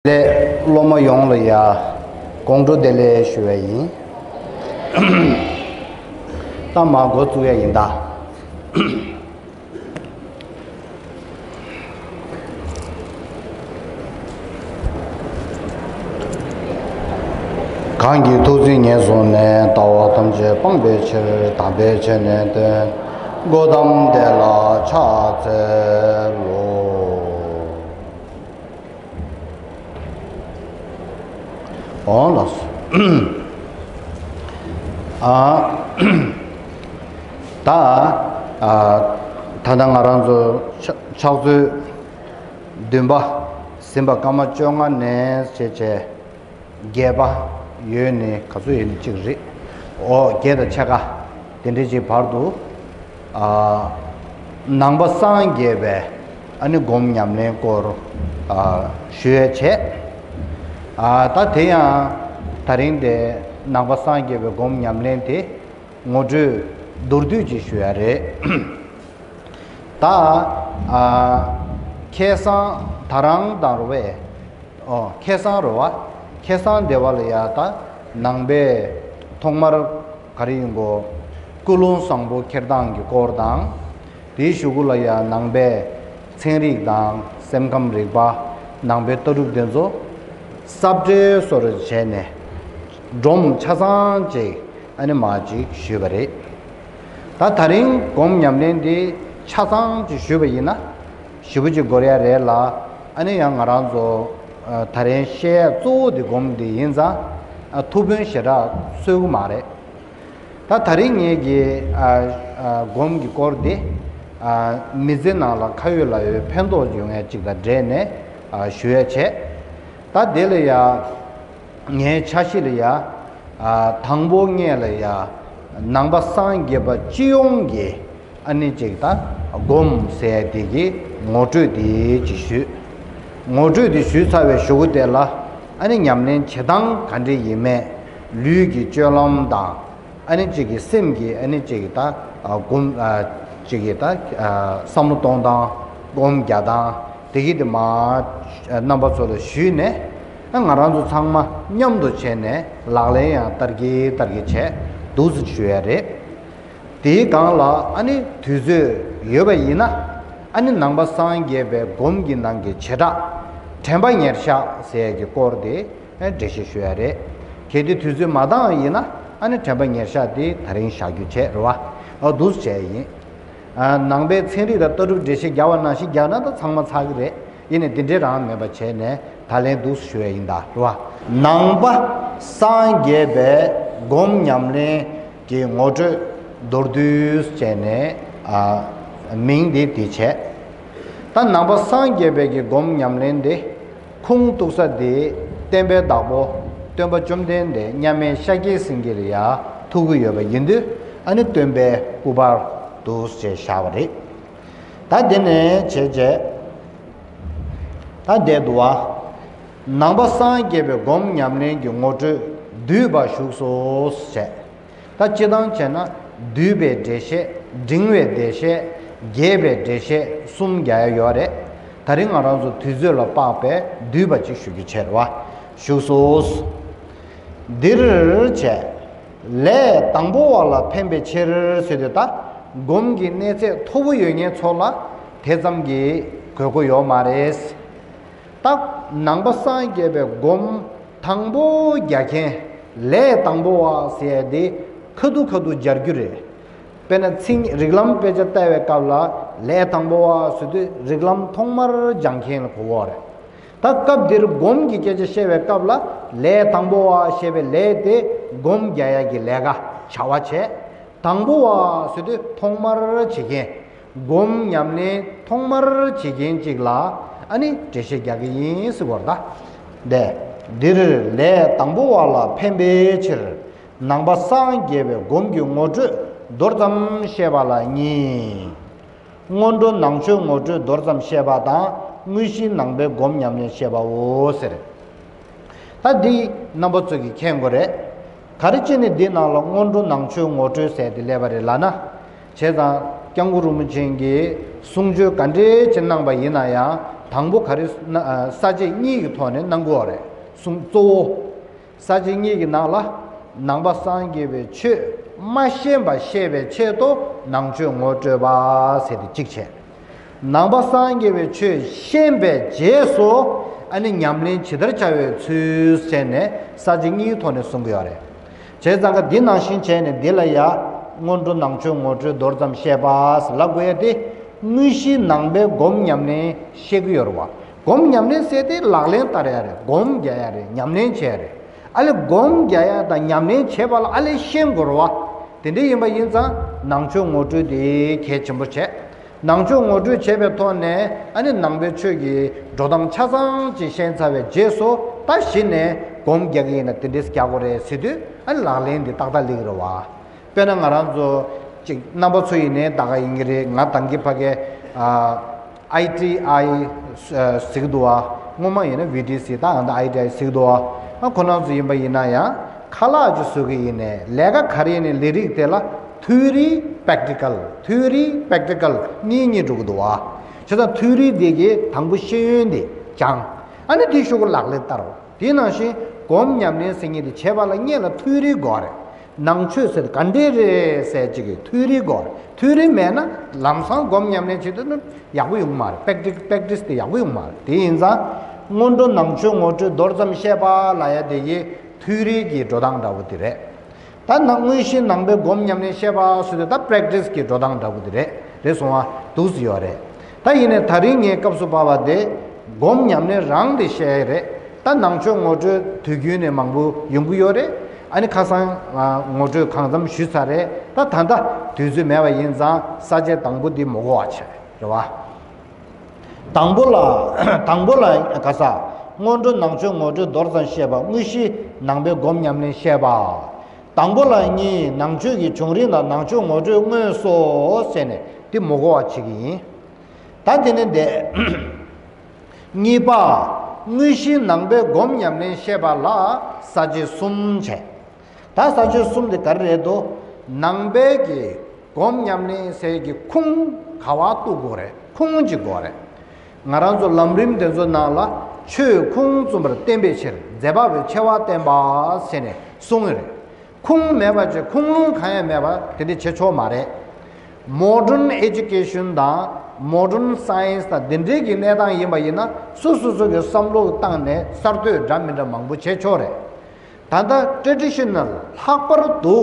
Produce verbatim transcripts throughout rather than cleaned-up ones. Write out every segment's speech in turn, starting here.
དེ་སློབ་མ་ཡོངས་ལ་ཡ་དགོང་དྲོ་བདེ་ལེགས་ཞུ་བ་ཡིན། ད་མ་འགོ་བཙུགས་ཡ་ཡིན་ད། གང་གིས་ཐུགས་བརྩེ་ཉེར་བཟུང་ནས། ལྟ་བ་ཐམས་ཅད་སྤང་བའི་ཕྱིར། དམ་པའི་ཆོས་ནི་སྟོན། གོའུ་ཏམ་དེ་ལ་ཕྱག་འཚལ་ལོ། འོང་ལགས་སོ། ཨ། ད། ཨ། ད་ལྟ་ང་རང་ཚོ་ཕྱག་ཕྱག་ཚོད་བདུན་པ། ཟིན་པ་སྐར་མ་བཅོ་ལྔ་ནས་བྱས་བྱས་བརྒྱད་པ་ཡོད་ནི་ག་ཚོད་ཡོད་ནི་གཅིག་རེད། འོ་བརྒྱད་དང་ཕྱེད་ཀ་དེ་འདྲ་ཅིག་བར་དུ། ཨ། ནང་པ་སངས་རྒྱས་པའི་ཨ་ནི་སྒོམ་ཉམས་ལེན་སྐོར། ཨ། ཞུ་ཡས་བྱས། ཨ། ད་དེ་ཡང་ད་རིང་དེ་ནང་པ་སངས་རྒྱས་པའི་སྒོམ་ཉམས་ལེན་དེ་ངོ་སྤྲོད་མདོར་བསྡུས་ཅིག་ཞུ་ཡ་རེད། ད། ཨ། ཁ་སང་ད་རང་དང་རེད་པས། ཨོ། ཁ་སང་རེད་པ། ཁ་སང་དེ་བ་ལ་ཡ་ད་ནང་པའི་ཐོག་མར་ག་རེ་ཡིན་གོ། ཀུན་སློང་བཟང་པོ་འཁྱེར་སྟངས་ཀྱི་སྐོར་དང་། དེའི་གཞུག་གུ་ལ་ཡ་ནང་པའི་ཚན་རིག་དང་སེམས་ཁམས་རིག་པ། ནང་པའི་ལྟ་གྲུབ་དེ་ཚོ་ཟབ་འགྲེལ་སོགས་བྱས་ནས་སྒྲོམ་ཆ་ཚང་ཅིག་ཨ་ནི་མ་ཅིག་ཞུས་པ་རེད། ད་ད་རིང་སྒོམ་ཉམས་ལེན་འདི་ཆ་ཚང་ཅིག་ཞུས་པ་ཡིན་ན་ཞེ་པོ་ཅིག་འགོར་ཡ་རེད་ལ། ཨ་ནི་ཡང་ང་རང་ཚོ་ད་རིང་བཤད་ཡ་གཙོ་བོ་འདི་སྒོམ་འདི་ཡིན་ཙང་། ཨ། ཐུགས་ཕན་ཞེ་དྲག་གསོས་ཀྱི་མ་རེད། ད་ད་རིང་ངེད་ཀྱི། ཨ། ཨ། སྒོམ་གྱི་སྐོར་འདི། ཨ། མི་ཚེ་ནང་ལ་ཁ་ཡོད་ལག་ཡོད་ཕན་ཐོགས་ཡོང་ཡ་ཅིག་དང་འབྲེལ་ནས། ཨ། ཞུ་ཡ་བྱས། ད་དེ་ལ་ཡ། ངའི་འཆར་གཞི་ལ་ཡ། ཨ། དང་པོ་ངེད་ལ་ཡ། ནང་པ་སངས་རྒྱས་པ་སྤྱི་ཡོངས་ཀྱི་ཨ་ནི་ཅིག་ད་སྒོམ་ཟེར་དེ་གི་ངོ་སྤྲོད་དེ་ཅིག་ཞུས། ངོ་སྤྲོད་དེ་ཞུས་ཚར་བའི་གཞུག་གུ་དེ་ལ་ཨ་ནི་ཉམས་ལེན་བྱེད་སྟངས་ག་འདྲ་ཡིན་མིན། ལུས་ཀྱི་སྤྱོད་ལམ་དང་། ཨ་ནི་གཅིག་གི་སེམས་ཀྱི་ཨ་ནི་གཅིག་གི་ད། ཨ། སྒོམ། ཨ། གཅིག་གི་ད། ཨ། བསམ་བློ་གཏོང་སྟངས། སྒོམ་རྒྱག་སྟངས་དེ་གི་དེ་མ། ཨ། རྣམ་པ་ཚོ་ལ་ཞུས་ནས། ཨ། ང་རང་ཚོ་ཚང་མ་མཉམ་དུ་བྱས་ནས་ལག་ལེན་ཡང་བསྟར་གྱི་བསྟར་གྱི་བྱས་འདུག་སེ་ཞུ་ཡ་རེད། དེའི་སྒང་ལ་ཨ་ནི་དུས་ཚོད་ཡོད་པ་ཡིན་ན། ཨ་ནི་ནང་པ་སངས་རྒྱས་པའི་སྒོམ་གྱི་ནང་གི་བྱེ་བྲག་དྲན་པ་ཉེར་བཞག་ཟེར་ཡ་གི་སྐོར་དེ། ཨ། འགྲེལ་བཤད་ཞུ་ཡ་རེད། གལ་ཏེ་དུས་ཚོད་མ་འདང་བ་ཡིན་ན་ཨ་ནི་དྲན་པ་ཉེར་བཞག་དེ་ད་རིང་བཞག་རྒྱུ་བྱས་རེད་པ། ཨ། འདུག་སེ་བྱས་ཡིན། ཨ། ནང་པའི་ཚན་རིག་དང་ལྟ་གྲུབ་འགྲེལ་བཤད་རྒྱག་པ་ནང་བཞིན་རྒྱག་ན་ད་ཚང་མ་ཚར་གི་རེད། ཡིན་ནའི་དེ་འདྲའི་རང་མེད་པ་བྱས་ནས་ད་ལན་འདུག་སེ་ཞུ་ཡ་ཡིན་ད་རེད་པ། ནང་པ་སངས་རྒྱས་པའི་སྒོམ་ཉམས་ལེན་གྱི་ངོ་སྤྲོད་མདོར་བསྡུས་བྱས་ནས། ཨ། མིང་འདི་འདི་བྱས། ད་ནང་པ་སངས་རྒྱས་པའི་གི་སྒོམ་ཉམས་ལེན་དེ། ཁུངས་གཏུགས་ས་དེ་བསྟན་པའི་བདག་པོ་སྟོན་པ་བཅོམ་ལྡན་འདས་མཉམ་མེད་ཤཱཀྱའི་སེང་གེ་ལ་ཡ་ཐུག་གི་ཡོད་པ་ཡིན་དུས། ཨ་ནི་སྟོན་པའི་སྐུ་པར་འདུག་སེ་བཞག་པ་རེད། ད་དེ་ནས་བྱས་བྱས། ད་བསྡད་འདུག་པ། ནང་པ་སངས་རྒྱས་པའི་སྒོམ་ཉམས་ལེན་གྱི་ངོ་སྤྲོད་བསྡུས་པ་བཞུགས་སོ་ཞེས། ད་སྤྱིར་བཏང་བྱས་ན་བསྡུས་པའི་འགྲེལ་བཤད། འབྲིང་བའི་འགྲེལ་བཤད། རྒྱས་པའི་འགྲེལ་བཤད་གསུམ་རྒྱག་ཡ་ཡོད་རེད། ད་རིང་ང་རང་ཚོ་དུས་ཚོད་ལ་དཔག་པའི་བསྡུས་པ་ཅིག་ཞུ་རྒྱུ་བྱས་རེད་པ། བཞུགས་སོ། འདིར་བྱས། ལས་དང་པོ་བ་ལ་ཕན་པའི་ཕྱིར་ཟེར་དུས། ད་སྒོམ་གྱི་གནས་ཚད་མཐོ་པོ་ཡོད་མཁན་ཚོ་ལ་དེ་ཙམ་གྱི་དགོས་མཁོ་ཡོད་མ་རེད། ད་ནང་པ་སངས་རྒྱས་པའི་སྒོམ་དང་པོ་རྒྱག་མཁན། ལས་དང་པོ་བ་ཟེར་ཡ་དེ་ཁ་ཐུག་ཁ་ཐུག་སྦྱར་རྒྱུ་རེད། དཔེར་ན་མཚན་ཉིད་རིགས་ལམ་དཔེ་ཆ་ལྟ་བའི་སྐབས་ལ་ལས་དང་པོ་བ་ཟེར་དུས་རིགས་ལམ་ཐོག་མར་སྦྱང་མཁན་ལ་གོ་གི་ཡོད་རེད། ད་སྐབས་འདིར་སྒོམ་གྱི་སྐད་ཆ་བཤད་པའི་སྐབས་ལ་ལས་དང་པོ་བ་ཞེས་པའི་ལས་དེ་སྒོམ་རྒྱག་ཡ་གི་ལས་ཀ་བྱ་བ་བྱས། དང་པོ་བ་ཟེར་དུས་ཐོག་མར་བྱེད་མཁན། སྒོམ་ཉམས་ལེན་ཐོག་མར་བྱེད་མཁན་ཅིག་ལ་ཨ་ནི་འགྲེལ་བཤད་རྒྱག་གི་ཡིན་ཟེར་བ་རེད་ད། འདིར་ལས་དང་པོ་བ་ལ་ཕན་པའི་ཕྱིར། ནང་པ་སངས་རྒྱས་པའི་སྒོམ་གྱི་ངོ་སྤྲོད་མདོར་ཙམ་བཤད་པ་ལ་གཉིས། སྔོན་འགྲོ་ནང་ཆོས་ངོ་སྤྲོད་མདོར་ཙམ་བཤད་པ་དང་། དངོས་གཞིའི་ནང་པའི་སྒོམ་ཉམས་ལེན་བཤད་པའོ་ཟེར། ད་འདི་རྣམ་པ་ཚོ་གིས་མཁྱེན་དགོས་རེད། ག་རེ་བྱས་ནས་འདི་ནང་ལ་སྔོན་འགྲོ་ནང་ཆོས་ངོ་སྤྲོད་ཟེར་དེ་སླེབས་པ་རེད་ལབ་ན། བྱས་ཙང་སྐྱབས་མགོན་རིན་པོ་ཆེ་གིས་གསུང་ཆོས་ག་འདྲས་ཅིག་གནང་པ་ཡིན་ན་ཡང་ དང་པོ་ག་རེ་ན་ས་བཅད་གཉིས་ཀྱི་ཐོག་ནས་གནང་དགོས་པ་རེད། གསུང་གཙོ་བོ། ས་བཅད་གཉིས་ཀྱི་ནང་ལ་ནང་པ་སངས་རྒྱས་པའི་ཆོས་མ་ཞན་པ་བཤད་པའི་ཆེད་དུ་ནང་ཆོས་ངོ་སྤྲོད་པ་ཟེར་ཏེ་གཅིག་བྱས། ནང་པ་སངས་རྒྱས་པའི་ཆོས་ཤེས་པའི་རྗེས་སུ་ཨ་ནི་ཉམས་ལེན་ཇི་ལྟར་བྱ་བའི་ཚུལ་བྱས་ནས་ས་བཅད་གཉིས་ཐོག་ནས་གསུང་གི་ཡོད་རེད། བྱས་ཙང་ཀ་འདི་ནང་བཞིན་བྱས་ནས་འདི་ལ་ཡ་སྔོན་འགྲོ་ནང་ཆོས་ངོ་སྤྲོད་མདོར་ཙམ་བཤད་པ་ལབ་དགོས་ཡ་དེ་དངོས་གཞིའི་ནང་པའི་སྒོམ་ཉམས་ལེན་བཤད་ཀྱི་ཡོད་རེད་བ། སྒོམ་ཉམས་ལེན་ཟེར་དེ་ལག་ལེན་བསྟར་ཡ་རེད། སྒོམ་རྒྱག་ཡ་རེད། ཉམས་ལེན་བྱེད་ཡ་རེད། ཨ་ལས་སྒོམ་རྒྱག་ཡ་དང་ཉམས་ལེན་བྱེད་པ་ལ་ཨ་ལས་ཤེས་དགོས་རེད་བ། དེ་འདྲ་ཡིན་པ་ཡིན་ཙང་ནང་ཆོས་ངོ་སྤྲོད་དེ་གལ་ཆེན་པོ་བྱས། ནང་ཆོས་ངོ་སྤྲོད་བྱས་པའི་ཐོག་ནས་ཨ་ནི་ནང་པའི་ཆོས་ཀྱི་འགྲོ་སྟངས་ཆ་ཚང་ཅིག་ཤེས་ཚར་བའི་རྗེས་སུ་ད་གཞི་ནས་སྒོམ་རྒྱག་གི་ཡིན་ན་དེ་འདྲས་རྒྱག་དགོས་རེད་ཟེར་དུས་ཨ་ནི་ལག་ལེན་འདི་ཏག་ཏག་སླེབས་ཀྱི་རེད་བ། དཔེར་ན་ང་རང་ཚོ་ཅིག་རྣམ་པ་ཚོ་ཡིན་ནའི་ད་ག་ཡིན་གྱི་རེད། ང་ད་གིན་ཕ་གི་ཨ་ཨའི་ཊི་ཨའི་ཟེར་གྱི་འདུག་བ། སྔོན་མ་ཡིན་ན་བི་ཊི་སི་ད་ང་ད་ཨའི་ཊི་ཨའི་ཟེར་གྱི་འདུག་བ། ཨ་ཁོ་རང་ཚོ་ཡིན་པ་ཡིན་ན་ཡང་ཁ་ལག་ཅིག་བཟོ་གི་ཡིན་ནའི་ལས་ཀ་ག་རེ་ཡིན་ནའི་ལས་རིགས་དེ་ལ་ཐིའོ་རི་པེག་ཊི་ཀལ། ཐིའོ་རི་པེག་ཊི་ཀལ་གཉིས་གཉིས་འགྲོ་གི་འདུག་བ། བྱས་ཙང་ཐིའོ་རི་དེ་གི་དང་པོ་ཤེས་ཡོན་དེ་སྦྱངས། ཨ་ནི་དེའི་གཞུག་གུ་ལག་ལེན་བསྟར་རོགས། དེ་ནང་བཞིན་སྒོམ་ཉམས་ལེན་ཟེར་མཁན་དེ་བྱེད་པ་ལ་སྔོན་ལ་ཐིའོ་རི་དགོས་རེད། ནང་ཆོས་ཟེར་ག་འདྲས་རེད་ཟེར་ཅིག་གི་ཐིའོ་རི་དགོས་རེད། ཐིའོ་རི་མེད་ན་ལམ་སང་སྒོམ་ཉམས་ལེན་བྱེད་དུས་ནི་ཡག་པོ་ཡོང་གི་མ་རེད། པེག་ཊི་པེག་ཊི་སི་དེ་ཡག་པོ་ཡོང་གི་མ་རེད། དེ་ཡིན་ཙང་སྔོན་འགྲོ་ནང་ཆོས་ངོ་སྤྲོད་མདོར་ཙམ་བཤད་པ་ལབ་ཡ་དེ་གི་ཐིའོ་རི་གི་འགྲོ་སྟངས་འདྲ་བོ་དེ་རེད། ད་ནང་དངོས་གཞི་ནང་པའི་སྒོམ་ཉམས་ལེན་བཤད་པ་ཟེར་དུས་ད་པེག་ཊི་སི་གི་འགྲོ་སྟངས་འདྲ་བོ་དེ་རེད། རེད་སོང་བ་འདུག་སེ་ཡོད་རེད། ད་ཡིན་ནའི་ད་རིང་ངས་སྐབས་སུ་བབས་པ་དེ་སྒོམ་ཉམས་ལེན་རང་དེ་བཤད་ཡ་རེད། ད་ནང་ཆོས་ངོ་སྤྲོད་དུས་རྒྱུན་ནས་མང་པོ་ཡོང་གི་ཡོད་རེད། ཨ་ནི་ཁ་སང་ང་ངོ་སྤྲོད་གང་འཚམ་ཞུས་ཚར་རེད། ད་ད་ལྟ་དུས་ཚོད་མེད་པ་ཡིན་ཙང་ས་བཅད་དང་པོ་འདི་མ་གོ་བ་བྱས་རེད་བ། དང་པོ་ལ་དང་པོ་ལ་ག་ས་སྔོན་འགྲོ་ནང་ཆོས་ངོ་སྤྲོད་མདོར་ཙམ་བཤད་པ། དངོས་གཞི་ནང་པའི་སྒོམ་ཉམས་ལེན་བཤད་པ། དང་པོ་ལ་གཉིས། ནང་ཆོས་ཀྱི་བྱུང་རིམ་དང་ནང་ཆོས་ངོ་སྤྲོད་དངོས་སོ་ཟེར་ནས་འདི་མ་གོ་བ་བྱེད་ཀྱི་ཡིན། ད་དེ་ནས་འདས། གཉིས་པ། དངོས་གཞི་ནང་པའི་སྒོམ་ཉམས་ལེན་བཤད་པ་ལ་ས་བཅད་གསུམ་བྱས། ད་ས་བཅད་གསུམ་དེ་ག་རེ་རེད་དོ། ནང་པའི་གི་སྒོམ་ཉམས་ལེན་ཟེར་གྱི་ཁུངས་ག་བ་གཏུག་དགོས་རེད། ཁུངས་ཅིག་དགོས་རེད། ང་རང་ཚོ་ལམ་རིམ་དེ་ཚོ་ནང་ལ་ཆོས་ཁུངས་བཙུན་པར་བསྟན་པའི་ཕྱིར་མཛད་པ་པོའི་ཆེ་བ་བསྟན་པ་ཟེར་ནས་གསུངས་ཡོད་རེད། ཁུངས་མེད་པ་ཅིག་ཁུངས་ལུང་གང་ཡང་མེད་པ་དེ་འདྲ་བྱེད་ཆོག་མ་རེད། མོ་ཌརན་ཨེ་ཌུ་ཀེ་ཤན་དང་མོ་ཌརན་སའེན་སི་དང་དེ་འདྲའི་གི་གནས་སྟངས་ཡིན་པ་ཡིན་ན་སོ་སོ་སོ་གི་བསམ་བློ་བཏང་ནས་གསར་གཏོད་འདྲ་མི་འདྲ་མང་པོ་བྱེད་ཆོག་རེད། ད་ལྟ་ཊེ་ཌི་ཤི་ནལ་ལྷག་པར་དུ་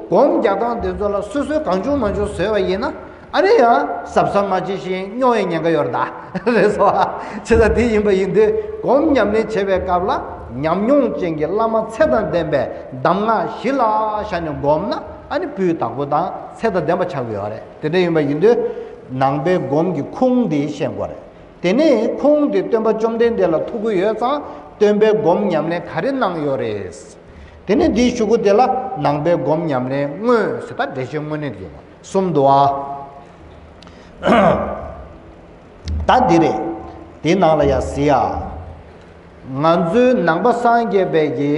སྒོམ་རྒྱག་སྟངས་དེ་ཚོ་ལ་སོ་སོའི་གང་བྱུང་མང་བྱུང་བཟོས་པ་ཡིན་ན་ཨ་ནི་ཡང་གཟབ་གཟབ་མ་བྱས་ཤིང་རྙོག་ཡའི་ཉེན་ཁ་ཡོད་རེད་ད། རེད་སོ། བྱས་ཙང་དེ་ཡིན་པ་ཡིན་དུས་སྒོམ་ཉམས་ལེན་བྱེད་པའི་སྐབས་ལ་ཉམས་མྱོང་ཅན་གྱི་བླ་མ་ཚད་དང་ལྡན་པའི་གདམས་ངག་གཞི་ལ་བཞག་ནས་བསྒོམས་ན་ཨ་ནི་སྤུས་དག་པོ་དང་ཚད་དང་ལྡན་པ་ཆགས་ཀྱི་ཡོད་རེད། དེ་འདྲ་ཡིན་པ་ཡིན་དུས་ནང་པའི་སྒོམ་གྱི་ཁུངས་དེ་ཤེས་དགོས་རེད། དེ་ནས་ཁུངས་དེ་སྟོན་པ་བཅོམ་ལྡན་འདས་ལ་ཐུག་གི་ཡོད་ཙང་སྟོན་པས་སྒོམ་ཉམས་ལེན་ག་རེ་གནང་ཡོད་རེད། དེ་ནས་འདིའི་གཞུག་གུ་དེ་ལ་ནང་པའི་སྒོམ་ཉམས་ལེན་དངོས་ཟེར་ད་འགྲེལ་བཤད་དངོས་གནས་དེ་ཡོད་པ་གསུམ་འདུག་ཨ། ད་འདི་རེད། དེའི་ནང་ལ་ཡ་གཟིགས་ཨ། ང་ཚོའི་ནང་པ་སངས་རྒྱས་པའི་གི་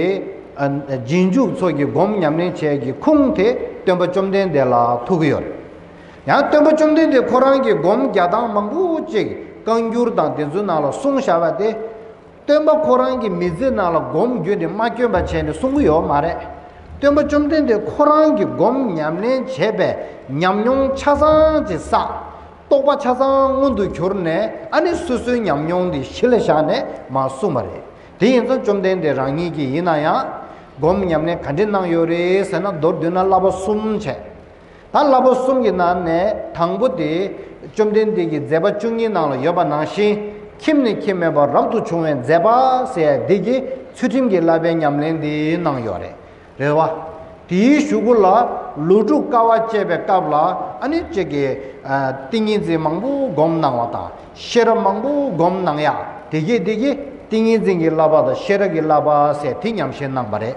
ཨ་རྗེས་འཇུག་ཚོ་གི་སྒོམ་ཉམས་ལེན་བྱེད་ཀྱི་ཁུངས་དེ་སྟོན་པ་བཅོམ་ལྡན་འདས་ལ་ཐུག་གི་ཡོད་རེད། ཡང་སྟོན་པ་བཅོམ་ལྡན་འདས་ཁོ་རང་གི་སྒོམ་རྒྱག་སྟངས་མང་པོ་ཅིག་བཀའ་འགྱུར་དང་དེ་ཚོའི་ནང་ལ་གསུངས་བཞག་པ་དེ། སྟོན་པ་ཁོ་རང་གི་མི་ཚེ་ནང་ལ་སྒོམ་རྒྱུན་ནས་མ་བསྐྱོན་པ་བྱས་ནས་གསུང་གི་ཡོད་མ་རེད། སྟོན་པ་བཅོམ་ལྡན་འདས་ཁོ་རང་གི་སྒོམ་ཉམས་ལེན་བྱས་པའི་ཉམས་མྱོང་ཆ་ཚང་ཅིག་བསགས། རྟོགས་པ་ཆ་ཚང་མངོན་དུ་གྱུར་ནས་ཨ་ནི་སོ་སོའི་ཉམས་མྱོང་འདི་གཞི་ལ་བཞག་ནས་མར་གསུངས་པ་རེད། དེ་ཡིན་ཙང་བཅོམ་ལྡན་འདས་རང་ཉིད་ཀྱིས་ཡིན་ན་ཡང་སྒོམ་ཉམས་ལེན་ག་འདྲས་གནང་ཡོད་རེད་ཟེར་ན་མདོར་བསྡུས་ན་བསླབ་པ་གསུམ་བྱས། ད་བསླབ་པ་གསུམ་གྱི་ནང་ནས་དང་པོ་དེ་བཅོམ་ལྡན་འདས་ཀྱི་མཛད་པ་བཅུ་གཉིས་ནང་ལ་ཡོད་པ་ནང་བཞིན་ཁྱིམ་ནས་ཁྱིམ་མེད་པར་རབ་ཏུ་བྱུང་བའི་མཛད་པ་ཟེར་ཡ་འདི་གི་ཚུལ་ཁྲིམས་ཀྱི་བསླབ་པའི་ཉམས་ལེན་འདི་གནང་ཡོད་རེད། རེད་བ། དེའི་གཞུག་གུ་ལ་ལོ་དྲུག་དཀའ་བ་སྤྱད་པའི་སྐབས་ལ་ཨ་ནི་གཅིག་གིས་ཏིང་ངེ་འཛིན་མང་པོ་སྒོམ་གནང་བ་དང་ཤེས་རབ་མང་པོ་སྒོམ་གནང་ཡ་དེ་གས་དེ་གས་ཏིང་ངེ་འཛིན་གྱི་བསླབ་པ་དང་ཤེས་རབ་ཀྱི་བསླབ་པ་ཟེར་དེ་ཉམས་བཞེས་གནང་བ་རེད།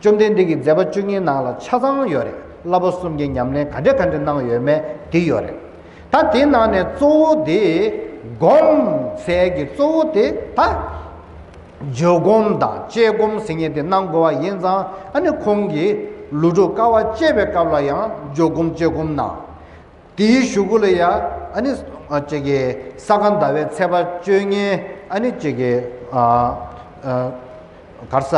བཅོམ་ལྡན་འདས་ཀྱི་མཛད་པ་བཅུ་གཉིས་ནང་ལ་ཆ་ཚང་ཡོད་རེད། བསླབ་པ་གསུམ་གྱི་ཉམས་ལེན་ག་འདྲ་ག་འདྲ་གནང་ཡོད་མེད་དེ་ཡོད་རེད། ད་དེ་ནང་ནས་གཙོ་བོ་དེ་སྒོམ་ཟེར་གྱི་གཙོ་བོ་དེ་ད་བརྗོད་སྒོམ་དང་དཔྱད་སྒོམ་ཟེར་མཁན་དེ་གནང་དགོས་པ་ཡིན་ཙང་ཨ་ནི་ཁོང་གིས་ལོ་དྲུག་དཀའ་བ་སྤྱད་པའི་སྐབས་ལ་ཡང་བརྗོད་སྒོམ་དཔྱད་སྒོམ་གནང་། དེའི་གཞུག་གུ་ལ་ཡ་ཨ་ནི་ ཨ་ཅིག་གི་ས་ག་ཟླ་བའི་ཚེས་པ་བཅོ་ལྔའི་ཨ་ནི་ཅིག་གི་ཨ་ཨ་གར་ས་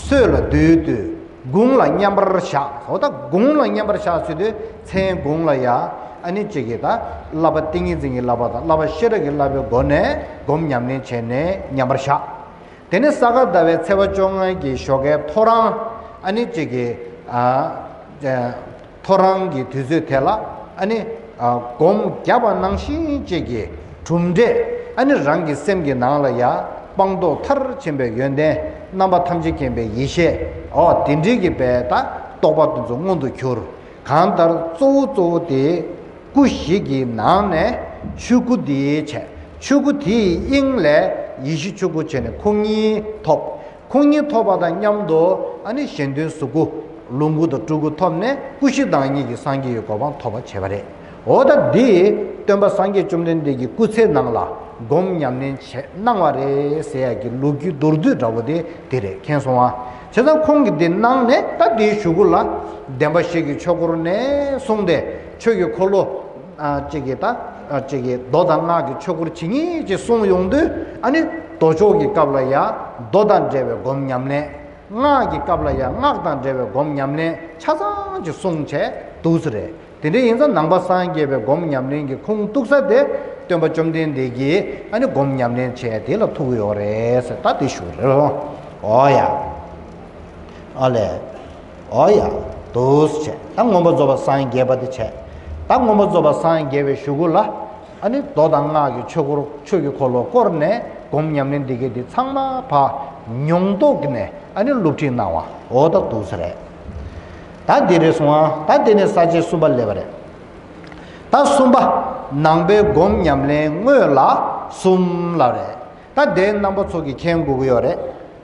སྲོད་ལ་བསྡུས་དུས་དགུང་ལ་མཉམ་པར་བཞག་འོ་ད་དགུང་ལ་མཉམ་པར་བཞག་ཟེར་དུས་མཚན་དགུང་ལ་ཡ་ཨ་ནི་ཅིག་གི་ད་བསླབ་པ་ཏིང་ངེ་འཛིན་གྱི་བསླབ་པ་དང་བསླབ་པ་ཤེས་རབ་ཀྱི་བསླབ་པའི་སྒོ་ནས་སྒོམ་ཉམས་ལེན་བྱས་ནས་མཉམ་པར་བཞག་དེ་ནས་ས་ག་ཟླ་བའི་ཚེས་པ་བཅོ་ལྔ་གི་ཞོགས་ཀའི་ཐོ་རངས་ཨ་ནི་གཅིག་གི་ཨ་ཐོ་རངས་ཀྱི་དུས་ཚོད་དེ་ལ་ཨ་ནི་ཨ་སྒོམ་བརྒྱབ་པ་ནང་བཞིན་གཅིག་གི་གྲུབ་འབྲས་ཨ་ནི་རང་གི་སེམས་ཀྱི་ནང་ལ་ཡ་སྤངས་རྟོགས་མཐར་ཕྱིན་པའི་ཡོན་ཏན་རྣམ་པ་ཐམས་ཅད་མཁྱེན་པའི་ཡེ་ཤེས་འོ་དེ་འདྲའི་གི་བས་ད་རྟོགས་པ་དེ་ཚོ་མངོན་དུ་གྱུར། གང་ལྟར་གཙོ་བོ་གཙོ་བོ་དེ་སྐུ་བཞི་གི་ནང་ནས་ཆོས་སྐུ་འདི་བྱས། ཆོས་སྐུ་དེའི་དབྱིངས་ལས་ཡེ་ཤེས་ཆོས་སྐུ་བྱས་ནས་ཁོང་གཉིས་ཐོབ། ཁོང་གཉིས་ཐོབ་པ་དང་མཉམ་དུ་ཨ་ནི་གཞན་དོན་གཟུགས་སྐུ་ལོངས་སྐུ་དང་སྤྲུལ་སྐུ་ཐོབ་ནས་སྐུ་བཞི་བདག་ཉིད་ཀྱི་སངས་རྒྱས་ཀྱི་གོ་འཕང་ཐོབ་པ་བྱས་པ་རེད། འོ་ད་འདི་སྟོན་པ་སངས་རྒྱས་བཅོམ་ལྡན་འདས་ཀྱི་སྐུ་ཚེའི་ནང་ལ་སྒོམ་ཉམས་ལེན་བྱས་གནང་བ་རེད་ཟེར་ཡག་གི་ལོ་རྒྱུས་མདོར་བསྡུས་འདྲ་བོ་དེ་དེ་རེད། མཁྱེན་སོང་ཨ། བྱས་ཙང་ཁོང་གིས་འདི་གནང་ནས་ད་འདིའི་གཞུག་གུ་ལ་བདེན་པ་བཞི་གི་ཆོས་འཁོར་ནས་གསུངས་ཏེ་ཆོས་ཀྱི་འཁོར་ལོ་ཨ་གཅིག་གི་ད་ཨ་གཅིག་གི་མདོ་དང་སྔགས་ཀྱི་ཆོས་འཁོར་ཇི་སྙེད་ཅིག་གསུངས་ཡོང་དུས་ཨ་ནི་མདོ་ཕྱོགས་ཀྱི་སྐབས་ལ་ཡང་མདོ་དང་འབྲེལ་བའི་སྒོམ་ཉམས་ལེན། སྔགས་ཀྱི་སྐབས་ལ་ཡང་སྔགས་དང་འབྲེལ་བའི་སྒོམ་ཉམས་ལེན་ཆ་ཚང་ཅིག་གསུངས་བྱས་འདུག་ས་རེད། དེ་འདྲ་ཡིན་ཙང་ནང་པ་སངས་རྒྱས་པའི་སྒོམ་ཉམས་ལེན་གྱི་ཁུངས་གཏུགས་ས་དེ་སྟོན་པ་བཅོམ་ལྡན་འདས་ཀྱིས་ཨ་ནི་སྒོམ་ཉམས་ལེན་བྱས་དེ་ལ་ཐུག་ཡོད་རེད་ཟེར་ད་དེ་ཞུ་རེད། འོ་ཡ། ཨ་ལས། འོ་ཡ། འདུག་སེ་བྱས་ད་མངོན་པ་རྫོགས་པ་སངས་རྒྱས་པ་དེ་བྱས། ད་མངོན་པ་རྫོགས་པ་སངས་རྒྱས་པའི་གཞུག་གུ་ལ་ཨ་ནི་མདོ་དང་སྔགས་ཀྱི་ཆོས་འཁོར་ཆོས་ཀྱི་འཁོར་ལོ་བསྐོར་ནས་སྒོམ་ཉམས་ལེན་འདི་གའི་འདི་ཚང་མ་ཕ་མྱོང་རྟོགས་ཀྱི་ནས་ཨ་ནི་སློབ་ཁྲིད་གནང་བ་འོ་ད་འདུག་སེ་རེད། ད་འདི་རེད་སོང་ཨ། ད་འདི་ནས་ས་བཅད་གསུམ་པ་སླེབས་པ་རེད། ད་གསུམ་པ། ནང་པའི་སྒོམ་ཉམས་ལེན་དངོས་ལ་གསུམ་ལབ་རེད། ད་དེ་རྣམ་པ་ཚོ་གིས་མཁྱེན་དགོས་ཀྱི་ཡོད་རེད།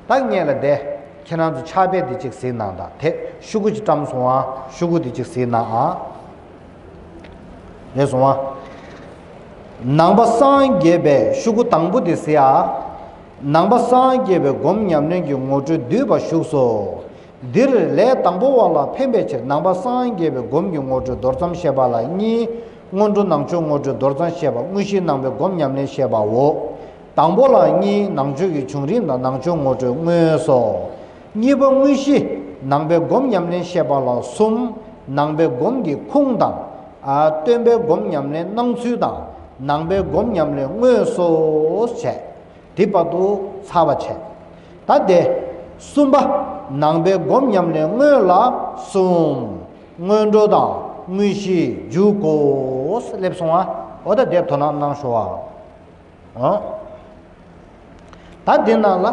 ད་ངས་ལ་དེ་ཁྱེད་རང་ཚོ་ཕྱག་དཔེ་དེ་གཅིག་གཟིགས་གནང་དང་དེ་ཤོག་གུ་གཅིག་བཀྲམ་སོང་ཨ། ཤོག་གུ་དེ་གཅིག་གཟིགས་གནང་ཨ། རེད་སོང་ཨ། ནང་པ་སངས་རྒྱས་པའི་ཤོག་གུ་དང་པོ་དེ་གཟིགས་ཨ། ནང་པ་སངས་རྒྱས་པའི་སྒོམ་ཉམས་ལེན་གྱི་ངོ་སྤྲོད་བསྡུས་པ་བཞུགས་སོ། འདིར་ལས་དང་པོ་བ་ལ་ཕན་པའི་ཕྱིར་ནང་པ་སངས་རྒྱས་པའི་སྒོམ་གྱི་ངོ་སྤྲོད་མདོར་ཙམ་བཤད་པ་ལ་གཉིས། སྔོན་འགྲོ་ནང་མཆོག་ངོ་སྤྲོད་མདོར་ཙམ་བཤད་པ་དངོས་གཞི་ནང་པའི་སྒོམ་ཉམས་ལེན་བཤད་པའོ། དང་པོ་ལ་གཉིས་ནང་ཆོས་ཀྱི་བྱུང་རིམ་དང་ནང་ཆོས་ངོ་སྤྲོད་དངོས་སོ། གཉིས་པ་དངོས་གཞི་ནང་པའི་སྒོམ་ཉམས་ལེན་བཤད་པ་ལ་གསུམ། ནང་པའི་སྒོམ་གྱི་ཁུངས་དང་། ཨ་སྟོན་པའི་སྒོམ་ཉམས་ལེན་གནང་ཚུལ་དང་ནང་པའི་སྒོམ་ཉམས་ལེན་དངོས་སོ་བྱས། དེ་བར་དུ་ཚར་བ་བྱས། ད་དེ་གསུམ་པ། ནང་པའི་སྒོམ་ཉམས་ལེན་དངོས་ལ་གསུམ། སྔོན་འགྲོ་དང་དངོས་གཞི་འཇུག་གོ་སླེབས་སོང་ཨ། འོ་ད་དེར་དོ་སྣང་གནང་ཤོག་ཨ། ཨོ། ད་དེ་ནང་ལ།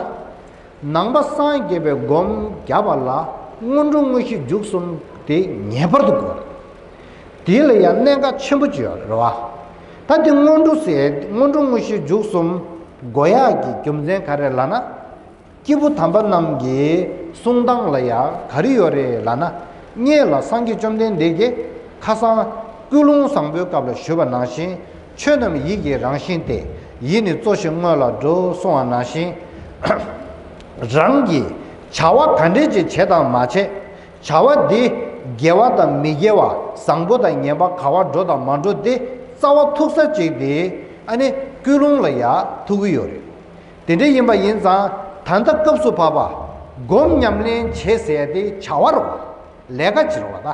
ནང་པ་སངས་རྒྱས་པའི་སྒོམ་བརྒྱབ་པ་ལ་སྔོན་འགྲོ་དངོས་གཞི་འཇུག་གསུམ་དེ་ངེས་པར་དུ་དགོས། དེ་ལ་ཡང་གནད་འགག་ཆེན་པོ་ཅིག་ཡོད་རེད་བ། ད་དེ་སྔོན་འགྲོ་ཟེར་སྔོན་འགྲོ་དངོས་གཞི་འཇུག་གསུམ་དགོས་ཡག་གི་རྒྱུ་མཚན་ག་རེ་ལབ་ན། སྐྱེས་བུ་དམ་པ་རྣམས་ཀྱི་གསུང་སྟངས་ལ་ཡང་ག་རེ་ཡོད་རེད་ལབ་ན། སྔོན་ལ་སངས་རྒྱས་བཅོམ་ལྡན་འདས་ཀྱིས་ཁ་སང་ཀུན་སློང་བཟང་པོའི་སྐབས་ལ་ཞུས་པ་ནང་བཞིན། ཆོས་རྣམས་ཡིད་ཀྱི་རང་བཞིན་ཏེ། ཡིད་ནི་གཙོ་ཞིང་སྔོན་ལ་འགྲོ་གསུངས་པ་ནང་བཞིན། རང་གིས་བྱ་བ་ག་འདྲས་ཅིག་བྱེད་དང་མ་བྱེད། བྱ་བ་འདི་དགེ་བ་དང་མི་དགེ་བ་བཟང་པོ་དང་ངན་པ་ག་བ་འགྲོ་དང་མ་འགྲོ་དེ་རྩ་བ་ཐུག་ས་གཅིག་དེ་ཨ་ནི་ཀུན་སློང་ལ་ཡ་ཐུག་གི་ཡོད་རེད། དེ་འདྲ་ཡིན་པ་ཡིན་ཙང་ད་ལྟ་སྐབས་སུ་བབ་པ་སྒོམ་ཉམས་ལེན་བྱེད་ཟེར་ཡ་དེ་བྱ་བ་རེད་བ། ལས་ཀ་ཅིག་རེད་བ་ད།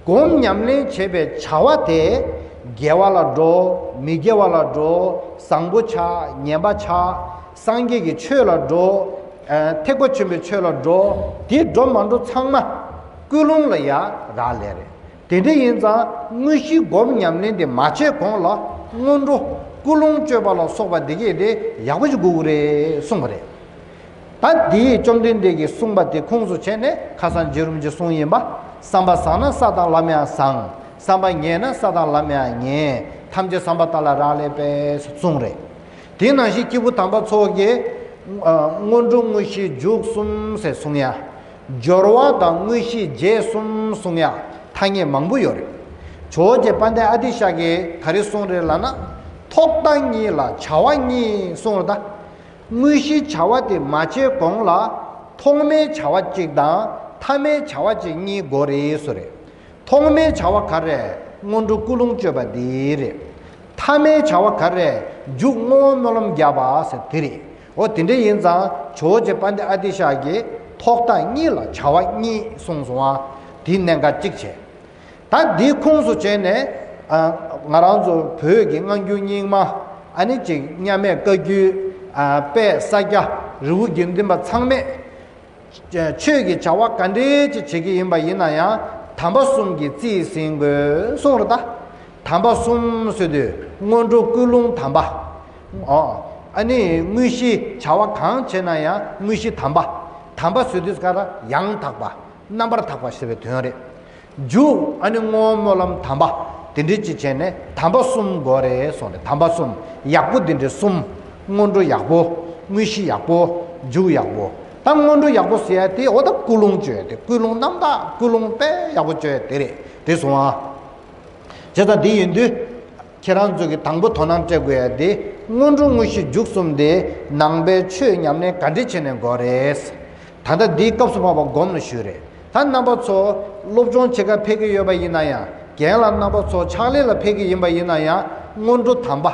སྒོམ་ཉམས་ལེན་བྱེད་པའི་བྱ་བ་དེ་དགེ་བ་ལ་འགྲོ། མི་དགེ་བ་ལ་འགྲོ། བཟང་པོ་ཆགས། ངན་པ་ཆགས། སངས་རྒྱས་ཀྱི་ཆོས་ལ་འགྲོ། ཨ་ཐེག་པ་ཆེན་པོའི་ཆོས་ལ་འགྲོ། དེ་འགྲོ་མ་འགྲོ་ཚང་མ་ཀུན་སློང་ལ་ཡ་རག་ལས་རེད། དེ་འདྲ་ཡིན་ཙང་དངོས་གཞི་སྒོམ་ཉམས་ལེན་དེ་མ་བྱས་གོང་ལ་སྔོན་འགྲོ་ཀུན་སློང་བཅོས་པ་ལ་སོགས་པ་འདི་གས་དེ་ཡག་པོ་ཞིག་དགོས་ཀྱི་རེད་གསུངས་པ་རེད། ད་དེའི་བཅོམ་ལྡན་འདས་ཀྱིས་གསུངས་པ་དེ་ཁུངས་སུ་བྱས་ནས་ཁ་སང་རྗེ་རིན་པོ་ཆེས་གསུངས་ཡིན་པ། བསམ་པ་བཟང་ན་ས་དང་ལམ་ཡང་བཟང་། བསམ་པ་ངན་ན་ས་དང་ལམ་ཡང་ངན། ཐམས་ཅད་བསམ་པ་ལྟར་ལ་རག་ལས་པས་གསུངས་རེད། དེ་ནང་བཞིན་སྐྱེས་བུ་དམ་པ་ཚོ་གིས་ཨ་སྔོན་འགྲོ་དངོས་གཞི་མཇུག་གསུམ་ཟེར་གསུང་ཡ། སྦྱོར་བ་དང་དངོས་གཞི་རྗེས་གསུམ་གསུང་ཡ་ཐ་སྙད་མང་པོ་ཡོད་རེད། ཇོ་བོ་རྗེ་དཔལ་ལྡན་ཨ་ཏི་ཤ་གིས་ག་རེ་གསུངས་རེད་ལབ་ན། ཐོག་མཐའ་གཉིས་ལ་བྱ་བ་གཉིས་གསུངས་རེད་ད། དངོས་གཞིའི་བྱ་བ་དེ་མ་བྱས་གོང་ལ་ཐོག་མའི་བྱ་བ་གཅིག་དང་ཐ་མའི་བྱ་བ་གཅིག་གཉིས་དགོས་རེད་ཟེར་རེད། ཐོག་མའི་བྱ་བ་ག་རེ། སྔོན་འགྲོ་ཀུན་སློང་བཅོས་པ་འདི་རེད། ཐ་མའི་བྱ་བ་ག་རེ། མཇུག་བསྔོ་བ་སྨོན་ལམ་བརྒྱབ་པ་ཟེར་དེ་རེད། འོ་དེ་འདྲ་ཡིན་ཙང་ཇོ་བོ་རྗེ་དཔལ་ལྡན་ཨ་ཏི་ཤ་གིས་ཐོག་མཐའ་གཉིས་ལ་བྱ་བ་གཉིས་གསུངས་སོང་ཨ། དེའི་གནད་འགག་གཅིག་བྱས། ད་འདིའི་ཁུངས་སུ་བྱས་ནས་ཨ། ང་རང་ཚོ་བོད་ཀྱི་སྔ་འགྱུར་རྙིང་མ། ཨ་ནི་ཅིག་མཉམ་མེད་བཀའ་བརྒྱུད། ཨ། དཔལ་ས་སྐྱ། རི་བོ་དགེ་ལྡན་པ་ཚང་མས། ཆོས་ཀྱི་བྱ་བ་ག་འདྲས་ཅིག་བྱེད་ཀྱི་ཡིན་པ་ཡིན་ན་ཡང་དམ་པ་གསུམ་གྱིས་རྩིས་ཟིན་དགོས་གསུངས་རེད་ད། དམ་པ་གསུམ་ཟེར་དུས་སྔོན་འགྲོ་ཀུན་སློང་དམ་པ། ཨོ། ཨ་ནི་དངོས་གཞི་བྱ་བ་གང་བྱེད་ན་ཡང་དངོས་གཞི་དམ་པ། དམ་པ་ཟེར་དུས་ག་རེ། ཡང་དག་པ། རྣམ་པར་དག་པ་ཞེས་པའི་དོན་རེད། མཇུག་ཨ་ནི་བསྔོ་བ་སྨོན་ལམ་དམ་པ། དེ་འདྲས་ཅིག་བྱས་ནས་དམ་པ་གསུམ་དགོས་རེད་གསུངས་ནས། དམ་པ་གསུམ། ཡག་པོ་དེ་འདྲས་གསུམ། སྔོན་འགྲོ་ཡག་པོ། དངོས་གཞི་ཡག་པོ། མཇུག་ཡག་པོ། ད་སྔོན་འགྲོ་ཡག་པོ་ཟེར་ཡ་དེ་འོ་ད་ཀུན་སློང་བཅོས་ཡ་དེ། ཀུན་སློང་རྣམ་དག་ཀུན་སློང་དཔེ་ཡག་པོ་བཅོས་ཡ་དེ་རེད། དེ་སོང་ཨ། བྱས་ཙང་དེ་ཡིན་དུས། ཁྱེད་རང་ཚོ་གི་དང་པོ་དོ་སྣང་སྤྲད་དགོས་ཡ་དེ། སྔོན་འགྲོ་དངོས་གཞི་མཇུག་གསུམ་དེ་ནང་པའི་ཆོས་ཉམས་ལེན་ག་འདྲས་བྱས་ནས་དགོས་རེད། ད་ལྟ་འདིའི་སྐབས་སུ་བབ་པ་སྒོམ་ལ་ཞུས་རེད། ད་རྣམ་པ་ཚོ་སློབ་སྦྱོང་བྱེད་ག་ཕེབས་ཀྱི་ཡོད་པ་ཡིན་ན་ཡང་། རྒན་ལགས་རྣམ་པ་ཚོ་ཕྱག་ལས་ལ་ཕེབས་ཀྱི་ཡིན་པ་ཡིན་ན་ཡང་། སྔོན་འགྲོ་དམ་པ།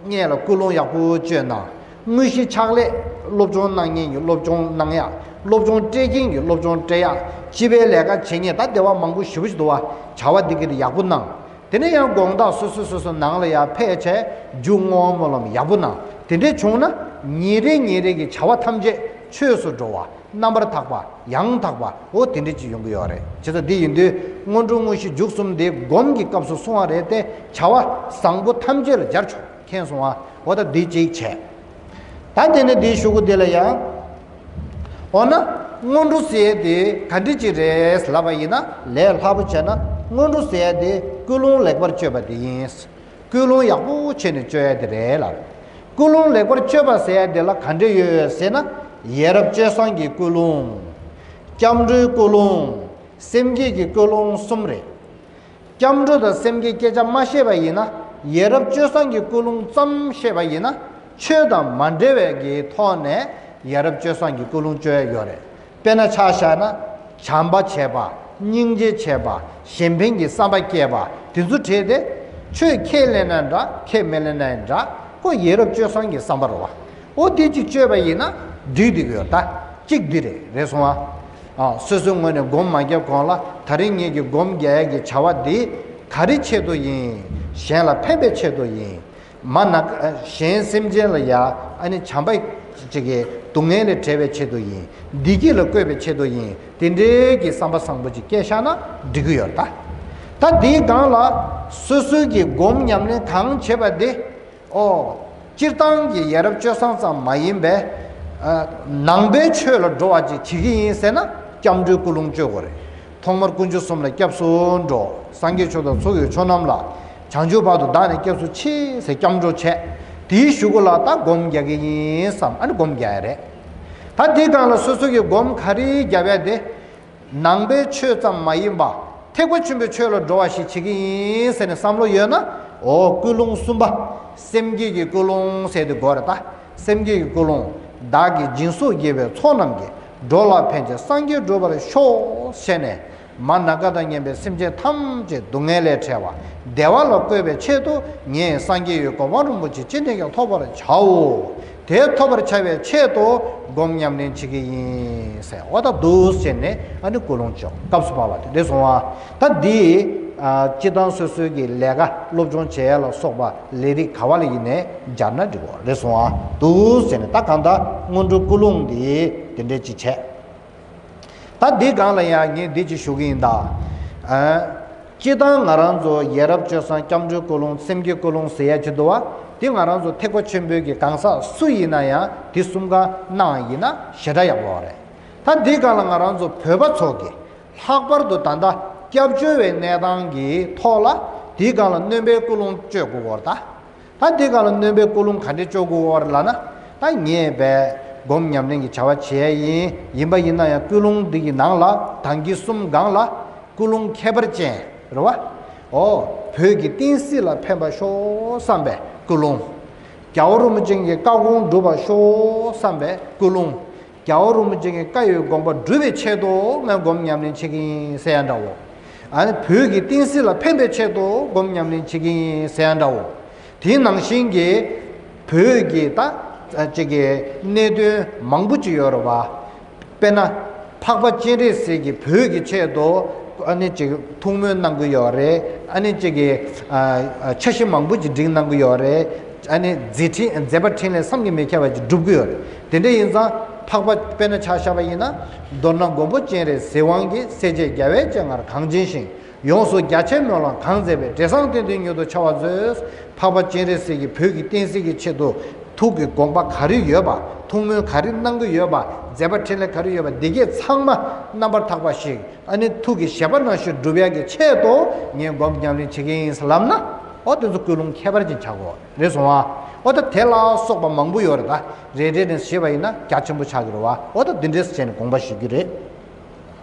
སྔོན་ལ་ཀུན་སློང་ཡག་པོ་བཅོས་གནང་། དངོས་གཞི་ཕྱག་ལས། སློབ་སྦྱོང་གནང་མཁན་གྱི་སློབ་སྦྱོང་གནང་ཡག་སློབ་སྦྱོང་སྤྲད་མཁན་གྱི་སློབ་སྦྱོང་སྤྲད་ཡག་སྤྱི་པའི་ལས་ཀ་བྱེད་མཁན་ད་སྡེ་བ་མང་པོ་ཞེ་པོ་ཞིག་འདུག་བ། བྱ་བ་འདི་ག་དེ་ཡག་པོ་གནང་། དེ་ནས་ཡང་དགོང་དག་སོ་སོ་སོ་སོ་ནང་ལ་ཡར་ཕེབས་བྱས། མཇུག་བསྔོ་བ་སྨོན་ལམ་ཡག་པོ་གནང་། དེ་འདྲས་བྱུང་ན་ཉིན་རེ་ཉིན་རེ་གི་བྱ་བ་ཐམས་ཅད་ཆོས་སུ་འགྲོ་བ། རྣམ་པར་དག་པ། ཡང་དག་པ། འོ་དེ་འདྲས་ཅིག་ཡོང་གི་ཡོད་རེད། བྱས་ཙང་འདི་ཡིན་དུས་སྔོན་འགྲོ་དངོས་གཞི་མཇུག་གསུམ་དེ་སྒོམ་གྱི་སྐབས་སུ་གསུང་བ་རེད་དེ། བྱ་བ་བཟང་པོ་ཐམས་ཅད་ལ་སྦྱར་ཆོག་མཁྱེན་སོང་ཨ། འོ་ད་འདི་གཅིག་བྱས། ད་དེ་ནས་འདིའི་གཞུག་གུ་འདི་ལ་ཡང་། འོ་ན་སྔོན་འགྲོ་ཟེར་ཡས་དེ་ག་འདྲ་ཅིག་རེད་ལབ་པ་ཡིན་ན། ལས་སླ་པོ་བྱས་ན་སྔོན་འགྲོ་ཟེར་ཡས་དེ་ཀུན་སློང་ལེགས་པར་བཅོས་པ་དེ་ཡིན། ཀུན་སློང་ཡག་པོ་བྱས་ནས་བཅོས་ཡས་དེ་རེད་ལབ། ཀུན་སློང་ལེགས་པར་བཅོས་པ་ཟེར་ཡས་དེ་ལ་ག་འདྲ་ཡོད་ཟེར་ན། ཡ་རབས་སྤྱོད་བཟང་གི་ཀུན་སློང་། སྐྱབས་འགྲོའི་ཀུན་སློང་། སེམས་བསྐྱེད་ཀྱི་ཀུན་སློང་གསུམ་རེད། སྐྱབས་འགྲོ་དང་སེམས་བསྐྱེད་སྐད་ཆ་མ་བཤད་པ་ཡིན་ན། ཡ་རབས་སྤྱོད་བཟང་གི་ཀུན་སློང་ཙམ་བཤད་པ་ཡིན་ན། ཆོས་དང་མ་འབྲེལ་བའི་གི་ཐོག་ནས་ཡ་རབས་སྤྱོད་བཟང་གི་ཀུན་སློང་བཅོས་ཡ་ཡོད་རེད། དཔེར་ན་ཆ་བཞག་ན། བྱམས་པ་བྱེད་པ། སྙིང་རྗེ་བྱེད་པ། གཞན་ཕན་གྱི་བསམ་པ་བསྐྱེད་པ། དེ་ཚོ་བྲིས་ཏེ། ཆོས་ཁས་ལེན་ན་འདྲ། ཁས་མི་ལེན་ན་འདྲ། ཁོ་ཡ་རབས་སྤྱོད་བཟང་གི་བསམ་པ་རེད་བ། འོ་དེ་གཅིག་བཅོས་པ་ཡིན་ན་འགྲིག་འགྲིག་ཡོད་ད། གཅིག་འདི་རེད། རེད་སོང་ཨ། ཨ། སོ་སོའི་ངོས་ནས་སྒོམ་མ་བརྒྱབ་གོང་ལ་ད་རིང་ངེད་ཀྱི་སྒོམ་རྒྱག་ཡ་གི་བྱ་བ་འདི་ག་རེ་ཆེད་དུ་ཡིན། གཞན་ལ་ཕན་པའི་ཆེད་དུ་ཡིན། མ་ན་གཞན་སེམས་ཅན་ལ་ཡ་ཨ་ནི་བྱམས་པ་ཅིག་གི་སྡུག་བསྔལ་ལས་བྲལ་བའི་ཆེད་དུ་ཡིན། བདེ་སྐྱིད་ལ་བཀོད་པའི་ཆེད་དུ་ཡིན། དེ་འདྲའི་གི་བསམ་པ་བཟང་པོ་ཅིག་སྐྱེས་བཞག་ན་འགྲིག་གི་ཡོད་ད། ད་འདིའི་སྒང་ལ་སོ་སོའི་གི་སྒོམ་ཉམས་ལེན་གང་བྱེད་པ་དེ། ཨོ། སྤྱིར་བཏང་གི་ཡ་རབས་སྤྱོད་བཟང་ཙམ་མ་ཡིན་པའི། ཨ། ནང་པའི་ཆོས་ལ་འགྲོ་བ་ཅིག་བྱེད་ཀྱི་ཡིན་ཟེར་ན་སྐྱབས་འགྲོའི་ཀུན་སློང་བཅོས་དགོས་རེད། ཐོག་མར་དཀོན་མཆོག་གསུམ་ལ་སྐྱབས་སུ་འགྲོ། སངས་རྒྱས་ཆོས་དང་ཚོགས་ཀྱི་མཆོག་རྣམས་ལ། བྱང་ཆུབ་བར་དུ་བདག་ནི་སྐྱབས་སུ་མཆི་ཟེར་སྐྱབས་འགྲོ་བྱས། དེའི་གཞུག་གུ་ལ་ད་སྒོམ་རྒྱག་གི་ཡིན་བསམ། ཨ་ནི་སྒོམ་རྒྱག་ཡ་རེད། ད་འདིའི་སྒང་ལ་སོ་སོ་གི་སྒོམ་ག་རེ་རྒྱབ་ཡ་དེ། ནང་པའི་ཆོས་ཙམ་མ་ཡིན་པ། ཐེག་པ་ཆེན་པོའི་ཆོས་ལ་འགྲོ་བ་ཞིག་བྱེད་ཀྱི་ཡིན་ཟེར་ནས་བསམ་བློ་ཡོད་ན། འོ། ཀུན་སློང་གསུམ་པ། སེམས་བསྐྱེད་ཀྱི་ཀུན་སློང་ཟེར་དེ་དགོས་རེད་ད། སེམས་བསྐྱེད་ཀྱི་ཀུན་སློང་། བདག་གིས་སྦྱིན་སོགས་བགྱིས་པའི་ཚོགས་རྣམས་ཀྱིས། འགྲོ་ལ་ཕན་ཕྱིར་སངས་རྒྱས་འགྲུབ་པར་ཤོག་ཟེར་ནས། མ་ན་བཀའ་དང་མཉམ་པའི་སེམས་ཅན་ཐམས་ཅད་སྡུག་བསྔལ་ལས་བྲལ་བ། བདེ་བ་ལ་བཀོད་པའི་ཆེད་དུ། ངས་སངས་རྒྱས་ཡི་གོ་འཕང་རིན་པོ་ཆེ་ཅི་ནས་ཀྱང་ཐོབ་པར་བྱའོ། དེ་ཐོབ་པར་བྱ་བའི་ཆེད་དུ་སྒོམ་ཉམས་ལེན་བྱེད་ཀྱི་ཡིན་ཟེར། འོ་ད་འདུག་ཟེར་ནས་ཨ་ནི་ཀུན་སློང་བཅོས། སྐབས་སུ་བབ་པ་དེ་འདྲ་སོང་བ། ད་འདི། ཨ། སྤྱིར་བཏང་སོ་སོའི་གི་ལས་ཀ་སློབ་སྦྱོང་བྱེད་ཡ་ལ་སོགས་པ་ལས་རིགས་ག་བ་ལ་ཡིན་ནའི་སྦྱར་ན་འགྲིག་གོ་རེད་སོང་བ། འདུག་ཟེར་ནས་ད་གང་ལྟར་སྔོན་འགྲོ་ཀུན་སློང་འདི་དེ་འདྲ་ཅིག་བྱས། ད་འདི་སྒང་ལ་ཡང་ངས་འདི་ཅིག་ཞུ་གི་ཡིན་ད། ཨ། སྤྱིར་བཏང་ང་རང་ཚོ་ཡ་རབས་སྤྱོད་བཟང་སྐྱབས་འགྲོའི་ཀུན་སློང་སེམས་བསྐྱེད་ཀུན་སློང་ཟེར་ཡ་ཅིག་འདུག་བ། འདི་ང་རང་ཚོ་ཐེག་པ་ཆེན་པོའི་གི་གང་ཟག་སུ་ཡིན་ན་ཡང་འདི་གསུམ་ཀ་གནང་ཡིན་ན་ཞེ་དྲག་ཡག་པོ་རེད། ད་འདི་སྒང་ལ་ང་རང་ཚོ་བོད་པ་ཚོ་གི་ལྷག་པར་དུ་ད་ལྟ་སྐྱབས་བཅོལ་བའི་གནས་སྟངས་ཀྱི་ཐོག་ལ་འདི་སྒང་ལ་སྣོན་པའི་ཀུན་སློང་བཅོས་དགོས་བོར་ད། ད་འདི་ག་ལ་སྣོན་པའི་ཀུན་སློང་ག་འདྲས་བཅོ་དགོས་བར་ལབ་ན། ད་ངས་བས་སྒོམ་ཉམས་ལེན་གྱི་བྱ་བ་བྱེད་ཡ་ཡིན། ཡིན་པ་ཡིན་ན་ཡང་ཀུན་སློང་འདི་གི་ནང་ལ་དང་གི་གསུམ་སྒང་ལ་ཀུན་སློང་ཁྱད་པར་ཅན་རེད་བ། ཨོ། བོད་ཀྱི་བསྟན་སྲིད་ལ་ཕན་པ་ཤོག་བསམ་པའི་ཀུན་སློང་། རྒྱལ་བ་རིན་པོ་ཆེ་གི་བཀའ་དགོངས་འགྲུབ་པ་ཤོག་བསམ་པའི་ཀུན་སློང་། རྒྱལ་བ་རིན་པོ་ཆེ་གི་བཀའ་ཡི་དགོངས་པ་འགྲུབ་པའི་ཆེད་དུ་ངས་སྒོམ་ཉམས་ལེན་བྱེད་ཀྱི་ཡིན་ཟེར་ཡ་འདྲ་བོ། ཨ་ནི་བོད་ཀྱི་བསྟན་སྲིད་ལ་ཕན་པའི་ཆེད་དུ་སྒོམ་ཉམས་ལེན་བྱེད་ཀྱི་ཡིན་ཟེར་ཡ་འདྲ་བོ། དེ་ནང་བཞིན་གྱི་བོད་ཀྱི་ད་ཅིག་གི་གནད་དོན་མང་པོ་ཅིག་ཡོད་རེད་བ། དཔེར་ན། འཕགས་པ་སྤྱན་རས་གཟིགས་ཀྱིས་བོད་ཀྱི་ཆེད་དུ་ཨ་ནི་ཅིག་ཐུགས་སྨོན་གནང་གི་ཡོད་རེད། ཨ་ནི་ཅིག་གི་ཨ་ཨ་འཆར་གཞི་མང་པོ་ཅིག་སྒྲིག་གནང་གི་ཡོད་རེད། ཨ་ནི་མཛད་འཕྲིན་མཛད་པ་འཕྲིན་ལས་བསམ་གྱིས་མི་ཁྱབ་པ་ཅིག་སྒྲུབ་ཀྱི་ཡོད་རེད། དེ་འདྲ་ཡིན་ཙང་འཕགས་པ་དཔེར་ན་ཆ་བཞག་པ་ཡིན་ན། མདོར་ན་མགོན་པོ་སྤྱན་རས་གཟིགས་དབང་གིས་སྲས་བཅས་རྒྱལ་བའི་སྤྱན་སྔར་གངས་ཅན་ཞིང་། ཡོངས་སུ་རྒྱ་ཆེའི་སྨོན་ལམ་གང་མཛད་པའི། འབྲས་བཟང་བསྟན་འཛིན་མྱུར་དུ་འཆར་བར་མཛོད། འཕགས་པ་སྤྱན་རས་གཟིགས་ཀྱིས་བོད་ཀྱི་བསྟན་སྲིད་ཀྱི་ཆེད་དུ་ཐུགས་ཀྱི་དགོངས་པ་ག་རེ་ཡོད་པ། ཐུགས་སྨོན་ག་རེ་གནང་གི་ཡོད་པ། མཛད་པ་འཕྲིན་ལས་ག་རེ་ཡོད་པ། འདི་གས་ཚང་མ་རྣམ་པར་དག་པ་ཞིག་ཨ་ནི་ཐུགས་ཀྱི་བཞེད་པ་ནང་བཞིན་སྒྲུབ་ཡག་གི་ཆེད་དུ་ངས་སྒོམ་ཉམས་ལེན་བྱེད་ཀྱི་ཡིན་ལབ་ན། ཨོ་དེ་ཚོ་ཀུན་སློང་ཁྱད་པར་ཅན་ཆགས་དགོས་རེད་སོང་ཨ། ཨོ་ད་དེ་ལ་སོགས་པ་མང་པོ་ཡོད་རེད་ད། རེ་རེ་ནས་བཤད་པ་ཡིན་ན་རྒྱ་ཆེན་པོ་ཆགས་ཀྱི་རེད་བ། ཨོ་ད་འདི་འདྲས་བྱས་ནས་དགོངས་པ་བཞེས་རྒྱུ་རེད།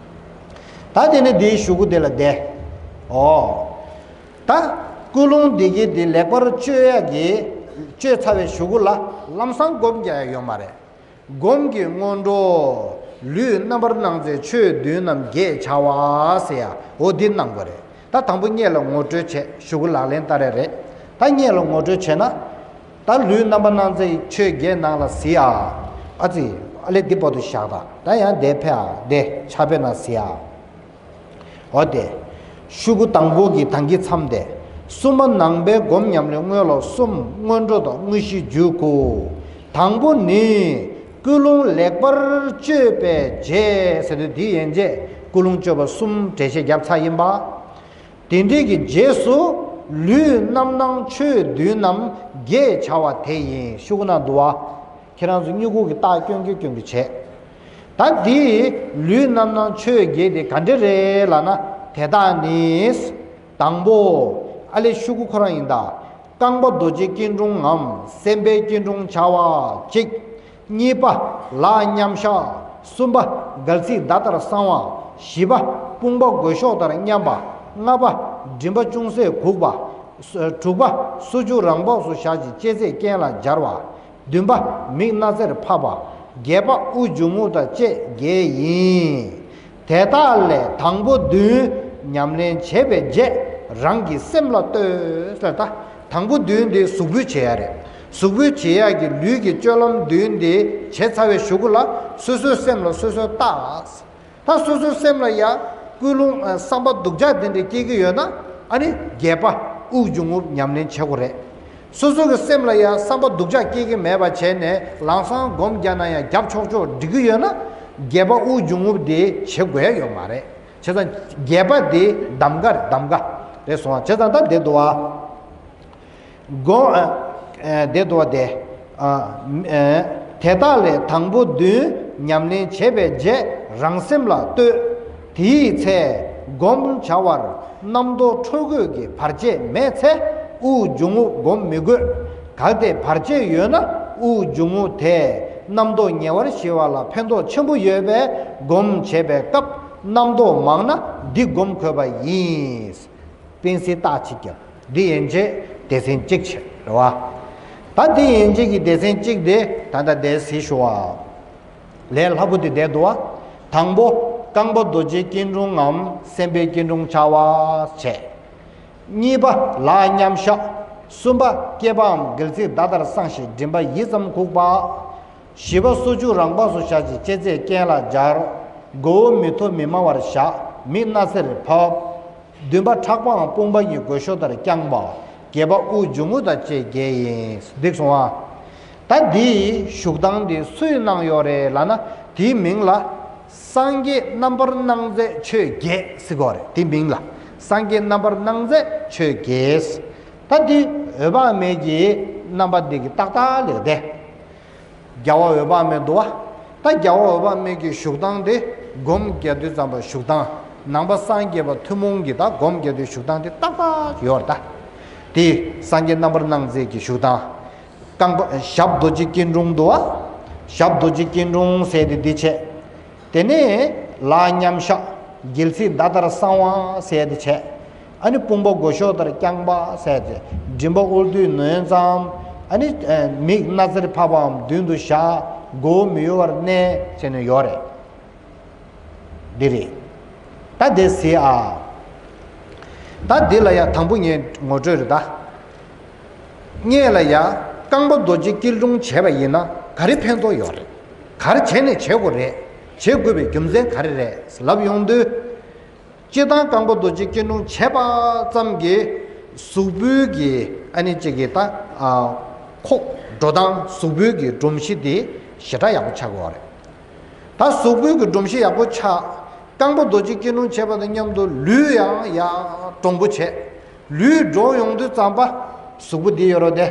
ད་དེ་ནས་འདིའི་གཞུག་གུ་དེ་ལ་བསྡད། ཨོ། ད། ཀུན་སློང་འདི་གའི་འདི་ལེགས་པར་བཅོས་ཡག་གི། བཅོས་ཚར་བའི་གཞུག་གུ་ལ་ལམ་སང་སྒོམ་རྒྱག་ཡག་ཡོད་མ་རེད། སྒོམ་གྱི་སྔོན་འགྲོ། ལུས་རྣམ་པར་སྣང་མཛད་ཆོས་བདུན་རྣམས་རྒྱས་བྱ་བ་ཟེར་ཡ་འོ་འདི་གནང་དགོས་རེད། ད་དང་པོ་སྔོན་ལ་ངོ་སྤྲོད་བྱས། གཞུག་གུ་ལག་ལེན་བསྟར་ཡ་རེད། ད་སྔོན་ལ་ངོ་སྤྲོད་བྱས་ན། ད་ལུས་རྣམ་པར་སྣང་མཛད་ཆོས་བརྒྱད་ནང་ལ་གཟིགས་ཨ། ཨ་ཙི། ཨ་ལས་འདི་བར་དུ་བཞག་ད། ད་ཡང་འདས་ཕེབས་ཨ། འདས་ཕྱག་དཔེ་ནང་གཟིགས་ཨ། འོ་དེ། གཞུག་གུ་དང་པོ་གི་དང་གི་མཚམས་དེ། གསུམ་པ་ནང་པའི་སྒོམ་ཉམས་ལེན་སྔོན་ལ་གསུམ། སྔོན་འགྲོ་དང་དངོས་གཞི་རྒྱུད་དགུ། དང་པོ་ནི། ཀུན་སློང་ལེགས་པར་བཅོས་པའི་རྗེས་ཟེར་དུས་འདི་ཡན་ཆད་ཀུན་སློང་བཅོས་པ་གསུམ་འགྲེལ་བཤད་བརྒྱབ་ཚར་ཡིན་པ། དེ་འདྲའི་གི་རྗེས་སུ་ལུས་རྣམ་སྣང་ཆོས་བདུན་རྣམས་རྒྱས་བྱ་བ་དེ་ཡིན། གཞུག་གུ་ན་འདུག་བ། ཁྱེད་རང་ཚོ་སྨྱུ་གུ་གི་རྟགས་སྐྱོན་གྱི་སྐྱོན་གྱི་བྱས། ད་འདི་ལུས་རྣམ་སྣང་ཆོས་བརྒྱད་དེ་ག་འདྲ་རེད་ལབ་ན། དེ་དག་ནི། དང་པོ། ཨ་ལས་གཞུག་གུ་ཁོ་རང་ཡིན་ད། རྐང་པ་རྡོ་རྗེ་སྐྱིལ་ཀྲུང་ངམ་སེམས་དཔའི་སྐྱིལ་ཀྲུང་བྱ་བ་གཅིག་གཉིས་པ་ལག་མཉམ་བཞག་གསུམ་པ་གལ་སྲིད་མདའ་ལྟར་གསང་བ། བཞི་པ་དཔུང་པ་རྒོད་གཤོག་ལྟར་མཉམ་པ། ལྔ་པ་མགྲིན་པ་ཅུང་ཟད་གུག་པ། དྲུག་པ་སོ་བཅུ་རང་བབས་སུ་བཞག་ཅིང་ལྕེ་རྩེ་གྱེན་ལ་སྦྱར་བ། བདུན་པ་མིག་སྣ་རྩེར་ཕབ་པ། བརྒྱད་པ་དབུགས་འབྱུང་རྔུབ་དང་བཅས་བརྒྱད་ཡིན། དེ་དག་ལས་དང་པོ་བདུན་ཉམས་ལེན་བྱས་པའི་རྗེས་རང་གི་སེམས་ལ་ལྟོས་ཟེར། ད་དང་པོ་བདུན་དེ་གཟུགས་པོའི་བྱེད་ཡ་རེད། གཟུགས་པོའི་བྱེད་ཡ་གི་ལུས་ཀྱི་སྤྱོད་ལམ་བདུན་དེ་བྱས་ཚར་བའི་གཞུག་གུ་ལ་སོ་སོའི་སེམས་ལ་སོ་སོས་བལྟ། ད་སོ་སོའི་སེམས་ལ་ཡ་ཀུན་སློང་ཨ་བསམ་པ་སྡུག་ཅག་དེ་འདྲ་སྐྱེ་གི་ཡོད་ན། ཨ་ནི་བརྒྱད་པ་དབུགས་འབྱུང་རྔུབ་ཉམས་ལེན་བྱེད་དགོས་རེད། སོ་སོ་གི་སེམས་ལ་ཡ་བསམ་པ་སྡུག་ཅག་སྐྱེ་གི་མེད་པ་བྱས་ནས་ལམ་སང་སྒོམ་རྒྱག་ན་ཡང་རྒྱབ་ཆོག་ཆོག་འགྲིག་གི་ཡོད་ན། བརྒྱད་པ་དབུགས་འབྱུང་རྔུབ་དེ་བྱེད་དགོས་ཡ་ཡོད་མ་རེད། བྱས་ཙང་བརྒྱད་པ་དེ་གདམ་ག་རེད། གདམ་ག་རེད་སོང་བ། བྱས་ཙང་ད་དེ་འདུག་བ། སྒོམ། ཨ། ཨ། དེ་འདུག་བ་དེ། ཨ། ཨ། དེ་དག་ལས་དང་པོ་བདུན་ཉམས་ལེན་བྱས་པའི་རྗེས་རང་སེམས་ལ་ལྟོས། དེའི་ཚེ་སྒོམ་བྱ་བར་རྣམ་རྟོག་འཕྲོ་རྒོད་ཀྱི་བར་ཆད་མེད་ཚེ་དབུགས་འབྱུང་རྔུབ་སྒོམ་མི་དགོས། གལ་ཏེ་བར་ཆད་ཡོད་ན་དབུགས་འབྱུང་རྔུབ་དེས་རྣམ་རྟོག་ཉེ་བར་ཞི་བ་ལ་ཕན་ཐོགས་ཆེན་པོ་ཡོད་པས། སྒོམ་བྱེད་པའི་སྐབས་རྣམ་རྟོག་མང་ན་འདི་སྒོམ་དགོས་པ་ཡིན། སྤེན་སྲིད་རྟགས་གཅིག་ཀྱང་འདི་ཡན་ཆད་སྡེ་ཚན་གཅིག་བྱས་རེད་བ། ད་འདི་ཡན་ཆད་ཀྱི་སྡེ་ཚན་གཅིག་དེ་ད་ལྟ་འདས་ཟིན་ཞུ་བ། ལས་སླ་པོ་དེ་བསྡད་འདུག་བ། དང་པོ་རྐང་པ་རྡོ་རྗེ་སྐྱིལ་ཀྲུང་ངམ་སེམས་དཔའི་སྐྱིལ་ཀྲུང་བྱ་བ་བྱས། གཉིས་པ་ལག་མཉམ་བཞག་གསུམ་པ་སྐེད་པའམ་སྒལ་ཚིགས་མདའ་ལྟར་བསྲང་ཞིང་མགྲིན་པ་ཡིད་ཙམ་ཁུག་པ། བཞི་པ་སོ་བཅུ་རང་བབས་སུ་བཞག་ཅིང་ལྕེ་རྩེ་གྱེན་ལ་སྦྱར། མགོ་བོ་མི་མཐོ་མི་དམའ་བར་བཞག་མིག་སྣ་རྩེར་ཕབ། བདུན་པ་ཕྲག་པའམ་དཔུང་པ་གཉིས་རྒོད་གཤོག་ལྟར་བརྐྱང་བ། བརྒྱད་པ་དབུགས་འབྱུང་རྔུབ་དང་བཅས་བརྒྱད་ཡིན། འགྲིག་སོང་ཨ། ད་འདིའི་བཞུགས་སྟངས་འདི་སུས་གནང་ཡོད་རེད་ལབ་ན། དེའི་མིང་ལ་སངས་རྒྱས་རྣམ་པར་སྣང་མཛད་ཆོས་བརྒྱད་ཟེར་གོ་རེད། དེའི་མིང་ལ་སངས་རྒྱས་རྣམ་པར་སྣང་མཛད་ཆོས་བརྒྱད། ད་འདི་འོད་དཔག་མེད་ཀྱི་རྣམ་པ་འདི་གི་ཏག་ཏག་ལེགས་ཏེ། རྒྱལ་བ་འོད་དཔག་མེད་འདུག་བ། ད་རྒྱལ་བ་འོད་དཔག་མེད་ཀྱི་བཞུགས་སྟངས་དེ་སྒོམ་རྒྱག་དུས་ཙམ་པ་བཞུགས་སྟངས། ནང་པ་སངས་རྒྱས་པ་ཐུན་མོང་གི་ད་སྒོམ་རྒྱག་དུས་བཞུགས་སྟངས་དེ་ཏག་ཏག་ཡོད་རེད་ད། དེ་སངས་རྒྱས་རྣམ་པར་སྣང་མཛད་ཀྱི་བཞུགས་སྟངས། རྐང་པ་ཞབས་རྡོ་རྗེ་སྐྱིལ་ཀྲུང་འདུག་བ། ཞབས་རྡོ་རྗེ་སྐྱིལ་ཀྲུང་ཟེར་དེ་འདི་བྱས། དེ་ནས་ལག་མཉམ་བཞག་སྒལ་ཚིགས་མདའ་ལྟར་བསྲང་བ་ཟེར་དེ་བྱས། ཨ་ནི་དཔུང་པ་རྒོད་གཤོག་ལྟར་བརྐྱང་བ་ཟེར་ཏེ། མགྲིན་པ་དབུས་དུ་ནོན་ཙམ། ཨ་ནི་མིག་སྣ་རྩེར་ཕབ་པའམ་མདུན་དུ་བཞག་མགོ་བོ་མི་གཡོ་བར་གནས་བྱས་ནས་ཡོད་རེད། འདི་རེད། ད་འདི་གཟིགས་ཨ། ད་འདི་ལ་ཡང་དང་པོ་ངས་ངོ་སྤྲོད་རེད་ད། སྔས་ལ་ཡ་རྐང་པ་རྡོ་རྗེ་སྐྱིལ་ཀྲུང་བྱས་པ་ཡིན་ན་ག་རེ་ཕན་ཐོགས་ཡོད་རེད། ག་རེ་བྱས་ནས་བྱེད་དགོས་རེད། བྱེད་དགོས་པའི་རྒྱུ་མཚན་ག་རེ་རེད་ལབ་ཡོང་དུས། སྤྱིར་བཏང་རྐང་པ་རྡོ་རྗེ་སྐྱིལ་ཀྲུང་བྱས་པ་ཙམ་གྱིས་གཟུགས་པོའི་གི་ཨ་ནི་གཅིག་གི་ད་ཨ་ཁོག་འགྲོ་སྟངས་གཟུགས་པོའི་གི་སྒྲོམ་གཞི་དེ་ཞེ་དྲག་ཡག་པོ་ཆགས་ཀྱི་ཡོད་རེད། ད་གཟུགས་པོའི་གི་སྒྲོམ་གཞི་ཡག་པོ་ཆགས། རྐང་པ་རྡོ་རྗེ་སྐྱིལ་ཀྲུང་བྱས་པ་དང་མཉམ་དུ་ལུས་ཡང་ཡང་འདྲོང་པོ་བྱས། ལུས་འདྲོང་ཡོང་དུས་ཙམ་པ་གཟུགས་པོ་འདི་ཡོད་རེད་དེ།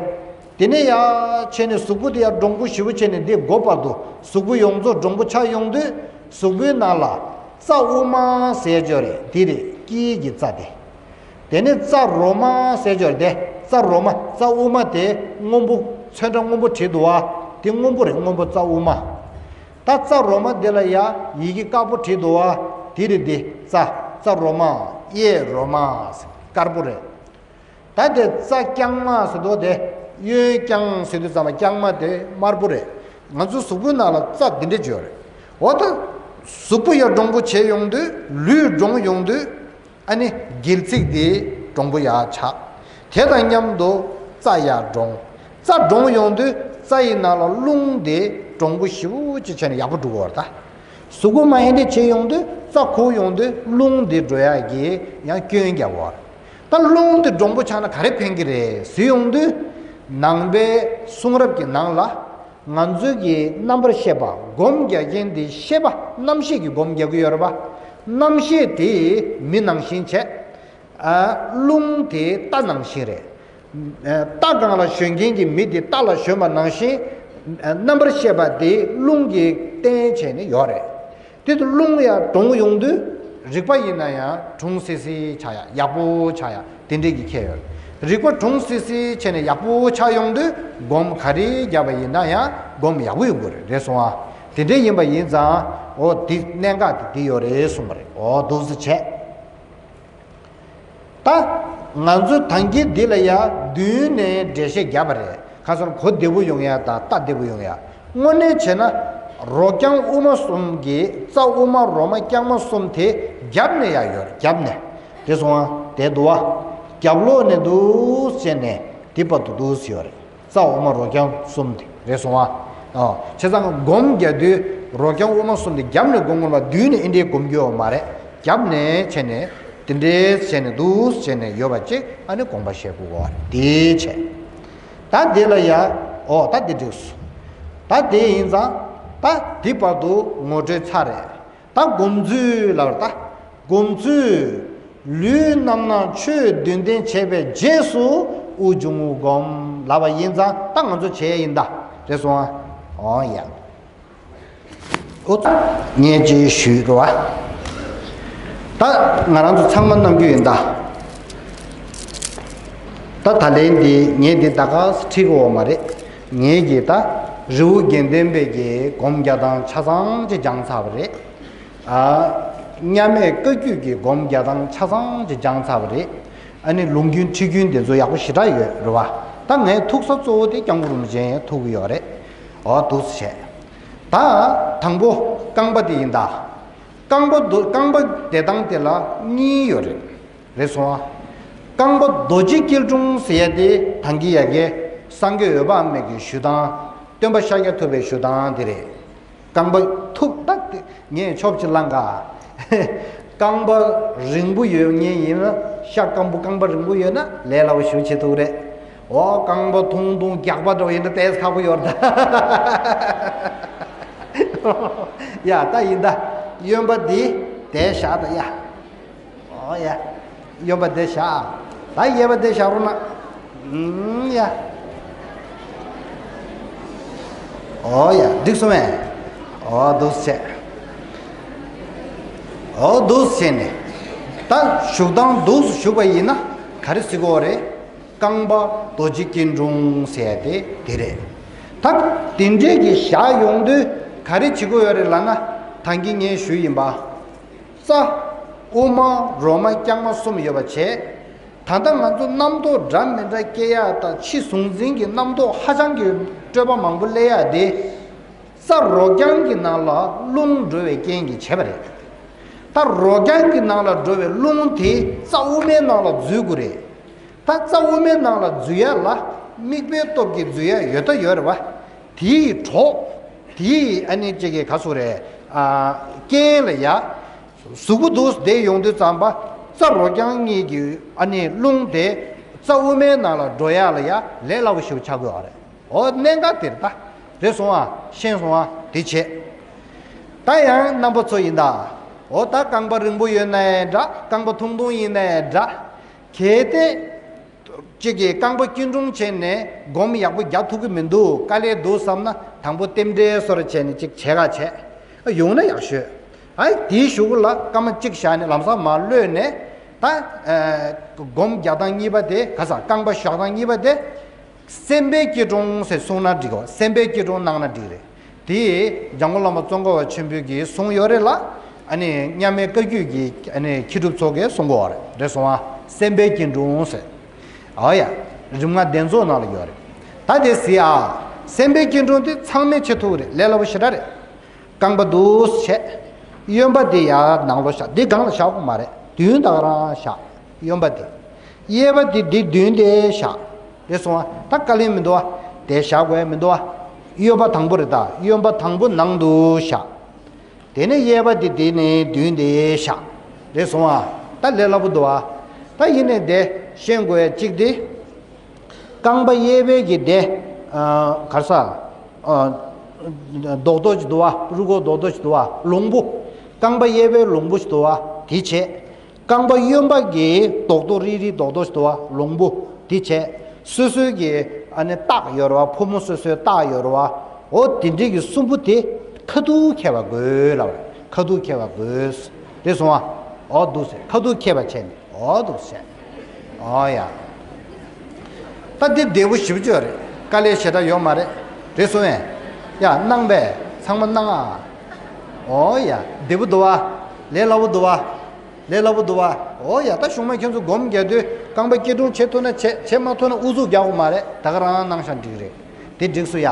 དེ་ནས་ཡར་བྱས་ནས་གཟུགས་པོ་དེ་ཡར་འདྲོང་པོ་ཞེ་པོ་བྱས་ནས་འདི་མགོ་བར་དུ་གཟུགས་པོ་ཡོངས་རྫོགས་འདྲོང་པོ་ཆགས་ཡོང་དུས་གཟུགས་པོའི་ནང་ལ་རྩ་དབུ་མ་ཟེར་ཅིག་ཡོད་རེད། འདི་རེད། དཀྱིལ་གྱི་རྩ་དེ། དེ་ནས་རྩ་རོ་མ་ཟེར་ཅིག་ཡོད་རེད་དེ། རྩ་རོ་མ། རྩ་དབུ་མ་དེ་སྔོན་པོ། ཚོན་ཁྲ་སྔོན་པོ་བྲིས་འདུག་བ། དེ་སྔོན་པོ་རེད། སྔོན་པོ་རྩ་དབུ་མ། ད་རྩ་རོ་མ་དེ་ལ་ཡ་ཡི་གེ་དཀར་པོ་བྲིས་འདུག་བ། དེ་རེད་དེ། རྩ། རྩ་རོ་མ། གཡས་རོ་མ། དཀར་པོ་རེད། ད་དེ་རྩ་རྐྱང་མ་ཟེར་དུས་དེ། གཡོན་རྐྱང་ཟེར་དུས་ཙམ་པ་རྐྱང་མ་དེ་དམར་པོ་རེད། ང་ཚོའི་གཟུགས་པོའི་ནང་ལ་རྩ་འདི་འདྲ་ཅིག་ཡོད་རེད། འོ་ད་གཟུགས་པོ་ཡར་འདྲོང་པོ་བྱས་ཡོང་དུས། ལུས་འདྲོང་ཡོང་དུས། ཨ་ནི་སྒལ་ཚིགས་དེ་འདྲོང་པོ་ཡར་ཆགས། དེ་དང་མཉམ་དུ་རྩ་ཡར་འདྲོང་། རྩ་འདྲོང་ཡོང་དུས་རྩ་ཡི་ནང་ལ་རླུང་དེ་འདྲོང་པོ་ཞེ་པོ་ཅིག་བྱས་ནས་ཡག་པོ་འགྲོ་གི་ཡོད་རེད་ད། གཟུགས་པོ་མར་ཨེ་འདྲ་བྱས་ཡོང་དུས་རྩ་ཁུག་ཡོང་དུས་རླུང་དེ་འགྲོ་ཡག་གི་ཡང་སྐྱོན་རྒྱག་གི་ཡོད་རེད། ད་རླུང་དེ་འདྲོང་པོ་ཆགས་ན་ག་རེ་ཕན་གྱི་རེད་ཟེར་ཡོང་དུས། ནང་པའི་གསུང་རབ་ཀྱི་ནང་ལ། ང་ཚོའི་གི་རྣམ་པར་ཤེས་པ་སྒོམ་རྒྱག་མཁན་དེ་ཤེས་པ་རྣམ་ཤེས་ཀྱིས་སྒོམ་རྒྱག་གི་ཡོད་རེད་པ། རྣམ་ཤེས་དེ་མི་ནང་བཞིན་བྱས། ཨ། རླུང་དེ་རྟ་ནང་བཞིན་རེད། ཨ། རྟ་སྒང་ལ་ཞོན་མཁན་གྱི་མི་དེ་རྟ་ལ་ཞོན་པ་ནང་བཞིན། ཨ། རྣམ་པར་ཤེས་པ་དེ་རླུང་གིས་བརྟེན་བྱས་ནས་ཡོད་རེད། དེ་དུ་རླུང་ཡར་འདྲོང་ཡོང་དུས། རིག་པ་ཡིན་ན་ཡང་གྲུང་སི་སི་ཆགས་ཡག་ཡག་པོ་ཆགས་ཡག་དེ་འདྲས་ཀྱི་ཁྱད་ཡོད། རིག་པ་གྲུང་སི་སི་བྱས་ནས་ཡག་པོ་ཆགས་ཡོང་དུས། སྒོམ་ག་རེ་བརྒྱབ་པ་ཡིན་ན་ཡང་སྒོམ་ཡག་པོ་ཡོང་གི་རེད། རེད་སོང་ཨ། དེ་འདྲས་ཡིན་པ་ཡིན་ཙང་། འོ་དེ་གནད་འགག་དེ་དེ་ཡོད་རེད་གསུངས་པ་རེད། འོ་འདུག་སེ་བྱས། ད་ང་ཚོ་ཐང་གི་འདི་ལ་ཡ་མདུན་ནས་འགྲེལ་བཤད་བརྒྱབ་པ་རེད། ཁ་སང་གོ་བདེ་པོ་ཡོང་ཡ་དང་ལྟ་བདེ་པོ་ཡོང་ཡ། དངོས་གནས་བྱས་ན། རོ་རྐྱང་དབུ་མ་གསུམ་གྱི་རྩ་དབུ་མ་རོ་མ་རྐྱང་མ་གསུམ་དེ་རྒྱབ་ནས་ཡ་ཡོད་རེད། རྒྱབ་ནས། དེ་སོང་བ་དེ་འདུག་བ། རྒྱབ་ལོགས་ནས་འདུག་བྱས་ནས་འདི་བར་དུ་འདུག་ཡོད་རེད། རྩ་དབུ་མ་རོ་རྐྱང་གསུམ་དེ་རེད་སོང་བ། ཨོ། བྱས་ཙང་སྒོམ་རྒྱག་དུས་རོ་རྐྱང་དབུ་མ་གསུམ་དེ་རྒྱབ་ནས་སྒོམ་དགོས་པ། མདུན་ནས་ཨེ་འདྲའི་སྒོམ་རྒྱུ་ཡོད་མ་རེད། རྒྱབ་ནས་བྱས་ནས་དེ་འདྲའི་བྱས་ནས་འདུག་བྱས་ནས་ཡོད་པ་ཅིག་ཨ་ནི་དགོངས་པ་བཞེས་དགོས་པ་རེད། དེ་བྱས། ད་དེ་ལ་ཡ། ཨོ་ད་དེ་འགྲིག་སོང་། ད་དེ་ཡིན་ཙང་། ད་འདི་བར་དུ་ངོ་སྤྲོད་ཚར་རེད། ད་སྒོམ་ཚུལ་ལབ་རེད་ད། སྒོམ་ཚུལ། ལུས་རྣམ་སྣང་ཆོས་བདུན་ལྡན་བྱས་པའི་རྗེས་སུ་དབུགས་འབྱུང་རྔུབ་སྒོམ་ལབ་པ་ཡིན་ཙང་ད་ང་ཚོ་བྱས་ཡིན་ད། རེད་སོང་ཨ། འོ་ཡ། ཨོ། ངས་ཅིག་ཞུས་རོ་ཨ། ད་ང་རང་ཚོ་ཚང་མ་གནང་རྒྱུ་ཡིན་ད། ད་ད་ལན་འདི་ངས་འདི་ད་ག་སེ་ཁྲིད་གི་ཡོད་མ་རེད། ངས་ཀྱི་ད་རི་བོ་དགེ་ལྡན་པའི་གི་སྒོམ་རྒྱག་སྟངས་ཆ་ཚང་ཅིག་སྦྱངས་ཚར་བ་རེད། ཨ། མཉམ་མེད་བཀའ་བརྒྱུད་ཀྱི་སྒོམ་རྒྱག་སྟངས་ཆ་ཚང་ཅིག་སྦྱངས་ཚར་བ་རེད། ཨ་ནི་ལུང་རྒྱུན་ཁྲིད་རྒྱུན་དེ་ཚོ་ཡག་པོ་ཞེ་དྲག་ཡོད་རེད་བ། ད་ངའི་ཐུག་ས་གཙོ་བོ་དེ་སྐྱབས་མགོན་རིན་པོ་ཆེ་ཐུག་གི་ཡོད་རེད། འོ་འདུག་སེ་བྱས། ད་དང་པོ་རྐང་པ་དེ་ཡིན་ད། རྐང་པ་འདུ་རྐང་པ་བསྡད་སྟངས་དེ་ལ་གཉིས་ཡོད་རེད། རེད་སོང་ཨ། རྐང་པ་རྡོ་རྗེ་སྐྱིལ་ཀྲུང་ཟེར་ཡ་དེ་ཐང་གི་ཡ་གི་སངས་རྒྱས་འོད་དཔག་མེད་ཀྱི་ཞུ་སྟངས། སྟོན་པ་ཤཱཀྱ་ཐུབ་པའི་ཞུ་སྟངས་དེ་རེད། རྐང་པ་ཐུག་ད་དེ་ངས་ཆོབ་ཅིག་བླངས་ག། རྐང་པ་རིང་པོ་ཡོད་ངེས་ཡིན་ན། ཤ་སྐམ་པོ་རྐང་པ་རིང་པོ་ཡོད་ན་ལས་སླ་པོ་ཞེ་པོ་བྱེད་ཐུབ་རེད། འོ་རྐང་པ་ཐུང་ཐུང་རྒྱགས་པ་འདྲ་བོ་ཡིན་ན་ཏོག་ཙམ་ཁག་པོ་ཡོད་རེད་ད། ཡ་ད་ཡིན་ད། གཡོན་པ་འདི་དེ་བཞག་ད་ཡ། ཨོ་ཡ། གཡོན་པ་དེ་བཞག། ད་གཡས་པ་དེ་བཞག་རོགས་གནང་། ཨུམ་ཡ། ཨོ་ཡ། འགྲིག་སོང་ངས། ཨོ་འདུག་སེ་བྱས། ཨོ་འདུག་སེ་བྱས་ནས། ད་བཞུགས་སྟངས་འདུག་སེ་བཞུགས་པ་ཡིན་ན་ག་རེ་ཟེར་དགོས་རེད། རྐང་པ་རྡོ་རྗེ་སྐྱིལ་ཀྲུང་ཟེར་ཡ་དེ་དེ་རེད། ད་དེ་འདྲས་ཀྱི་བཞག་ཡོང་དུས་ག་རེ་བྱེད་དགོས་ཡོད་རེད་ལབ་ན། ད་གིན་ངས་ཞུས་ཡིན་པ། རྩ། དབུ་མ་རོ་མ་རྐྱང་མ་གསུམ་ཡོད་པ་བྱས། ད་ལྟ་ང་ཚོ་རྣམ་རྟོག་འདྲ་མི་འདྲ་སྐྱེ་ཡག་དང་། ཕྱི་གཟུང་འཛིན་གྱི་རྣམ་རྟོག་ཧ་ཅང་གི་སྤྲོས་པ་མང་པོ་སླེབས་ཡག་དེ། རྩ་རོ་རྐྱང་གི་ནང་ལ་རླུང་འགྲོ་བའི་རྐྱེན་གྱིས་བྱས་པ་རེད། ད་རོ་རྐྱང་གི་ནང་ལ་འགྲོ་བའི་རླུང་དེ་རྩ་དབུ་མའི་ནང་ལ་འཛུལ་དགོས་རེད། ད་རྩ་དབུ་མའི་ནང་ལ་འཛུལ་ཡག་ལ་ དམིགས་པའི་སྟོབས་ཀྱིས་འཛུལ་ཡ་ཡོད་ད་ཡོད་རེད་བ། དེའི་གྲོགས། དེའི་ཨ་ནི་གཅིག་གི་ག་ཟེར་རེད། ཨ། རྐྱེན་ལ་ཡ། གཟུགས་པོ་འདུག་བསྡད་ཡོང་དུས་ཙམ་པ། རྩྭ་རོ་རྐྱང་གཉིས་ཀྱི་ཨ་ནི་རླུང་དེ་རྩྭ་དབུ་མའི་ནང་ལ་འགྲོ་ཡ་ལ་ཡ་ལས་སླ་པོ་ཞིག་ཆགས་ཀྱི་ཡོད་རེད། འོ་གནད་འགག་དེ་རེད་ད། རེད་སོང་ཨ། ཤེས་སོང་ཨ། དེ་བྱས། ད་ཡང་རྣམ་པ་ཚོ་ཡིན་ད། འོ་ད་རྐང་པ་རིང་པོ་ཡོད་ནའི་འདྲ། རྐང་པ་ཐུང་ཐུང་ཡིན་ནའི་འདྲ། གལ་ཏེ། གཅིག་གིས་རྐང་པ་སྐྱིལ་ཀྲུང་བྱས་ནས་སྒོམ་ཡག་པོ་རྒྱག་ཐུབ་ཀྱི་མི་འདུག་དཀའ་ལས་འདུག་བསམ་ན་དང་པོ་རྟེན་འབྲེལ་སོར་བྱས་ནས་གཅིག་བྱེད་ག་བྱས། ཡོང་ན་ཡག་ཤོས། ཨ། དེའི་གཞུག་ལ་སྐར་མ་གཅིག་བཞག་ནས་ལམ་སང་མར་གློད་ནས། ད། ཨ། སྒོམ་རྒྱག་སྟངས་གཉིས་པ་དེ་ག་ས་རྐང་པ་བཞག་སྟངས་གཉིས་པ་དེ། སེམས་དཔའི་སྐྱིལ་ཀྲུང་ཟེར་གསུངས་ན་འགྲིག་གོ། སེམས་དཔའི་སྐྱིལ་ཀྲུང་གནང་ན་འགྲིག་རེད། དེ་འཇམ་མགོན་བླ་མ་ཙོང་ཁ་པ་ཆེན་པོས་ཀྱིས་གསུངས་ཡོད་རེད་ལ། ཨ་ནི་མཉམ་མེད་བཀའ་བརྒྱུད་ཀྱི་ཨ་ནི་མཁས་གྲུབ་ཚོ་གིས་གསུང་གི་ཡོད་རེད། རེད་སོང་ཨ། སེམས་དཔའི་སྐྱིལ་ཀྲུང་ཟེར། ཨོ་ཡ། རིམ་ལྔ་གདན་རྫོགས་ནང་ལ་ཡོད་རེད། ད་དེ་གཟིགས་ཨ། སེམས་དཔའི་སྐྱིལ་ཀྲུང་དེ་ཚང་མས་བྱེད་ཐུབ་རེད། ལས་སླ་པོ་ཞེ་དྲག་རེད། རྐང་པ་འདུག་བྱས། གཡོན་པ་དེ་ཡར་ནང་ལོགས་བཞག་འདི་སྒང་ལ་བཞག་དགོས་མ་རེད། མདུན་དེ་ག་རང་བཞག་གཡོན་པ་དེ། གཡས་པ་དེ་འདི་མདུན་དེ་བཞག་རེད་སོང་ཨ། ད་དཀའ་ལས་མི་འདུག་ཨ། དེ་བཞག་དགོས་མི་འདུག་ཨ། གཡོན་པ་དང་པོ་རེད་ད། གཡོན་པ་དང་པོ་ནང་དུ་བཞག་དེ་ནས་གཡས་པ་དེ་དེ་ནས་མདུན་དེ་བཞག་རེད་སོང་ཨ། ད་ལས་སླ་པོ་འདུག་ཨ། ད་ཡིན་ནའི་དེ་ཤེས་དགོས་ཡ་གཅིག་དེ། རྐང་པ་གཡས་པའི་གི་དེ། ཨ། ག་རེ་ཟ། ཨ། རྡོག་རྡོག་ཅིག་འདུག་བ། རུས་ཁོག་རྡོག་རྡོག་ཅིག་འདུག་བ། ལོང་བུ། རྐང་པ་གཡས་པའི་ལོང་བུ་ཞིག་འདུག་བ། དེ་བྱས། རྐང་པ་གཡོན་པ་གི་རྡོག་རྡོག་རིལ་རིལ་རྡོག་རྡོག་ཞིག་འདུག་བ། ལོང་བུ། དེ་བྱས། སོ་སོའི་གི་ཨ་ནི་རྟགས་ཡོད་རེད་བ། ཕོ་མོ་སོ་སོའི་རྟགས་ཡོད་རེད་བ། འོ་དེ་འདྲའི་གི་གསུམ་པོ་དེ་ཁ་ཐུག་འཁྱེར་བ་དགོས་ལབ་རེད། ཁ་ཐུག་འཁྱེར་བ་དགོས། རེད་སོང་བ། འོ་འདུག་ཟེར། ཁ་ཐུག་འཁྱེར་བ་བྱས་ནས། འོ་འདུག་བྱས། ཨོ་ཡ། ད་འདི་བདེ་པོ་ཞེ་པོ་ཅིག་རེད། དཀའ་ལས་ཞེ་དྲག་ཡོད་མ་རེད། རེད་སོང་ངས། ཡ་གནང་པས། ཚང་མ་གནང་ཨ། ཨོ་ཡ། བདེ་པོ་འདུག་བ། ལས་སླ་པོ་འདུག་བ། ལས་སླ་པོ་འདུག་བ། ཨོ་ཡ། ད་གཞུག་མ་ཁྱོད་ཚོ་སྒོམ་རྒྱག་དུས་རྐང་པ་སྐྱིལ་ཀྲུང་བྱེད་ཐུབ་ན་བྱེད། བྱེད་མ་ཐུབ་ན་ཨུ་ཚུགས་རྒྱག་དགོས་མ་རེད། ད་ག་རང་གནང་ཤག་འགྲིག་རེད། དེ་འགྲིག་སོང་ཡ།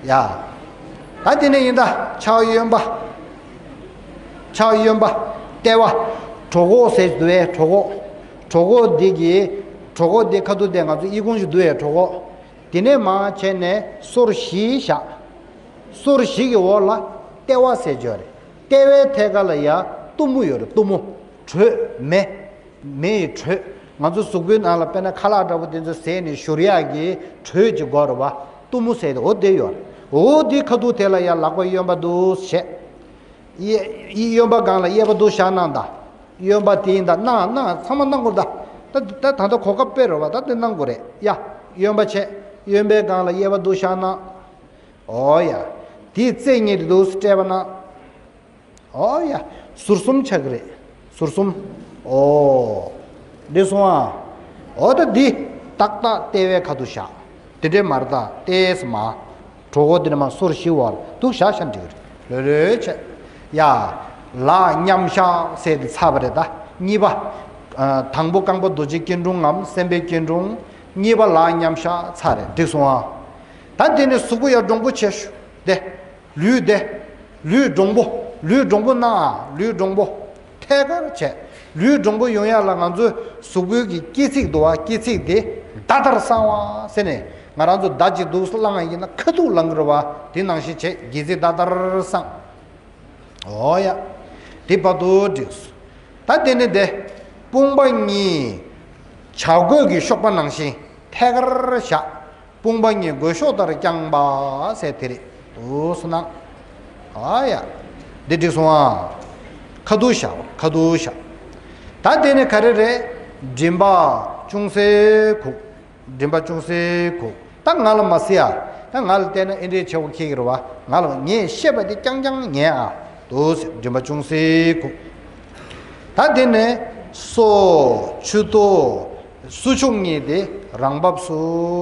ཡ། ད་དེ་ནས་ཡིན་ད། ཕྱག་གཡོན་པ། ཕྱག་གཡོན་པ། ལྟེ་བ། གྲོད་ཁོག་ཟེར་འདུག་པས། གྲོད་ཁོག་གྲོད་ཁོག་འདི་གི། གྲོད་ཁོག་འདི་ཁ་ཐུག་དེ་ང་ཚོ་ཨི་ཁུང་ཞིག་འདུག་པས། གྲོད་ཁོག་དེ་ནས་མར་བྱས་ནས་སོར་བཞི་བཞག་སོར་བཞི་གི་འོག་ལ་ལྟེ་བ་ཟེར་གྱི་ཡོད་རེད། ལྟེ་བའི་ཐད་ཀ་ལ་ཡ་གཏུམ་མོ་ཡོད་རེད། གཏུམ་མོ། དྲོད་མེ། མེ་ཡི་དྲོད། ང་ཚོ་གཟུགས་པོའི་ནང་ལ་དཔེར་ན་ཁ་ལག་འདྲ་པོ་དེ་ཚོ་ཟས་ནས་བཞུར་ཡག་གི་དྲོད་ཅིག་དགོས་རེད་བ། གཏུམ་མོ་ཟེར་ཏེ་འོ་དེ་ཡོད་རེད། འོ་དེ་ཁ་ཐུག་དེ་ལ་ཡ་ལག་པ་གཡོན་པ་འདུག་བྱས། གཡས་གཡོན་པ་སྒང་ལ་གཡས་པ་འདུག་བཞག་གནང་ད། གཡོན་པ་དེ་ཡིན་ད། གནང་གནང་། ཚང་མ་གནང་དགོས་ད། ད་ད་ད་ལྟ་གོ་སྐབས་དཔེ་རེད་བ། ད་དེ་གནང་དགོས་རེད་ཡ། གཡོན་པ་བྱས། གཡོན་པའི་སྒང་ལ་གཡས་པ་འདུག་བཞག་གནང་། ཨོ་ཡ། དེའི་རྩེ་གཉིས་དེ་འདུག་སྤྲད་པ་གནང་། ཨོ་ཡ། ཟུར་གསུམ་ཆགས་ཀྱི་རེད། ཟུར་གསུམ། ཨོ། འདི་སོང་ཨ། ཨོ་ད་འདི། ཏག་ཏག་ལྟེ་བའི་ཁ་ཐུག་བཞག་དེ་འདྲའི་མ་རེད་ད། ལྟེ་ས་མ། གྲོད་ཁོག་འདི་ནས་མར་སོར་བཞི་བར་འདུག་བཞག་བཞག་འགྲིག་གི་རེད། ལྷོད་ལྷོད་བྱས། ཡ། ལག་མཉམ་བཞག་ཟེར་ཏེ་ཚར་བ་རེད་ད། གཉིས་པ། ཨ། དང་པོ་རྐང་པ་རྡོ་རྗེ་སྐྱིལ་ཀྲུང་ངམ་སེམས་དཔའི་སྐྱིལ་ཀྲུང་། གཉིས་པ་ལག་མཉམ་བཞག་ཚར་རེད། འགྲིག་སོང་ཨ། ད་འདི་ནས་གཟུགས་པོ་ཡར་འདྲོང་པོ་བྱས་ཞུ། དེ། ལུས་དེ། ལུས་འདྲོང་པོ། ལུས་འདྲོང་པོ་གནང་ཨ། ལུས་འདྲོང་པོ། ཐད་ཀར་བྱས། ལུས་འདྲོང་པོ་ཡོང་ཡ་ལ་ང་ཚོའི་གཟུགས་པོའི་གི་སྐེ་ཚིགས་འདུག་བ། སྐེ་ཚིགས་དེ་མདའ་ལྟར་བསྲང་བ་ཟེར་ནས། ང་རང་ཚོ་མདའ་གཅིག་འདུག་བསླངས་ཡིན་ན་ཁ་ཐུག་ལངས་ཀྱི་རེད་བ། དེ་ནང་བཞིན་བྱས། སྒལ་ཚིགས་མདའ་ལྟར་བསྲང་། ཨོ་ཡ། དེ་བར་དུ་འགྲིགས། ད་དེ་ནས་དེ། དཔུང་པ་གཉིས། བྱ་རྒོད་ཀྱི་གཤོག་པ་ནང་བཞིན་ཐད་ཀར་བཞག་དཔུང་པ་གཉིས་རྒོད་གཤོག་ལྟར་བརྐྱངས་པ་ཟེར་དེ་རེད། འདུག་སེ་གནང་། ཨ་ཡ། འདི་འགྲིག་སོང་ཨ། ཁ་ཐུག་བཞག་ཁ་ཐུག་བཞག་ད་དེ་ནས་ག་རེ་རེད། མགྲིན་པ་ཅུང་ཟད་གུག་མགྲིན་པ་ཅུང་ཟད་གུག་ད་ང་ལ་མ་གཟིགས་ཨ། ད་ང་ལ་བལྟས་ན་ཨེ་འདྲའི་ཆེ་བོ་ཁེག་གི་རེད་བ། ང་ལ། ངས་བཤད་པ་དེ་རྐྱང་རྐྱང་ཉན་ཨ། འདུག་སེ་མགྲིན་པ་ཅུང་ཟད་གུག་ད་དེ་ནས་སོ། མཆུ་ཏོ། སོ་མཆུ་གཉིས་དེ་རང་བབས་སུ་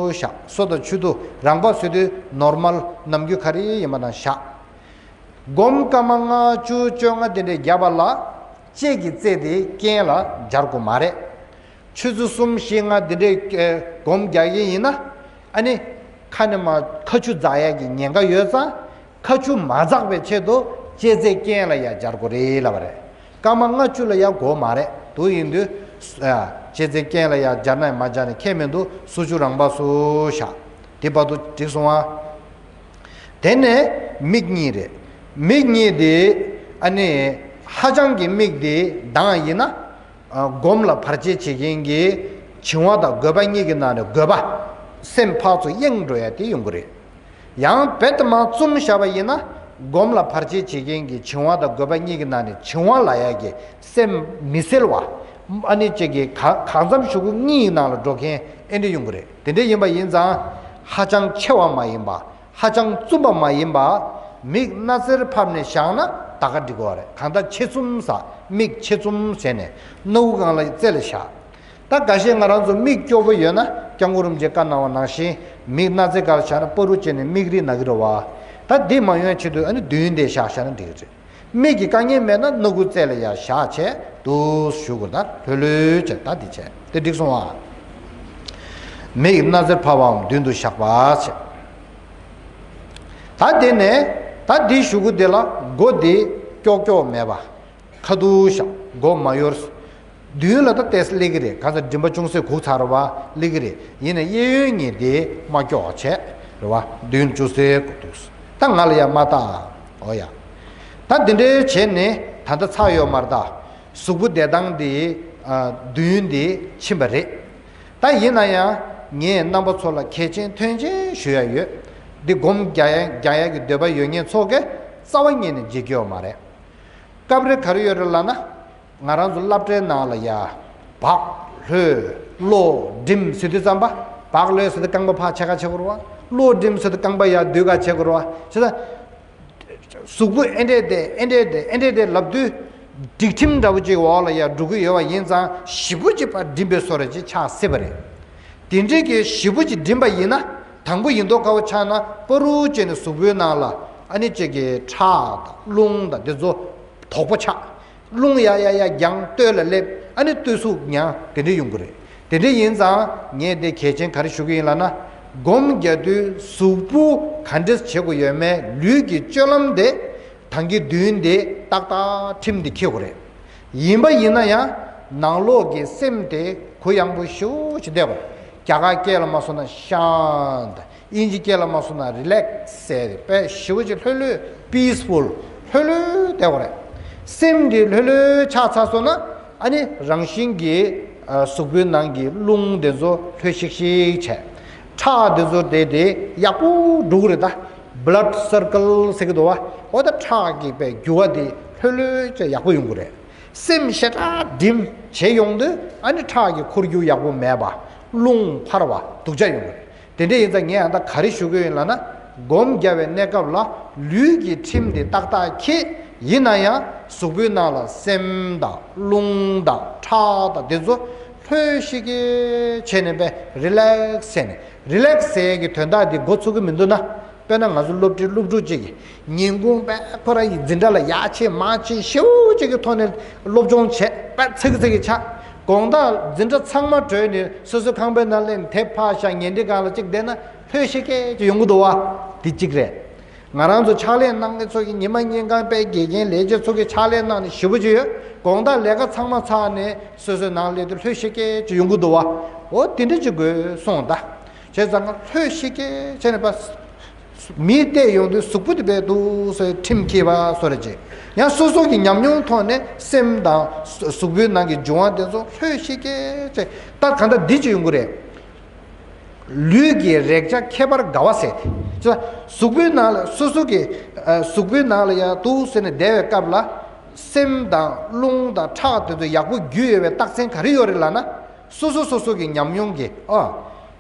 བཞག་སོ་དང་མཆུ་ཏོ་རང་བབས་སུ་དེ་ནོར་མལ་ནམ་རྒྱུན་ག་རེ་ཡིན་པ་དང་བཞག་སྒོམ་སྐར་མ་ལྔ་བཅུ་བཅོ་ལྔ་དེ་འདྲའི་བརྒྱབ་པ་ལ་ལྕེ་གི་རྩེ་དེ་རྐན་ལ་སྦྱར་དགོས་མ་རེད། ཆུ་ཚོད་གསུམ་བཞི་ལྔ་འདི་འདྲའི་སྒོམ་རྒྱག་གི་ཡིན་ན། ཨ་ནི། ཁ་ནས་མར་ཁ་ཆུ་འཛག་ཡག་གི་ཉེན་ཁ་ཡོད་ཙང་། ཁ་ཆུ་མ་འཛག་པའི་ཆེད་དུ་ལྕེ་རྩེ་རྐན་ལ་ཡ་སྦྱར་དགོས་རེད་ལབ་པ་རེད། སྐར་མ་ལྔ་བཅུ་ལ་ཡ་དགོས་མ་རེད། དུ་ཡིན་དུས། ཨ། ཤེས་ཚད་རྐྱེན་ལ་ཡང་སྦྱར་ན་མ་སྦྱར་ན་ཁྱད་མི་འདུག་སུ་ཆུ་རང་བབས་སུ་བཞག་དེ་བར་དུ་འགྲིག་སོང་ཨ། དེ་ནས་མིག་གཉིས་རེད། མིག་གཉིས་དེ། ཨ་ནི། ཧ་ཅང་གི་མིག་དེ་འདང་ཡིན་ན། སྒོམ་ལ་བར་ཆད་བྱེད་མཁན་གྱི་བྱིང་བ་དང་རྒོད་པ་གཉིས་ཀྱི་ནང་ནས་རྒོད་པ། སེམས་ཕར་ཚུར་གཡེང་འགྲོ་ཡ་དེ་ཡོང་གི་རེད། ཡང་རྦད་དེ་མར་བཙུམས་བཞག་པ་ཡིན་ན། སྒོམ་ལ་བར་ཆད་བྱེད་མཁན་གྱི་བྱིང་བ་དང་རྒོད་པ་གཉིས་ཀྱི་ནང་ནས་བྱིང་བ་ལ་ཡ་གི་སེམས་མི་གསལ་བ། ཨ་ནི་ཅིག་གི་ག་གང་འཚམ་ཞུ་གུ་གཉིས་ནང་ལ་འགྲོ་མཁན་ཨེ་འདྲ་ཡོང་གི་རེད། དེ་འདྲ་ཡིན་པ་ཡིན་ཙང་། ཧ་ཅང་ཆེ་བ་མ་ཡིན་པ། ཧ་ཅང་བཙུམས་པ་མ་ཡིན་པ། མིག་སྣ་རྩེར་ཕབ་ནས་བཞག་ན་ད་ག་འགྲིག་གི་རེད། གང་ལྟར་ཕྱེད་བཙུམ་ས། མིག་ཕྱེད་བཙུམ་བྱས་ནས་སྣ་ཁུག་སྒང་ལ་རྩེ་ལ་བཞག་ད་འགའ་ཤས་ང་རང་ཚོ་མིག་སྐྱོ་པོ་ཡོད་ན་སྐྱབས་མགོན་རིན་པོ་ཆེས་བཀའ་གནང་བ་ནང་བཞིན་མིག་སྣ་རྩེ་སྒང་ལ་བཞག་ན་པ་རུ་བཅད་ནས་མིག་རིལ་ན་གི་རེད་བ། ད་འདི་མ་ཡོང་ཆེད་དུ་ཨ་ནི་མདུན་དེ་བཞག་བཞག་ན་འགྲིག་གི་རེད། མིག་གི་དཀའ་ངལ་མེད་ན་སྣ་ཁུག་རྩེ་ལ་ཡར་བཞག་བྱས་འདུག་ཞུ་དགོས། ད་ལྷོད་ལྷོད་བྱས་ད་འདི་བྱས་དེ་འགྲིག་སོང་ཨ། མིག་སྣ་རྩེར་ཕབ་པའམ་མདུན་དུ་བཞག་པ་བྱས། ད་དེ་ནས་ད་འདི་ཞུ་གུ་དེ་ལ་མགོ་འདི་ཀྱོག་ཀྱོག་མེད་པ། ཁ་ཐུག་བཞག་མགོ་མ་གཡོར། མདུན་ལ་ད་ཏོག་ཙམ་སླེབས་ཀྱི་རེད། གང་ཟག་མགྲིན་པ་ཅུང་ཟད་གུག་ཚར་བ་སླེབས་ཀྱི་རེད། ཡིན་ནའི་གཡས་གཡོན་གཉིས་དེ་མ་ཀྱོག་བྱས་རེད་བ། མདུན་ཅུང་ཟད་གུག་འདུག་ད་ང་ལ་ཡ་མ་ལྟ། འོ་ཡ། ད་འདི་འདྲའི་བྱས་ནས་ད་ལྟ་ཚར་ཡོད་མ་རེད་ད། གཟུགས་པོ་བདེ་ཐང་དེ། ཨ། མདུན་དེ་ཕྱིན་པ་རེད། ད་ཡིན་ན་ཡང་ངས་རྣམ་པ་ཚོ་ལ་གལ་ཆེན་དོན་ཆེན་ཞུ་ཡ་ཡོད། འདི་སྒོམ་རྒྱག་ཡ་རྒྱག་ཡ་གི་འདོད་པ་ཡོད་མཁན་ཚོ་གིས་རྩ་བ་ཉིད་ནས་བརྗེད་རྒྱུ་ཡོད་མ་རེད། སྐབས་རེ་ག་རེ་ཡོད་རེད་ལབ་ན། ང་རང་ཚོ་སློབ་གྲྭའི་ནང་ལ་ཡ། བག་ལྷོད། བློ་སྒྲིམ་ཟེར་དུས་ཙམ་པ། བག་ལྷོད་ཟེར་དུས་རྐང་པ་ཕར་ཕྱེད་ཀ་ཕྱེད་དགོས་རེད་བ། བློ་སྒྲིམ་ཟེར་དུས་རྐང་པ་ཡར་བསྡུས་ཀ་ཕྱེད་དགོས་རེད་བ། བྱས་ཙང་། གཟུགས་པོ་ཨེ་འདྲས་དེ་ཨེ་འདྲས་དེ་ཨེ་འདྲས་དེ་ལབ་དུས། སྒྲིག་ཁྲིམས་འདྲ་བོ་ཅིག་འོག་ལ་ཡར་འགྲོ་གི་ཡོད་པ་ཡིན་ཙང་ཞེ་པོ་ཅིག་ཕར་སྒྲིམ་པའི་བཟོ་འདྲ་ཅིག་ཆགས་སྲིད་པ་རེད། དེ་འདྲས་ཀྱི་ཞེ་པོ་ཅིག་སྒྲིམ་པ་ཡིན་ན། དང་པོ་ཡིན་མདོག་ཁ་པོ་ཆགས་ན་པ་རུ་བཅད་ནས་གཟུགས་པོའི་ནང་ལ་ཨ་ནི་ཅིག་གི་ཁྲག་དང་རླུང་དང་དེ་ཚོ་དོག་པོ་ཆགས། རླུང་ཡ་ཡ་ཡ་རྒྱང་སྟོད་ལ་སླེབས། ཨ་ནི་སྟོད་གཟུགས་མྱང་དེ་འདྲ་ཡོང་གི་རེད། དེ་འདྲ་ཡིན་ཙང་ངས་དེ་གལ་ཆེན་ག་རེ་ཞུ་གི་ཡིན་ལབ་ན། སྒོམ་རྒྱག་དུས་གཟུགས་པོ་ག་འདྲས་བྱེད་དགོས་ཡོད་མེད་ལུས་ཀྱི་སྤྱོད་ལམ་དེ་ཐང་གི་མདུན་དེ་ཏག་ཏག་ཁྲིམས་དེ་འཁྱེར་དགོས་རེད། ཡིན་པ་ཡིན་ན་ཡང་ནང་ལོགས་ཀྱི་སེམས་དེ་གུ་ཡངས་པོ་ཞེ་པོ་ཅིག་བསྡད་དགོས་རེད། རྒྱ་གར་སྐད་ལ་མ་སོང་ན་ཤཱནྟ། དབྱིན་ཇི་སྐད་ལ་མ་སོང་ན་རི་ལེག་སི་ཟེར་དཔེ་ཞེ་པོ་ཅིག་ལྷོད་ལྷོད་པིས་ཕུལ་ལྷོད་ལྷོད་བསྡད་པ་རེད། སེམས་འདི་ལྷོད་ལྷོད་ཆགས་ཚར་སོང་ན་ཨ་ནི་རང་བཞིན་གྱིས་ཨ་གཟུགས་པོའི་ནང་གི་རླུང་དེ་ཚོ་ལྷོད་ཤིག་ཤིག་བྱས། ཁྲག་དེ་ཚོ་དེ་དེ་ཡག་པོ་འགྲོ་གི་རེད་ད། བྷ་ལཌ་སར་ཀལ་ཟེར་གི་འདུག་བ། འོ་ད་ཁྲག་གི་དཔེ་རྒྱུ་བ་དེ་ལྷོད་ལྷོད་བྱས་ཡག་པོ་ཡོང་གི་རེད། སེམས་ཞེ་དྲག་སྒྲིམ་བྱས་ཡོང་དུས་ཨ་ནི་ཁྲག་གི་འཁོར་རྒྱུག་ཡག་པོ་མེད་པ། རླུང་འཕར་བ་སྡུག་ཅག་ཡོང་གི་རེད། དེ་འདྲ་ཡིན་ཙང་ངས་ཨ་ད་ག་རེ་ཞུ་གི་ཡོད་ལབ་ན། སྒོམ་རྒྱག་པའི་གནས་སྐབས་ལ་ལུས་ཀྱི་ཁྲིམས་དེ་ཏག་ཏག་འཁྱེར། ཡིན་ན་ཡང་གཟུགས་པོའི་ནང་ལ་སེམས་དང་རླུང་དང་ཁྲག་དང་དེ་ཚོ་ལྷོད་ཤིག་གེ་བྱས་ནས་པས་རི་ལེག་སི་བྱས་ནས། རི་ལེག་སི་ཟེར་གྱི་དོན་དག་འདི་མགོ་ཚོད་ཀྱི་མི་འདུག་ན། དཔེར་ན་ང་ཚོ་སློབ་ཁྲིད་སློབ་ཕྲུག་ཅིག་གིས་ཉིན་གུང་དཔེ་ཁོ་རང་གི་འཛིན་གྲྭ་ལ་ཡར་ཕྱིན་མར་ཕྱིན་ཞེ་པོ་ཅིག་གི་ཐོག་ནས་སློབ་སྦྱོང་བྱས་དཔེ་ཚ་གི་ཚ་གི་ཆགས། དགོང་དག་འཛིན་གྲྭ་ཚང་མ་གྲོལ་ནས་སོ་སོའི་ཁང་པའི་ནང་སླེབས་ནས་དེབ་ཕར་བཞག་ཉལ་ཁྲིའི་སྒང་ལ་ཅིག་བསྡད་ན་ལྷོད་ཤིག་གེ་ཅིག་ཡོང་གི་འདུག་བ། འདི་གཅིག་རེད། ང་རང་ཚོ་ཕྱག་ལས་གནང་མཁན་ཚོ་གི་ཉི་མ་ཉིན་གང་དཔེ་དགེ་རྒན་ལས་བྱེད་ཚོ་གི་ཕྱག་ལས་གནང་ནས་ཞེ་པོ་ཅིག་ཡོད། དགོང་དག་ལས་ཀ་ཚང་མ་ཚར་ནས་སོ་སོའི་ནང་སླེབས་དུས་ལྷོད་ཤིག་གེ་ཅིག་ཡོང་གི་འདུག་བ། འོ་དེ་འདྲ་ཅིག་དགོས་སོང་ད། བྱས་ཙང་ལྷོད་ཤིག་གེ་བྱས་ནས་པ། མིས་བལྟས་ཡོང་དུས་གཟུགས་པོ་དེ་དཔེ་འདུག་སེ་ཁྲིམས་འཁྱེར་བ་བཟོ་འདྲ་ཅིག་ཡང་སོ་སོ་གི་ཉམས་མྱོང་ཐོག་ནས་སེམས་དང་གཟུགས་པོའི་ནང་གི་འབྱུང་བ་དེ་ཚོ་ལྷོད་ཤིག་གེ་བྱས། ད་གང་ལྟར་འདི་ཅིག་ཡོང་གི་རེད། ལུས་ཀྱི་རེག་བྱ་ཁྱད་པར་དགའ་བ་ཟེར་ཏེ། ཅེས། གཟུགས་པོའི་ནང་ལ་སོ་སོ་གི་ཨ་གཟུགས་པོའི་ནང་ལ་ཡང་འདུག་སེ་ནས་བསྡད་པའི་སྐབས་ལ་སེམས་དང་རླུང་དང་ཁྲག་དེ་ཚོ་ཡག་པོ་རྒྱུས་ཡོད་པའི་རྟགས་མཚན་ག་རེ་ཡོད་རེད་ལབ་ན། སོ་སོ་སོ་སོ་གི་ཉམས་མྱོང་གིས་ཨ།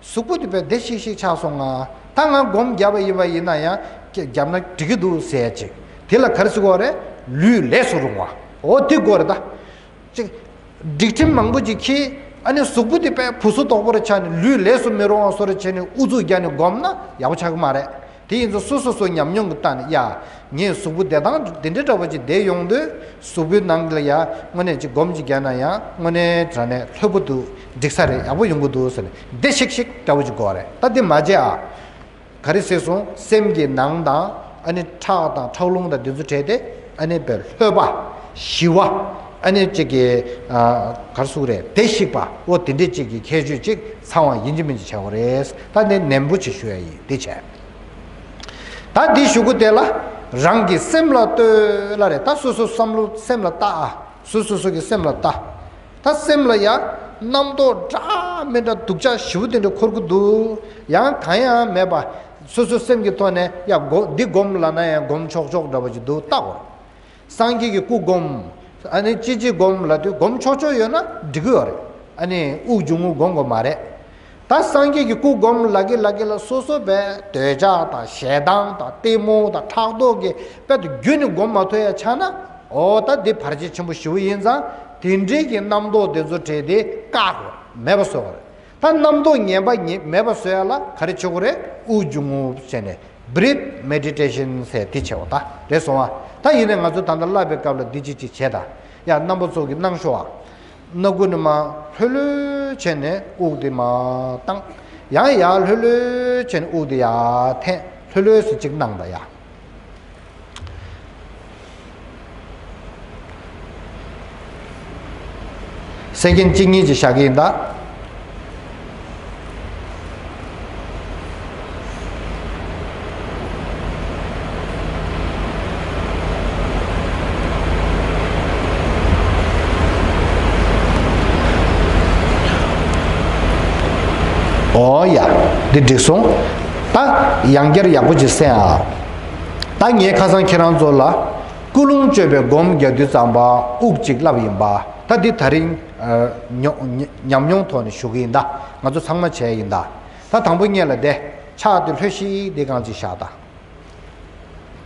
གཟུགས་པོ་དེ་དཔེ་བདེ་ཤིག་ཤིག་ཆགས་སོང་ང་། ད་ང་སྒོམ་བརྒྱབ་པ་ཡིན་པ་ཡིན་ན་ཡང་བརྒྱབ་ན་འགྲིག་གི་འདུག་ཟེར་ཅིག་དེ་ལ་ག་རེ་ཟེར་དགོས་རེད། ལུས་ལས་སུ་རུང་བ། འོ་དེ་དགོས་རེད་ད། ཅིག་སྒྲིག་ཁྲིམས་མང་པོ་ཅིག་འཁྱེར། ཨ་ནི་གཟུགས་པོ་དེ་དཔེ་བུ་སུ་དོག་པོ་རེ་ཆགས་ནས་ལུས་ལས་སུ་མི་རུང་བ་བཟོ་འདྲ་བྱས་ནས་ཨུ་ཚུགས་རྒྱག་ནས་སྒོམ་ན་ཡག་པོ་ཆགས་ཀྱི་མ་རེད། དེ་ཡིན་ཙང་སོ་སོ་སོ་ཉམས་མྱོང་གི་སྟེང་ནས་ཡ། ངས་གཟུགས་པོ་བདེ་ཐང་དེ་འདྲའི་འདྲ་བོ་ཅིག་བསྡད་ཡོང་དུས་གཟུགས་པོའི་ནང་ལ་ཡ་དངོས་གནས་ཅིག་སྒོམ་ཅིག་རྒྱག་ན་ཡང་དངོས་གནས་དྲང་གནས་ལྷོད་པོ་འདུག་འགྲིག་ས་རེད། ཡག་པོ་ཡོང་གི་འདུག་ཟེར་ནས་བདེ་ཤིག་ཤིག་འདྲ་བོ་ཅིག་དགོས་རེད། ད་འདི་མ་བྱས་ཨ། ག་རེ་ཟེར་སོང་། སེམས་ཀྱི་ནང་དང་ཨ་ནི་ཁྲག་དང་ཁྲག་རླུང་དང་འདི་ཚོ་བྲལ་ཏེ་ཨ་ནི་དཔེ་ལྷོད་པ། ཞི་བ། ཨ་ནི་གཅིག་གི་ཨ་ག་རེ་ཟེར་དགོས་རེད། བདེ་གཤེགས་པ་འོ་དེ་འདྲས་གཅིག་གི་ཁྱད་ཆོས་གཅིག་ཚང་བ་ཡིན་གཅིག་མིན་གཅིག་བྱ་དགོས་རེད། ད་འདི་ནན་པོ་ཅིག་ཞུ་ཡ་ཡིན། འདི་བྱས། ད་འདི་ཞུ་གི་དེ་ལ་རང་གི་སེམས་ལ་ལྟོས་ལབ་རེད། ད་སོ་སོ་བསམ་བློ་སེམས་ལ་བཏང་ཨ། སོ་སོ་སོ་གི་སེམས་ལ་བལྟ། ད་སེམས་ལ་ཡ་རྣམ་རྟོག་འདྲ་མི་འདྲ་སྡུག་ཅག་ཞེ་པོ་དེ་འདྲ་འཁོར་གི་འདུག་ཡང་གང་ཡང་མེད་པ། སོ་སོ་སེམས་ཀྱི་ཐོག་ནས་ཡ་སྒོ་འདི་སྒོམ་ལབ་ན་ཡང་སྒོམ་ཆོག་ཆོག་འདྲ་པོ་ཅིག་འདུག་བལྟ་དགོས། སངས་རྒྱས་ཀྱི་སྐུ་སྒོམ། ཨ་ནི་ཅི་ཅི་སྒོམ་ལབ་དུས་སྒོམ་ཆོག་ཆོག་ཡོད་ན་འགྲིག་གི་ཡོད་རེད། ཨ་ནི་དབུགས་འབྱུང་རྔུབ་སྒོམ་དགོས་མ་རེད། ད་སངས་རྒྱས་ཀྱི་སྐུ་སྒོམ་ལབ་ཀྱི་ལབ་ཀྱི་ལ་སོ་སོ་བས་འདོད་ཆགས་དང་ཞེ་སྡང་དང་གཏི་མུག་དང་ཕྲག་དོག་གི་དཔེ་དེ་རྒྱུད་ནས་སྒོམ་མ་ཐུབ་ཡ་ཆགས་ན། འོ་ད་འདི་བར་ཆད་ཆེན་པོ་ཞེ་པོ་ཡིན་ཙང་དེ་འདྲའི་གི་རྣམ་རྟོག་དེ་ཚོ་བྲལ་ཏེ་བཀག་དགོས། མེད་པ་བཟོ་དགོས་རེད། ད་རྣམ་རྟོག་ངན་པ་ཉེ་མེད་པ་བཟོ་ཡ་ལ་ག་རེ་བྱེད་དགོས་རེད། དབུགས་འབྱུང་རྔུབ་བྱས་ནས་breath meditation ཟེར་དེ་བྱེད་དགོས། ད་རེད་སོང་ཨ། ད་ཡིན་ནའི་ང་ཚོ་ད་ལྟ་བསླབ་པའི་སྐབས་ལ་འདི་གཅིག་གཅིག་བྱས་ད། ཡ་རྣམ་པ་ཚོ་གིས་གནང་ཤོག་ཨ། སྣ་ཁུག་ནས་མར་ལྷོད་ལྷོད་བྱས་ནས་དབུགས་དེ་མར་བཏང་། ཡང་ཡར་ལྷོད་ལྷོད་བྱས་ནས་དབུགས་དེ་ཡར་འཐེན། ལྷོད་ལྷོད་ཟེར་གཅིག་གནང་ད་ཡ། སེ་ཀེན་གཅིག་གཉིས་ཅིག་བཞག་གི་ཡིན་ད། ཨོ་ཡ། འདི་འགྲིག་སོང་། ད་ཡང་བསྐྱར་ཡག་པོ་ཅིག་གསན་ཨ། ད་ངས་ཁ་སང་ཁྱེད་རང་ཚོ་ལ་ཀུན་སློང་བཅོས་པའི་སྒོམ་རྒྱག་དུས་ཙམ་པ་དབུགས་གཅིག་བསླབ་ཡིན་པ། ད་འདི་ད་རིང་ཨ་ཉོ་ཉམས་མྱོང་ཐོག་ནས་ཞུ་གི་ཡིན་ད། ང་ཚོ་ཚང་མ་བྱས་ཡིན་ད། ད་དང་པོ་ཉིད་ལ་དེ་ཕྱག་དེ་ལྷོད་ཤིག་དེ་གང་ཅིག་བཞག་ད།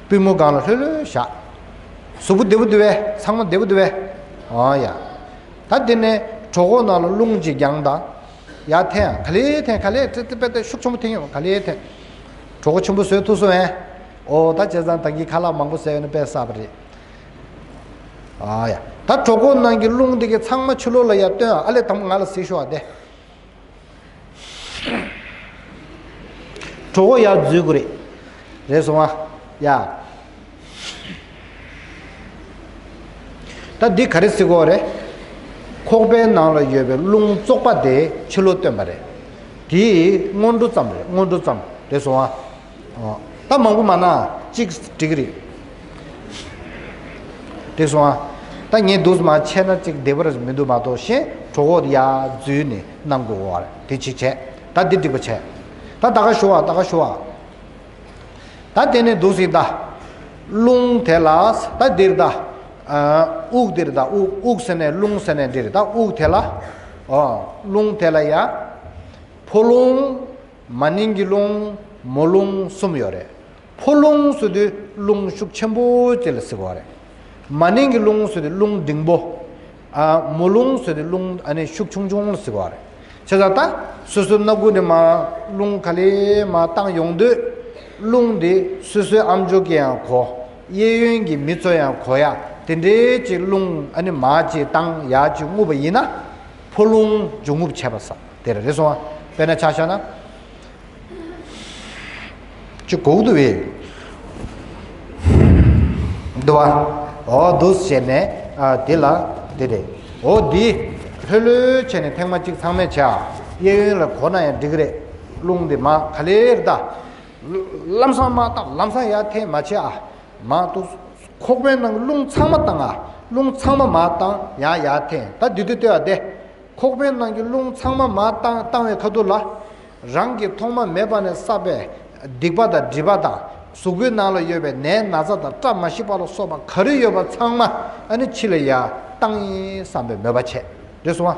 པུས་མོ་སྒང་ལ་ལྷོད་ལྷོད་བཞག་གཟུགས་པོ་བདེ་པོ་འདུག་བས། ཚང་མ་བདེ་པོ་འདུག་བས། ཨོ་ཡ། ད་དེ་ནས་གྲོད་ཁོག་ནང་ལ་རླུང་ཅིག་རྒྱང་དང་། ཡར་འཐེན་ཨ། ག་ལེར་འཐེན། ག་ལེར་ཏི་ཏི་པེ་ཏི་ཤུགས་ཆེན་པོ་འཐེན་ཡོང་། ག་ལེར་འཐེན། གྲོད་ཁོག་ཆེན་པོ་བཟོས་ཐུབ་སོང་ཨེ། ཨོ་ད་བྱས་ཙང་ད་གིན་ཁ་ལག་མང་པོ་ཟས་ཡོང་ན་དཔེ་བསགས་པ་རེད། ཨ་ཡ། ད་གྲོད་ཁོག་ནང་གི་རླུང་དེ་གི་ཚང་མ་ཕྱི་ལོགས་ལ་ཡར་བཏོན་ཨ། ཨ་ལས་དང་པོ་ང་ལ་གཟིགས་ཤོག་ཨ་དེ། གྲོད་ཁོག་ཡར་འཛུལ་དགོས་རེད། རེད་སོང་ཨ། ཡ། ད་འདི་ག་རེ་ཟེར་དགོས་རེད། ཁོག་པའི་ནང་ལ་ཡོད་པའི་རླུང་བཙོག་པ་དེ་ཕྱི་ལོགས་བཏོན་པ་རེད། དེ་སྔོན་འགྲོ་ཙམ་རེད། སྔོན་འགྲོ་ཙམ་རེད་སོང་ཨ། ཨོ། ད་མང་པོ་མ་གནང་། གཅིག་འགྲིག་གི་རེད། འགྲིག་སོང་ཨ། ད་ངས་འདུག་སེ་མར་ཆད་ན་གཅིག་བདེ་པོ་རེད་མི་འདུག་མ་གཏོགས་གཞན་གྲོད་ཁོག་ཡར་འཛུལ་ནས་གནང་དགོས་པ་རེད། དེ་གཅིག་བྱས། ད་འདི་འགྲིག་པ་བྱས། ད་ད་ག་ཞུ་བ། ད་ག་ཞུ་བ། ད་དེ་ནས་འདུག་སེ་ད། རླུང་དེ་ལ་ད་འདིར་ད། ཨ། དབུགས་འདིར་ད། དབུགས། དབུགས་ཟེར་ནས་རླུང་ཟེར་ནས་འདིར་ད། དབུགས་དེ་ལ། ཨོ། རླུང་དེ་ལ་ཡ། ཕོ་རླུང་། མ་ནིང་གི་རླུང་། མོ་རླུང་གསུམ་ཡོད་རེད། ཕོ་རླུང་ཟེར་དུས་རླུང་ཤུགས་ཆེན་པོ་ཅིག་ལ་ཟེར་གི་ཡོད་རེད། མ་ནིང་གི་རླུང་ཟེར་དུས་རླུང་འབྲིང་པོ། ཨ། མོ་རླུང་ཟེར་དུས་རླུང་ཨ་ནི་ཤུགས་ཆུང་ཆུང་ལ་ཟེར་གི་ཡོད་རེད། བྱས་ཙང་ད་སོ་སོའི་སྣ་ཁུག་ནས་མར་རླུང་ག་ལེར་མར་བཏང་ཡོང་དུས། རླུང་འདི་སོ་སོའི་ཨམ་ཅོག་གིས་ཡང་གོ། གཡས་གཡོན་གྱི་མི་ཚོ་ཡང་གོ་ཡ། དེ་འདྲའི་ཅིག་རླུང་ཨ་ནི་མར་ཅིག་བཏང་ཡར་ཅིག་རྔུབ་པ་ཡིན་ན། ཕོ་རླུང་འབྱུང་རྔུབ་བྱས་པ་ཟེར་དེ་རེད་སོང་ཨ། དཔེར་ན་ཆ་བཞག་ན། ཅིག་གོ་གི་འདུག་བས། འདུག་བ། འོ་འདུག་བྱས་ནས། ཨ། དེ་ལ་དེ་རེད། འོ་འདི་ལྷོད་ལྷོད་བྱས་ནས་ཐེངས་མ་གཅིག་ཚང་མས་བྱས་ཨ། གཡས་གཡོན་ལ་གོ་ན་ཡང་འགྲིག་གི་རེད། རླུང་འདི་མར་ག་ལེར་ད། ལམ་སང་མར་བཏང་། ལམ་སང་ཡར་འཐེན་མ་བྱེད་ཨ། མར་འདུག་ཁོག་པའི་ནང་གི་རླུང་ཚང་མ་བཏང་ཨ། རླུང་ཚང་མ་མར་བཏང་། ཡར་ཡར་འཐེན། ད་འདི་དུས་ལྟོས་ཨ་དེ། ཁོག་པའི་ནང་གི་རླུང་ཚང་མ་མར་བཏང་བཏང་བའི་ཁ་ཐུག་ལ། རང་གིས་ཐོག་མ་མེད་པ་ནས་བསགས་པའི་སྡིག་པ་དང་སྒྲིབ་པ་དང་། གཟུགས་པོའི་ནང་ལ་ཡོད་པའི་ནད་ན་ཚ་དང་བཀྲ་མ་ཤིས་པ་ལ་སོགས་པ་ག་རེ་ཡོད་པ་ཚང་མ་ཨ་ནི་ཕྱི་ལ་ཡར་བཏང་ཡིན་བསམ་པའི་མོས་པ་བྱས། རེད་སོང་ཨ།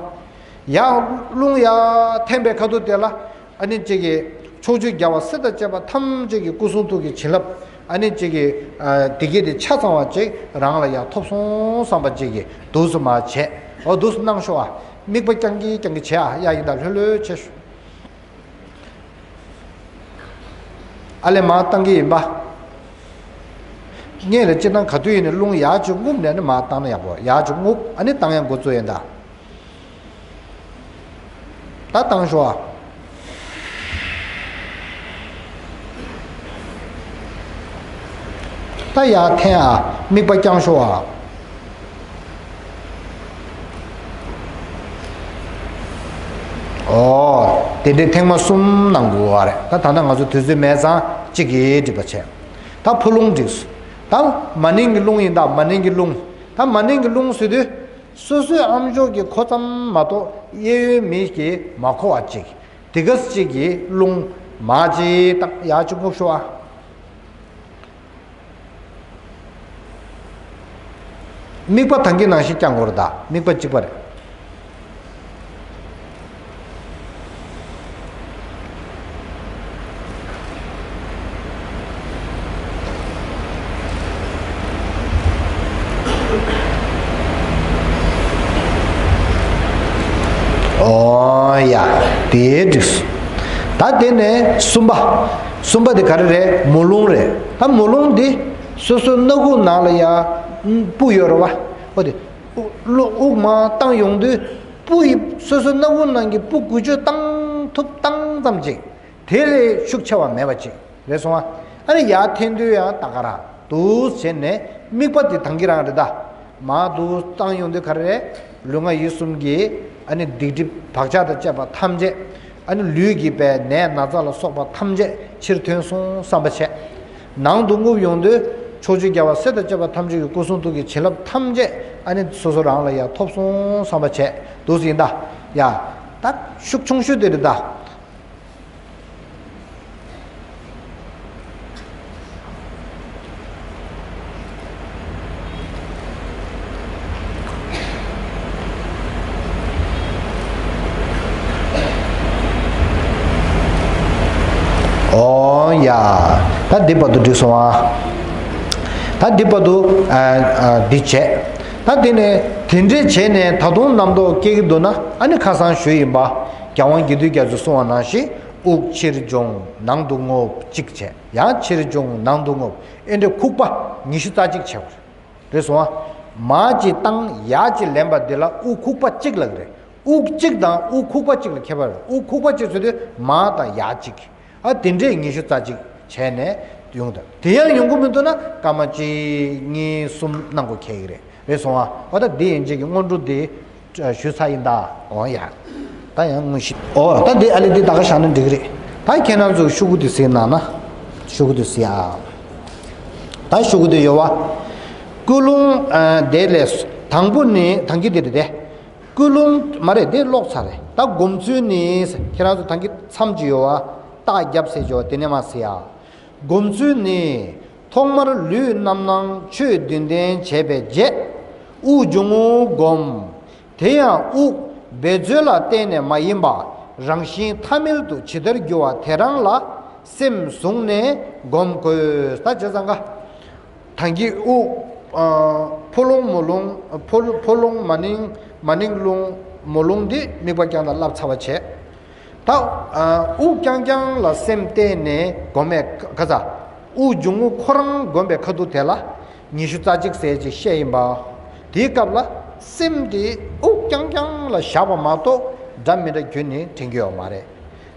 ཡར་རླུང་ཡར་འཐེན་པའི་ཁ་ཐུག་དེ་ལ། ཨ་ནི་གཅིག་གིས་ཕྱོགས་བཅུའི་རྒྱལ་བ་སྲས་དང་བཅས་པ་ཐམས་ཅད་ཀྱི་སྐུ་གསུང་ཐུགས་ཀྱི་བྱིན་རླབས། ཨ་ནི་གཅིག་གིས་ཨ་བདེ་སྐྱིད་དེ་ཆ་ཚང་བ་ཅིག་རང་ལ་ཡང་ཐོབ་སོང་བསམ་པ་ཅིག་གིས་འདུག་སེ་མར་བྱས། འོ་འདུག་སེ་གནང་ཤོག་ཨ། དམིགས་པ་རྐྱང་གིས་རྐྱང་གིས་བྱས་ཨ། ཡ་ཡིན་ད་ལྷོད་ལྷོད་བྱས་ཤོག་ཨ་ལས་མར་བཏང་གི་ཡིན་པ། སྔོན་ལ་སྤྱིར་བཏང་ག་དུས་ཡིན་ནའི་རླུང་ཡར་ཅིག་རྔུབ་ནས་ནི་མར་བཏང་ན་ཡག་པོ། ཡར་ཅིག་རྔུབ། ཨ་ནི་བཏང་ཡ་འགོ་བཙུགས་ཡིན་ད། ད་བཏང་ཤོག་ཨ། ད་ཡར་འཐེན་ཨ། དམིགས་པ་རྐྱང་ཤོག་ཨ། ཨོ། དེ་འདྲའི་ཐེངས་མ་གསུམ་གནང་དགོས་པ་རེད། ད་ད་ལྟ་ང་ཚོ་དུས་ཚོད་མེད་ཙང་གཅིག་གིས་འགྲིག་པ་བྱས། ད་ཕོ་ལུང་འགྲིགས་སོང་། ད་མ་ནིང་གི་རླུང་ཡིན། ད་མ་ནིང་གི་རླུང་། ད་མ་ནིང་གི་རླུང་ཟེར་དུས། སོ་སོའི་ཨམ་ཅོག་གི་ཁོ་ཙམ་མ་གཏོགས་གཡས་གཡོན་མི་གིས་མ་གོ་བ་ཅིག་དེ་ག་ཅིག་གི་རླུང་མ་ཅིག་བཏང་། ཡ་ཅིག་སྔུག་ཤོག་ཨ། དམིགས་པ་ཐང་གི་ནང་བཞིན་བརྐྱང་དགོས་རེད། ད་དམིགས་པ་གཅིག་པ་རེད། ཨོ་ཡ། དེ་འགྲིགས་སོང་། ད་དེ་ནས་གསུམ་པ། གསུམ་པ་དེ་ག་རེ་རེད། མོ་ལུང་རེད། ད་མོ་ལུང་འདི་སོ་སོའི་སྣ་ཁུག་ནང་ལ་ཡ་སྤུ་ཡོད་རེད་བ། ཨོ་དེ། དབུགས་དབུགས་མར་བཏང་ཡོང་དུས། སྤུ་ཡི་སོ་སོའི་སྣ་ཁུག་ནང་གི་སྤུ་འགུལ་སྐྱོད་བཏང་ཐུབ་བཏང་ཙམ་ཅིག་དེ་ལས་ཤུགས་ཆེ་བ་མེད་པ་ཅིག་རེད་སོང་ཨ། ཨ་ནི་ཡར་འཐེན་དུས་ཡང་ད་ག་རང་འདུག་བྱས་ནས་དམིགས་པ་དེ་ཐང་གི་རང་རེད་ད། མར་འདུག་བཏང་ཡོང་དུས་ག་རེ་རེད། ལུས་ངག་ཡིད་གསུམ་གྱི་ཨ་ནི་སྡིག་སྒྲིབ་བག་ཆགས་དང་བཅས་པ་ཐམས་ཅད། ཨ་ནི་ལུས་ཀྱི་པའི་ནད་ན་ཚ་ལ་སོགས་པ་ཐམས་ཅད་ཕྱིར་ཐོན་སོང་བསམ་པ་བྱས། ནང་དུ་རྔུབ་ཡོང་དུས་ཕྱོགས་བཅུའི་རྒྱལ་བ་སྲས་དང་བཅས་པ་ཐམས་ཅད་ཀྱི་སྐུ་གསུང་ཐུགས་ཀྱི་བྱིན་རླབས་ཐམས་ཅད་ཨ་ནི་སོ་སོ་རང་ལ་ཡང་ཐོབ་སོང་བསམ་པ་བྱས་འདུག་ཟིན་ད། ཡ། ད་ཤུགས་ཆུང་ཤོས་དེ་རེད་ད། ཨོ་ཡ། ད་འདི་བར་དུ་འགྲིག་སོང་ཨ། ད་འདི་བར་དུ་ཨ་ཨ་འདི་བྱས། ད་འདི་ནས་དེ་འདྲས་བྱས་ནས་ད་དུང་རྣམ་རྟོག་སྐྱེ་གི་འདུག་ན་ཨ་ནི་ཁ་སང་ཞུས་ཡིན་པ། རྒྱལ་དབང་དགེ་འདུན་རྒྱ་མཚོས་གསུངས་པ་ནང་བཞིན་དབུགས་ཕྱིར་སྦྱོང་ནང་དུ་རྔུབ་གཅིག་བྱས། ཡང་ཕྱིར་སྦྱོང་ནང་དུ་རྔུབ། ཨེ་འདྲས་ཁུག་པ་ཉི་ཤུ་རྩ་གཅིག་བྱས་པ་རེད་སོང་ཨ། མར་གཅིག་བཏང་ཡར་གཅིག་ལེན་པ་འདི་ལ་དབུགས་ཁུག་པ་གཅིག་ལབ་ཀྱི་རེད། དབུགས་གཅིག་དང་དབུགས་ཁུག་པ་གཅིག་ལ་ཁྱད་པར་རེད། དབུགས་ཁུག་པ་གཅིག་ཟེར་དུས་མར་དང་ཡར་གཅིག་ཨ་དེ་འདྲས་ཉི་ཤུ་རྩ་གཅིག་བྱས་ནས་ཡོང་དང་། དེ་ཡང་ཡོང་གི་མི་འདུག་ན་སྐར་མ་གཅིག་གཉིས་གསུམ་གནང་དགོས་ཁེལ་གྱི་རེད། རེད་སོང་ཨ། འོ་ད་འདི་ཡན་ཆད་ཀྱི་སྔོན་འགྲོ་འདི་ཞུས་ཚར་ཡིན་ད། འོ་ཡ། ད་ཡང་དངོས་གཞི། འོ་ད་འདི་ཨ་ལེ་འདི་ད་ག་བཞག་ན་འགྲིག་གི་རེད། ད་ཁྱེད་རང་ཚོ་ཤོག་གུ་འདི་གཟིགས་གནང་ན། ཤོག་གུ་འདི་གཟིགས་ཨ། ད་ཤོག་གུ་འདི་ཡོད་བ། ཀུན་སློང་ཨ་དེ་ལས་དང་པོ་ནི་དང་གི་འདི་རེད་དེ། ཀུན་སློང་མ་རེད་དེ་ཀློག་ཚར་རེད། ད་སྒོམ་ཚུལ་ནི། ཁྱེད་རང་ཚོ་དང་གི་མཚམས་ཀྱི་ཡོད་བ། རྟགས་རྒྱབ་ཟེར་ཀྱི་ཡོད་བ་དེ་ནས་མ་གཟིགས་ཨ། སྒོམ་ཚུལ་ནི། ཐོག་མར་ལུས་རྣམ་སྣང་ཆོས་བདུན་ལྡན་བྱས་པའི་རྗེས། དབུགས་འབྱུང་རྔུབ་སྒོམ། དེ་ཡང་དབུགས་འབད་རྩོལ་ལ་བརྟེན་ནས་མ་ཡིན་པ་རང་བཞིན་ཐ་མལ་དུ་ཇི་ལྟར་རྒྱུ་བ་དེ་རང་ལ་སེམས་བཟུང་ནས་སྒོམ་དགོས། ད་བྱས་ཙང་ཀ་དང་གི་དབུགས། ཨ་ཕོ་ལུང་མོ་ལུང་། ཕོ་ཕོ་ལུང་མ་ནིང་མ་ནིང་ལུང་མོ་ལུང་འདི་དམིགས་པ་བརྐྱངས་དང་བསླབ་ཚར་བ་བྱས། ད་ཨ་དབུགས་རྐྱང་རྐྱང་ལ་སེམས་གཏད་ནས་སྒོམ་མེད་ཁ་ཚ། དབུགས་འབྱུང་རྔུབ་ཁོ་རང་སྒོམ་པའི་ཁ་ཐུག་དེ་ལ་ཉི་ཤུ་རྩ་གཅིག་ཟེར་ཅིག་བཤད་ཡིན་པ། དེའི་སྐབས་ལ་སེམས་དེ་དབུགས་རྐྱང་རྐྱང་ལ་བཞག་པ་མ་གཏོགས་འདྲ་མི་འདྲ་ཁྱོན་ནས་དྲན་གྱི་ཡོད་མ་རེད།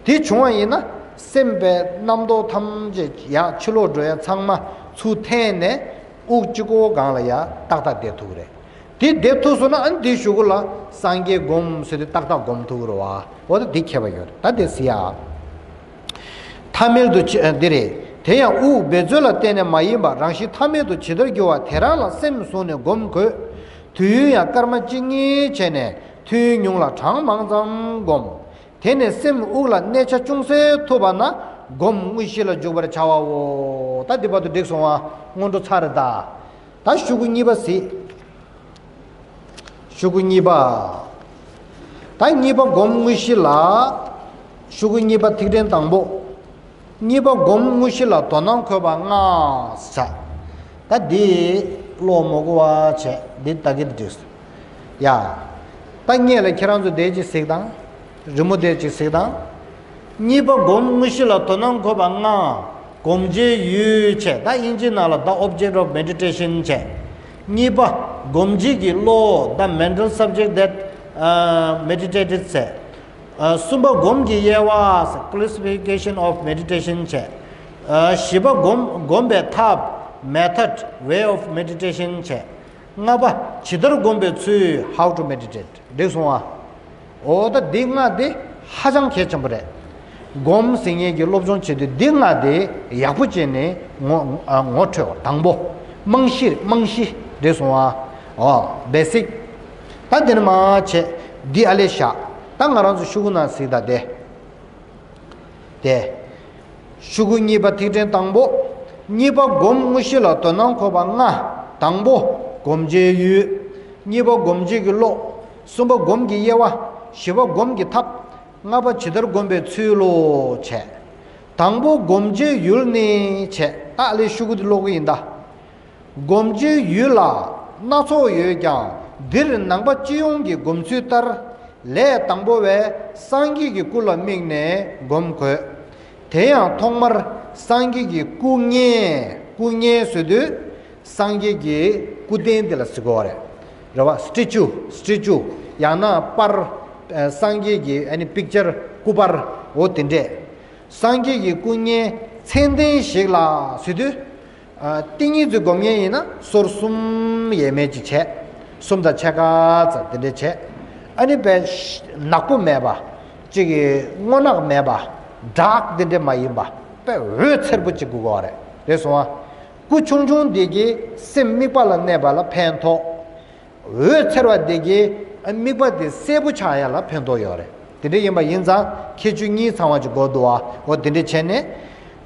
དེ་བྱུང་བ་ཡིན་ན་སེམས་པའི་རྣམ་རྟོག་ཐམས་ཅད་ཡར་ཕྱི་ལོགས་འགྲོ་ཡ་ཚང་མ་ཚུར་འཐེན་ནས་དབུགས་གཅིག་པོ་སྒང་ལ་ཡར་ཏག་ཏག་བསྡད་ཐུབ་ཀྱི་རེད། དེ་བསྡད་ཐུབ་སོང་ན་ཨ་ནི་དེའི་གཞུག་གུ་ལ་སངས་རྒྱས་སྒོམ་ཟེར་དུས་ཏག་ཏག་སྒོམ་ཐུབ་ཀྱི་རེད་བ། འོ་ད་དེ་ཁྱད་པར་ཡོད་རེད། ད་དེ་ཟེར་ཡ། ཐ་མལ་དུ་ཆེ་འདི་རེད། དེ་ཡང་དབུགས་འབད་རྩོལ་ལ་བརྟེན་ནས་མ་ཡིན་པ་རང་བཞིན་ཐ་མལ་དུ་ཇི་ལྟར་རྒྱུ་བ་དེ་རང་ལ་སེམས་བཟུང་ནས་སྒོམ་དགོས། དུས་ཡུན་ཡང་སྐར་མ་གཅིག་གཉིས་བྱས་ནས་ཐུན་ཉུང་ལ་གྲངས་མང་ཙམ་སྒོམ། དེ་ནས་སེམས་དབུགས་ལ་གནས་ཆ་ཅུང་ཟད་ཐུབ་པ་ན་སྒོམ་དངོས་གཞི་ལ་འཇུག་པར་བྱ་བའོ། ད་འདི་བར་དུ་འགྲིག་སོང་བ། སྔོན་འགྲོ་ཚར་རེད་ད། ད་ཤོག་གུ་གཉིས་པ་གཟིགས། ཤོག་གུ་གཉིས་པ། ད་གཉིས་པ་སྒོམ་དངོས་གཞི་ལ། ཤོག་གུ་གཉིས་པ་ཐིག་ཕྲེང་དང་པོ། གཉིས་པ་སྒོམ་དངོས་གཞི་ལ་དོ་སྣང་འཁོད་པ་ལྔ་བྱ། ད་འདི་ཀློག་མི་དགོས་པ་བྱས་འདི་ལྟ་གི་འདུག་ཡ། ད་སྔོན་ལ་ཁྱེད་རང་ཚོ་བསྡད་ཅིག་གཟིགས་དང་། རི་མོ་བསྡད་ཅིག་གཟིགས་དང་། གཉིས་པ་སྒོམ་དངོས་གཞི་ལ་དོ་སྣང་འཁོད་པ་ལྔ། སྒོམ་བྱའི་ཡུལ་བྱས། ད་དབྱིན་ཇིའི་ནང་ལ་the object of meditation བྱས། གཉིས་པ་སྒོམ་བྱེད་ཀྱི་བློ། the mental subject that uh, meditated བྱས། ཨ་གསུམ་པ་སྒོམ་གྱི་དབྱེ་བ། classification of meditation བྱས། ཨ་བཞི་པ་སྒོམ་སྒོམ་པའི་ཐབས། method, way of meditation བྱས། ལྔ་པ་ཇི་ལྟར་སྒོམ་པའི་ཚུལ། how to meditate འགྲིག་སོང་ཨ། འོ་ད་འདི་ལྔ་དེ་ ཧ་ཅང་གལ་ཆེན་པོ་རེད། སྒོམ་ཟེར་མཁན་གྱི་སློབ་སྦྱོང་བྱེད་དུས་འདི་ལྔ་དེ་ཡག་པོ་བྱས་ནས་ངོ་ཨ་ངོ་འཕྲོད་པ་དང་པོ། རྨང་གཞི་རྨང་གཞི་རེད་སོང་ཨ། ཨོ་བེ་སིག་ད་དེ་ནས་མར་བྱས་འདི་ཨ་ལས་བཞག་ད་ང་རང་ཚོ་ཤོག་གུ་ནང་གཟིགས་དང་དེ། དེ། ཤོག་གུ་གཉིས་པ་ཐིག་ཕྲེང་དང་པོ། གཉིས་པ་སྒོམ་དངོས་གཞི་ལ་དོ་སྣང་འཁོར་བ་ལྔ། དང་པོ། སྒོམ་བྱའི་ཡུལ། གཉིས་པ་སྒོམ་བྱེད་ཀྱི་བློ། གསུམ་པ་སྒོམ་གྱི་དབྱེ་བ། བཞི་པ་སྒོམ་གྱི་ཐབས། ལྔ་པ་ཇི་ལྟར་སྒོམ་པའི་ཚུལ་ལོ། བྱས། དང་པོ་སྒོམ་བྱའི་ཡུལ་ནི་བྱས་ད་ལས་ཤོག་གུ་འདི་ཀློག་གི་ཡིན་ད། སྒོམ་བྱའི་ཡུལ་ལ་སྣ་ཚོགས་ཡོད་ཀྱང་འདིར་ནང་པ་སྤྱི་ཡོངས་ཀྱི་སྒོམ་ཚུལ་ལྟར། ལས་དང་པོ་བས་སངས་རྒྱས་ཀྱི་སྐུ་ལ་དམིགས་ནས་སྒོམ་དགོས། དེ་ཡང་ཐོག་མར་སངས་རྒྱས་ཀྱི་སྐུ་བརྙན། སྐུ་བརྙན་ཟེར་དུས་སངས་རྒྱས་ཀྱི་སྐུ་རྟེན་དེ་ལ་ཟེར་གོ་བ་རེད། རེད་བ། སི་ཊེ་ཅུ། སི་ཊེ་ཅུ། ཡང་ན་པར། ཨ། སངས་རྒྱས་ཀྱི་ཨ་ནི་པིག་ཅར། སྐུ་པར། འོ་དེ་འདྲས། སངས་རྒྱས་ཀྱི་སྐུ་བརྙན་མཚན་ལྡན་ཞིག་ལ་ཟེར་དུས། ཨ། ཏིང་ངེ་འཛིན་སྒོམ་མཁན་ཡིན་ན་སོར་གསུམ་ཡས་མས་ཅིག་བྱས། གསུམ་དང་ཕྱེད་ཀ་ཙམ་དེ་འདྲས་བྱས། ཨ་ནི་དཔེ་ནག་པོ་མེད་པ། ཅིག་གི་སྔོ་ནག་མེད་པ། ཌག་དེ་འདྲས་མ་ཡིན་པ། དཔེ་འོད་འཚེར་པོ་ཅིག་དགོས་ཀྱི་ཡོད་རེད། རེད་སོང་ཨ། སྐུ་ཆུང་ཆུང་འདི་གིས་སེམས་དམིགས་པ་ལ་གནས་པ་ལ་ཕན་ཐོགས། འོད་འཚེར་བ་དེ་གིས་དམིགས་པ་དེ་གསལ་པོ་ཆགས་ཡ་ལ་ཕན་ཐོགས་ཡོད་རེད། དེ་འདྲ་ཡིན་པ་ཡིན་ཙང་ཁྱད་ཆོས་གཉིས་ཚང་བ་ཅིག་དགོས་འདུག་བ། འོ་དེ་འདྲ་བྱས་ནས།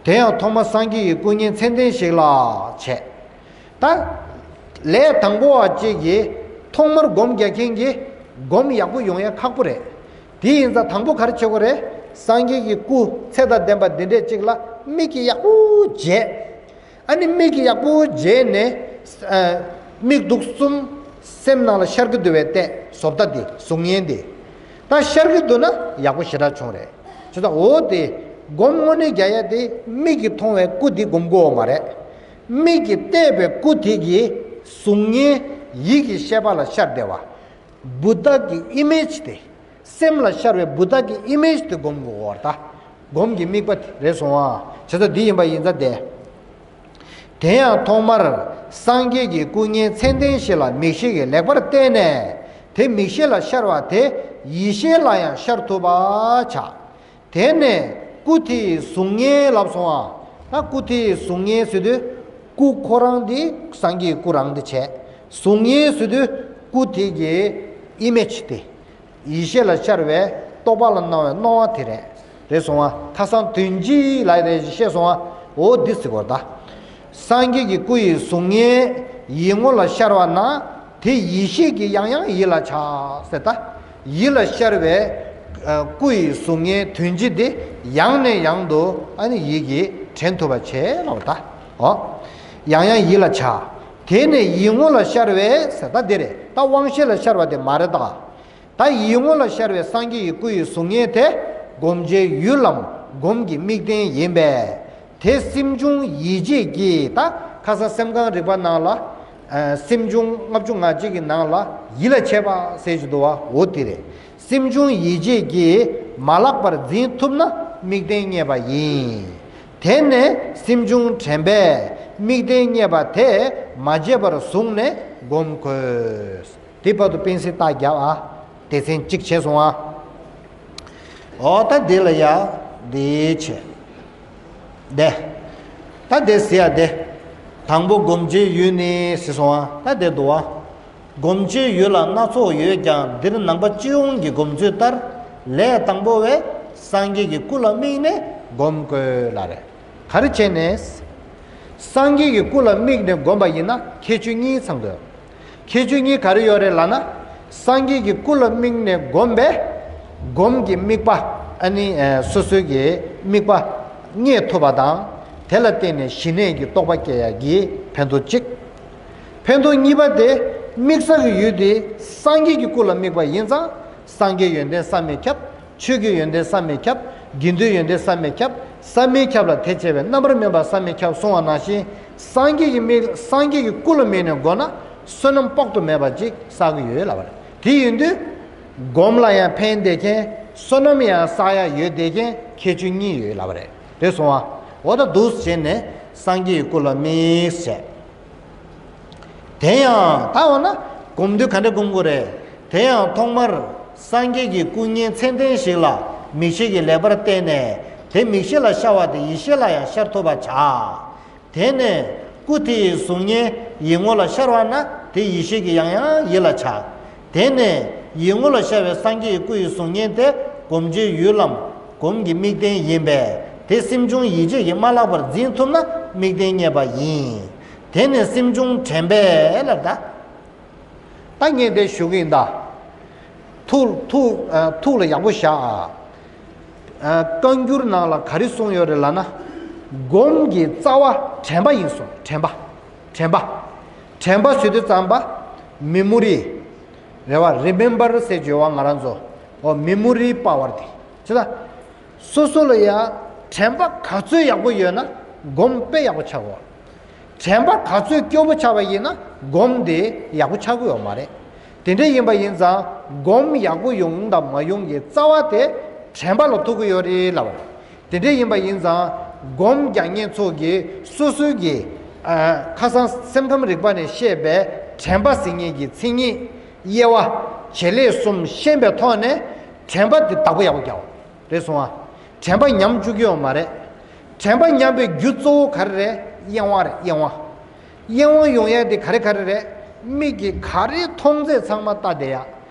དེ་ཡང་ཐོག་མ་སངས་རྒྱས་ཀྱི་སྐུ་བརྙན་མཚན་ལྡན་ཞིག་ལ་བྱས། ད། ལས་དང་པོ་བ་གཅིག་གིས་ཐོག་མར་སྒོམ་རྒྱག་མཁན་གྱིས་སྒོམ་ཡག་པོ་ཡོང་ཡ་ཁག་པོ་རེད། དེ་ཡིན་ཙང་དང་པོ་ག་རེ་བྱེད་དགོས་རེད། སངས་རྒྱས་ཀྱི་སྐུ་ཚད་དང་ལྡན་པ་འདི་འདྲས་གཅིག་ལ་མིག་གིས་ཡག་པོ་མཇལ། ཨ་ནི་མིག་གིས་ཡག་པོ་མཇལ་ནས། ཨ། མིག་གདུགས་གསུམ་སེམས་ནང་ལ་ཤར་གྱི་འདུག་པས་བལྟས། བཟོ་ལྟ་འདི། གཟུགས་བརྙན་འདི། ད་ཤར་གྱི་འདུག་ན་ཡག་པོ་ཞེ་དྲག་བྱུང་རེད། བྱས་ཙང་འོ་དེ། སྒོམ་དངོས་གནས་རྒྱག་ཡ་དེ་མིག་གིས་མཐོང་བའི་སྐུ་འདི་སྒོམ་དགོས་བ་མ་རེད། མིག་གིས་བལྟས་པའི་སྐུ་དེ་གི་གཟུགས་བརྙན་ཡིད་ཀྱི་ཤེས་པ་ལ་ཤར་བསྡད་པ། བུདྡྷ་གི་ཨི་མེཇ་དེ། སེམས་ལ་ཤར་བའི་བུདྡྷ་གི་ཨི་མེཇ་དེ་སྒོམ་དགོས་བ་རེད་ད། སྒོམ་གྱི་དམིགས་པ་དེ་རེད་སོང་ཨ། བྱས་ཙང་འདི་ཡིན་པ་ཡིན་ཙང་དེ། དེ་ཡང་ཐོག་མར་སངས་རྒྱས་ཀྱི་སྐུ་བརྙན་མཚན་ལྡན་ཞིག་ལ་མིག་ཤེས་ཀྱིས་ལེགས་པར་བལྟས་ནས། དེ་མིག་ཤེས་ལ་ཤར་བ་དེ་ཡིད་ཤེས་ལ་ཡང་ཤར་ཐུབ་པ་ཆགས། དེ་ནས་སྐུ་དེའི་གཟུགས་བརྙན་ལབ་སོང་ཨ། ད་སྐུ་དེའི་གཟུགས་བརྙན་ཟེར་དུས། སྐུ་ཁོ་རང་དེ་སངས་རྒྱས་སྐུ་རང་དེ་བྱས། གཟུགས་བརྙན་ཟེར་དུས་སྐུ་དེ་གི་ཨི་མེཇ་དེ། ཡིད་ཤེས་ལ་ཤར་བའི་རྟོག་པ་ལ་སྣང་བའི་སྣང་བ་དེ་རེད། རེད་སོང་ཨ། ཁ་སང་དོན་སྤྱི་ལ་རེ་བཤད་སོང་ཨ། འོ་འདི་ཟེར་བ་ད། སངས་རྒྱས་ཀྱི་སྐུ་ཡི་གཟུགས་བརྙན་ཡིད་ངོ་ལ་ཤར་བ་ན། དེ་ཡིད་ཤེས་ཀྱིས་ཡང་ཡང་ཡིད་ལ་བྱ་ཟེར་ད། ཡིད་ལ་ཤར་བའི་ཨ་སྐུ་ཡི་གཟུགས་བརྙན་དོན་སྤྱི་དེ་ཡང་ནས་ཡང་དུ་ཨ་ནི་ཡིད་ཀྱིས་དྲན་ཐུབ་པ་བྱས་ལབ་ད། འོ། ཡང་ཡང་ཡིད་ལ་བྱ། དེ་ནས་ཡིད་ངོ་ལ་ཤར་བའི་ཟེར་ད་འདི་རེད་ད། དབང་ཤེས་ལ་ཤར་བ་དེ་མ་རེད་ད། ད་ཡིད་ངོ་ལ་ཤར་བའི་སངས་རྒྱས་ཀྱི་སྐུ་ཡི་གཟུགས་བརྙན་དེ་སྒོམ་བྱའི་ཡུལ་ལམ་སྒོམ་གྱི་དམིགས་རྟེན་ཡིན་པས། དེ་སེམས་བྱུང་ཡིད་བྱེད་ཀྱིས། ད་ཁ་སང་སེམས་ཁམས་རིག་པ་ནང་ལ། ཨ། སེམས་བྱུང་ལྔ་བཅུ་ང་གཅིག་གི་ནང་ལ་ཡིད་ལ་བྱེད་པ་ཟེར་གྱི་འདུག་བ། འོ་དེ་རེད། སེམས་བྱུང་ཡིད་བྱེད་ཀྱིས་མ་བརླག་པར་འཛིན་ཐུབ་ན་དམིགས་རྟེན་རྙེད་པ་ཡིན། དེ་ནས་སེམས་བྱུང་དྲན་པས་དམིགས་རྟེན་རྙེད་པ་དེ་མ་བརྗེད་པར་བཟུང་ནས་སྒོམ་དགོས། དེ་བར་དུ་པེན་སིལ་རྟགས་བརྒྱབ་ཨ། སྡེ་ཚན་གཅིག་བྱས་སོང་ཨ། འོ་ད་འདི་ལ་ཡ་འདི་བྱས། འདི། ད་འདི་ཟེར་ཡ་འདི། དང་པོ་སྒོམ་བྱའི་ཡུལ་ནི་ཟེར་སོང་ཨ། ད་འདི་འདུག་ཨ། སྒོམ་བྱའི་ཡུལ་ལ་སྣ་ཚོགས་ཡོད་ཀྱང་འདིར་ནང་པ་སྤྱི་ཡོངས་ཀྱི་སྒོམ་ཚུལ་ལྟར། ལས་དང་པོ་བས་སངས་རྒྱས་ཀྱི་སྐུ་ལ་དམིགས་ནས་སྒོམ་དགོས་ལབ་རེད། ག་རེ་བྱས་ནས། སངས་རྒྱས་ཀྱི་སྐུ་ལ་དམིགས་ནས་བསྒོམས་པ་ཡིན་ན་ཁྱད་ཆོས་གཉིས་ཚང་དགོས། ཁྱད་ཆོས་གཉིས་ག་རེ་ཡོད་རེད་ལབ་ན། སངས་རྒྱས་ཀྱི་སྐུ་ལ་དམིགས་ནས་བསྒོམས་པས། སྒོམ་གྱི་དམིགས་པ། ཨ་ནི་ཨ་སོ་སོའི་གི་དམིགས་པ་རྙེད་ཐུབ་པ་དང་། དེ་ལ་བརྟེན་ནས་ཞི་གནས་ཀྱི་རྟོགས་པ་སྐྱེ་ཡག་གི་ཕན་ཐོགས་གཅིག་ཕན་ཐོགས་གཉིས་པ་དེ། དམིགས་ས་གི་ཡུལ་དེ་སངས་རྒྱས་ཀྱི་སྐུ་ལ་དམིགས་པ་ཡིན་ཙང་། སངས་རྒྱས་ཡོན་ཏན་བསམ་མི་ཁྱབ། ཆོས་ཀྱི་ཡོན་ཏན་བསམ་མི་ཁྱབ། དགེ་འདུན་ཡོན་ཏན་བསམ་མི་ཁྱབ། བསམ་མི་ཁྱབ་ལ་དེ་བྱས་པའི་རྣམ་པར་སྨིན་པ་བསམ་མི་ཁྱབ་གསུང་བ་ནང་བཞིན། སངས་རྒྱས་ཀྱི་མིག་སངས་རྒྱས་ཀྱི་སྐུ་ལ་དམིགས་ནས་བསྒོམས་ན་བསོད་ནམས་དཔག་ཏུ་མེད་པ་ཅིག་བསགས་ཀྱི་ཡོད་ལབ་པ་རེད། དེ་ཡིན་དུས། སྒོམ་ལ་ཡང་ཕན་བདེ་མཁན། བསོད་ནམས་ཡང་བསགས་ཡ་ཡོད་བདེ་མཁན་ཁྱད་ཆོས་གཉིས་ཡོད་ལབ་པ་རེད། རེད་སོང་བ། འོ་ད་འདུག་སེ་བྱས་ནས་སངས་རྒྱས་ཀྱི་སྐུ་ལ་དམིགས་བྱས། དེ་ཡང་ད་འོ་ན་སྒོམ་དུས་ག་འདྲ་སྒོམ་དགོས་རེད། དེ་ཡང་ཐོག་མར་སངས་རྒྱས་ཀྱི་སྐུ་བརྙན་མཚན་ལྡན་ཞིག་ལ་ མིག་ཤེས་ཀྱིས་ལེགས་པར་བལྟས་ནས་དེ་མིག་ཤེས་ལ་ཤར་བ་དེ་ཡིད་ཤེས་ལ་ཡང་ཤར་ཐུབ་པར་བྱ། དེ་ནས་སྐུ་དེ་ཡི་གཟུགས་བརྙན་ཡིད་ངོ་ལ་ཤར་བ་ན་དེ་ཡིད་ཤེས་ཀྱིས་ཡང་ཡང་ཡིད་ལ་བྱ། དེ་ནས་ཡིད་ངོ་ལ་ཤར་བའི་སངས་རྒྱས་ཀྱི་སྐུ་ཡི་གཟུགས་བརྙན་དེ་སྒོམ་བྱའི་ཡུལ་ལམ་སྒོམ་གྱི་དམིགས་རྟེན་ཡིན་པས་དེ་སེམས་བྱུང་ཡིད་བྱེད་ཀྱིས་མ་བརླག་པར་འཛིན་ཐུབ་ན་དམིགས་རྟེན་རྙེད་པ་ཡིན། དེ་ནས་སེམས་བྱུང་དྲན་པས་ལབ་ད། ད་ངས་འདི་ཞུ་གི་ཡིན་ད། ཐུགས་ཐུགས་ཨ། ཐུགས་ལ་ཡག་པོ་བཞག་ཨ། ཨ། བཀའ་འགྱུར་ནང་ལ་ག་རེ་གསུངས་ཡོད་རེད་ལབ་ན། སྒོམ་གྱི་རྩ་བ་དྲན་པ་ཡིན་གསུངས། དྲན་པ། དྲན་པ། དྲན་པ་ཟེར་དུས་ཙམ་པ། མེ་མོ་རི། རེད་བ། རི་མེམ་བར་ཟེར་བརྗོད་བ་ང་རང་ཚོ། ཨོ། མེ་མོ་རི་པ་ཝར་དེ། ཅི་ད། སོ་སོ་ལ་ཡ་དྲན་པ་ག་ཚོད་ཡག་པོ་ཡོད་ན་སྒོམ་དཔེ་ཡག་པོ་ཆགས་ཡོད། དྲན་པ་ག་ཚོད་སྐྱོ་པོ་ཆགས་པ་ཡིན་ན་སྒོམ་དེ་ཡག་པོ་ཆགས་ཀྱི་ཡོད་མ་རེད། དེ་འདྲ་ཡིན་པ་ཡིན་ཙང་སྒོམ་ཡག་པོ་ཡོང་དང་མ་ཡོང་གི་རྩ་བ་དེ་དྲན་པ་ལ་ཐུག་གི་ཡོད་རེད་ལབ་པ་རེད། དེ་འདྲ་ཡིན་པ་ཡིན་ཙང་སྒོམ་རྒྱག་མཁན་ཚོ་གིས་སོ་སོའི་གི་ཨ། ཁ་སང་སེམས་ཁམས་རིག་པ་ནས་བཤད་པའི་དྲན་པ་ཟེར་མཁན་གྱི་མཚན་ཉིད་དབྱེ་བ་བྱེད་ལས་གསུམ་ཤེས་པའི་ཐོག་ནས་དྲན་པ་དེ་བདག་པོ་ཡག་པོ་རྒྱག་རེད་སོང་ཨ། དྲན་པ་ཉམས་བཅུག་གི་ཡོད་མ་རེད། དྲན་པ་ཉམས་པའི་རྒྱུ་གཙོ་བོ་ག་རེ་རེད། གཡེང་བ་རེད། གཡེང་བ། གཡེང་བ་ཡོང་ཡ་དེ་ག་རེ་ག་རེ་རེད། མིག་གིས་ག་རེ་མཐོང་ཚད་ཚང་མ་ལྟ་བསྡད་ཡ།